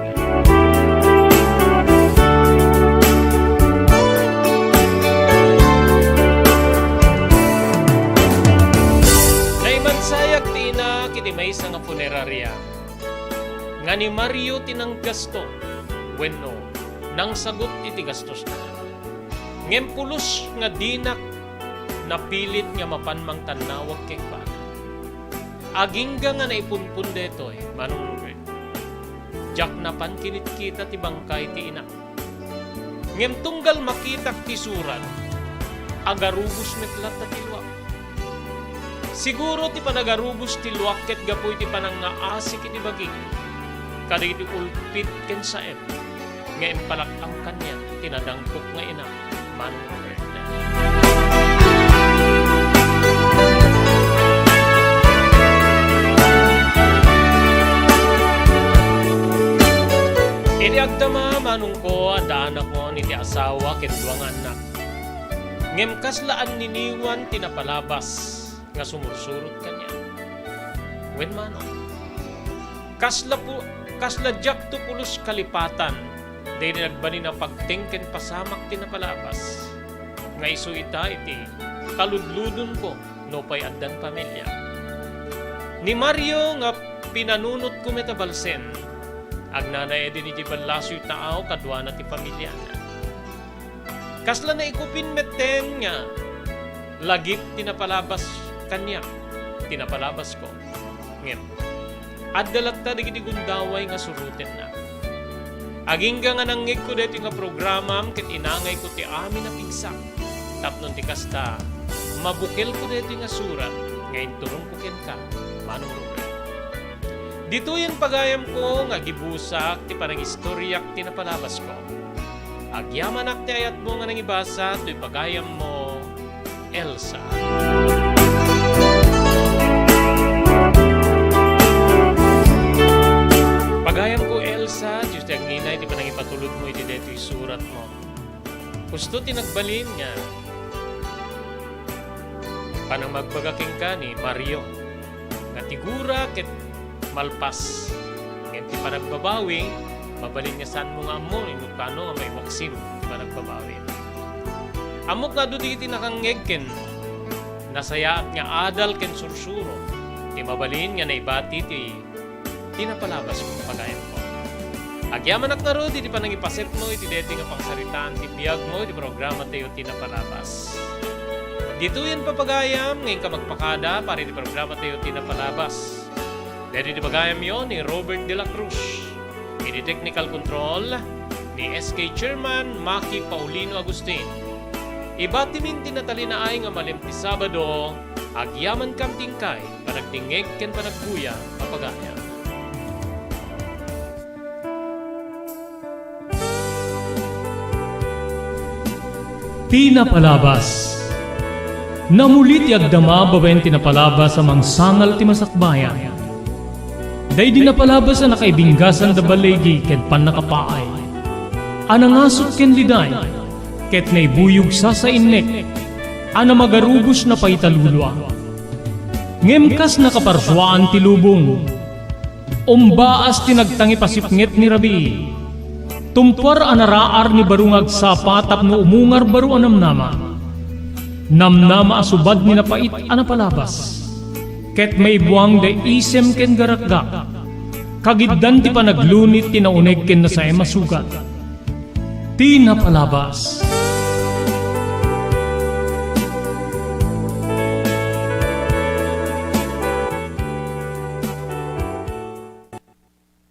Naimansayak ti inak iti maysa nga funeraria nga ni Mario ti nanggasto wenno nangsagut iti gastosna. Ngem pulos nga dinak napilit nga mapan mangtannawag kenkuana. Agingga nga naipunpon daytoy, Manong Robert, diak napan kinitkita ti bangkay ti inak. Ngem tunggal makitak ti surat, agarubos met latta ti luak. Siguro ti panagarubos ti luak ket gapu iti panangngaasik iti bagik kadagiti ulpit ken saem nga impalak-am kaniak ti nadangpok nga inak, Manong Robert. Idi agdama, manongko, addaanakon iti asawa ken dua nga annak. Ngem kasla anniniwan ti napalabas nga sumursurot kaniak. Wen, manong, kasla pu-, kasla diakto pulos kalipatan daydi nagbalin a pagteng ken pasamak ti napalabas, nga isu ita iti kaludludonko nupay addan pamilia. Ni Mario nga pinanunotko met a balsen, agnanaed idi ti ballasoy taaw kaduana ti familiana. Kasla naikupin metten nga lagip ti napalabas kaniak, ti napalabasko. Ngem adda latta dagiti gundaway nga surotenna. Agingga nga nangngegko daytoy nga programam ket inangayko ti amin a pigsak, tapno ti kasta, mabukelko daytoy nga surat nga inturongko kenka, Manong Robert. Ditoyen pagayamko nga agibusak ti panangistoriak ti napalabasko. Agyamanak ti ayatmo nga nangibasa toy pagayammo, Elsa. Pagayamko, Elsa, Dios ti agngina iti panangipatulodmo iti daytoy suratmo. Husto ti nagbalin nga panangmagbaga kenka ni Mario, nga ti gura ket malpas. Ngem ti panagbabawi, mabalin nga saanmo nga ammo no kano nga maiwaksim ti panagbabawi. Ammok nga adu dagiti nakangngeg ken nasayaat nga adal ken sursuro ti mabalin nga naibati ti ti napalabasko, pagayamko. Agyamanak ngarud iti panangipasetmo iti daytoy nga pangsaritaan ti biagmo iti programatayo ti napalabas. Ditoyen, papagayam, nga inka magpakada para iti programatayo ti napalabas. Daytoy ti pagayamyo ni Robert de la Cruz. Iti technical control ni S K Chairman Maki Paulino Agustin. Ibatimin ti natalinaay nga malem ti Sabado, agyamankam ti inkay panagdingngeg ken panagguya a pagayam. Ti napalabas. Namuli ti agdama babaen ti napalabas a mangsangal ti masakbayan. Daydi napalabas a nakaibinggasan da baligi ken pannakapaay, a nangasuk ken liday, ket naibuyog sasainnek, a namagarubos na pay talulua. Ngem kas nakaparsuaan ti lubong, umbaas ti nagtangipasipnget ni rabii. Tumpuar a naraar ni baro nga agsapa tapno umungar baro a namnama. Namnama a subad ni napait a napalabas. Ket maibuang da isem ken garakgak. Kagiddan ti panaglunit ti nauneg ken nasaem a sugat. Ti napalabas.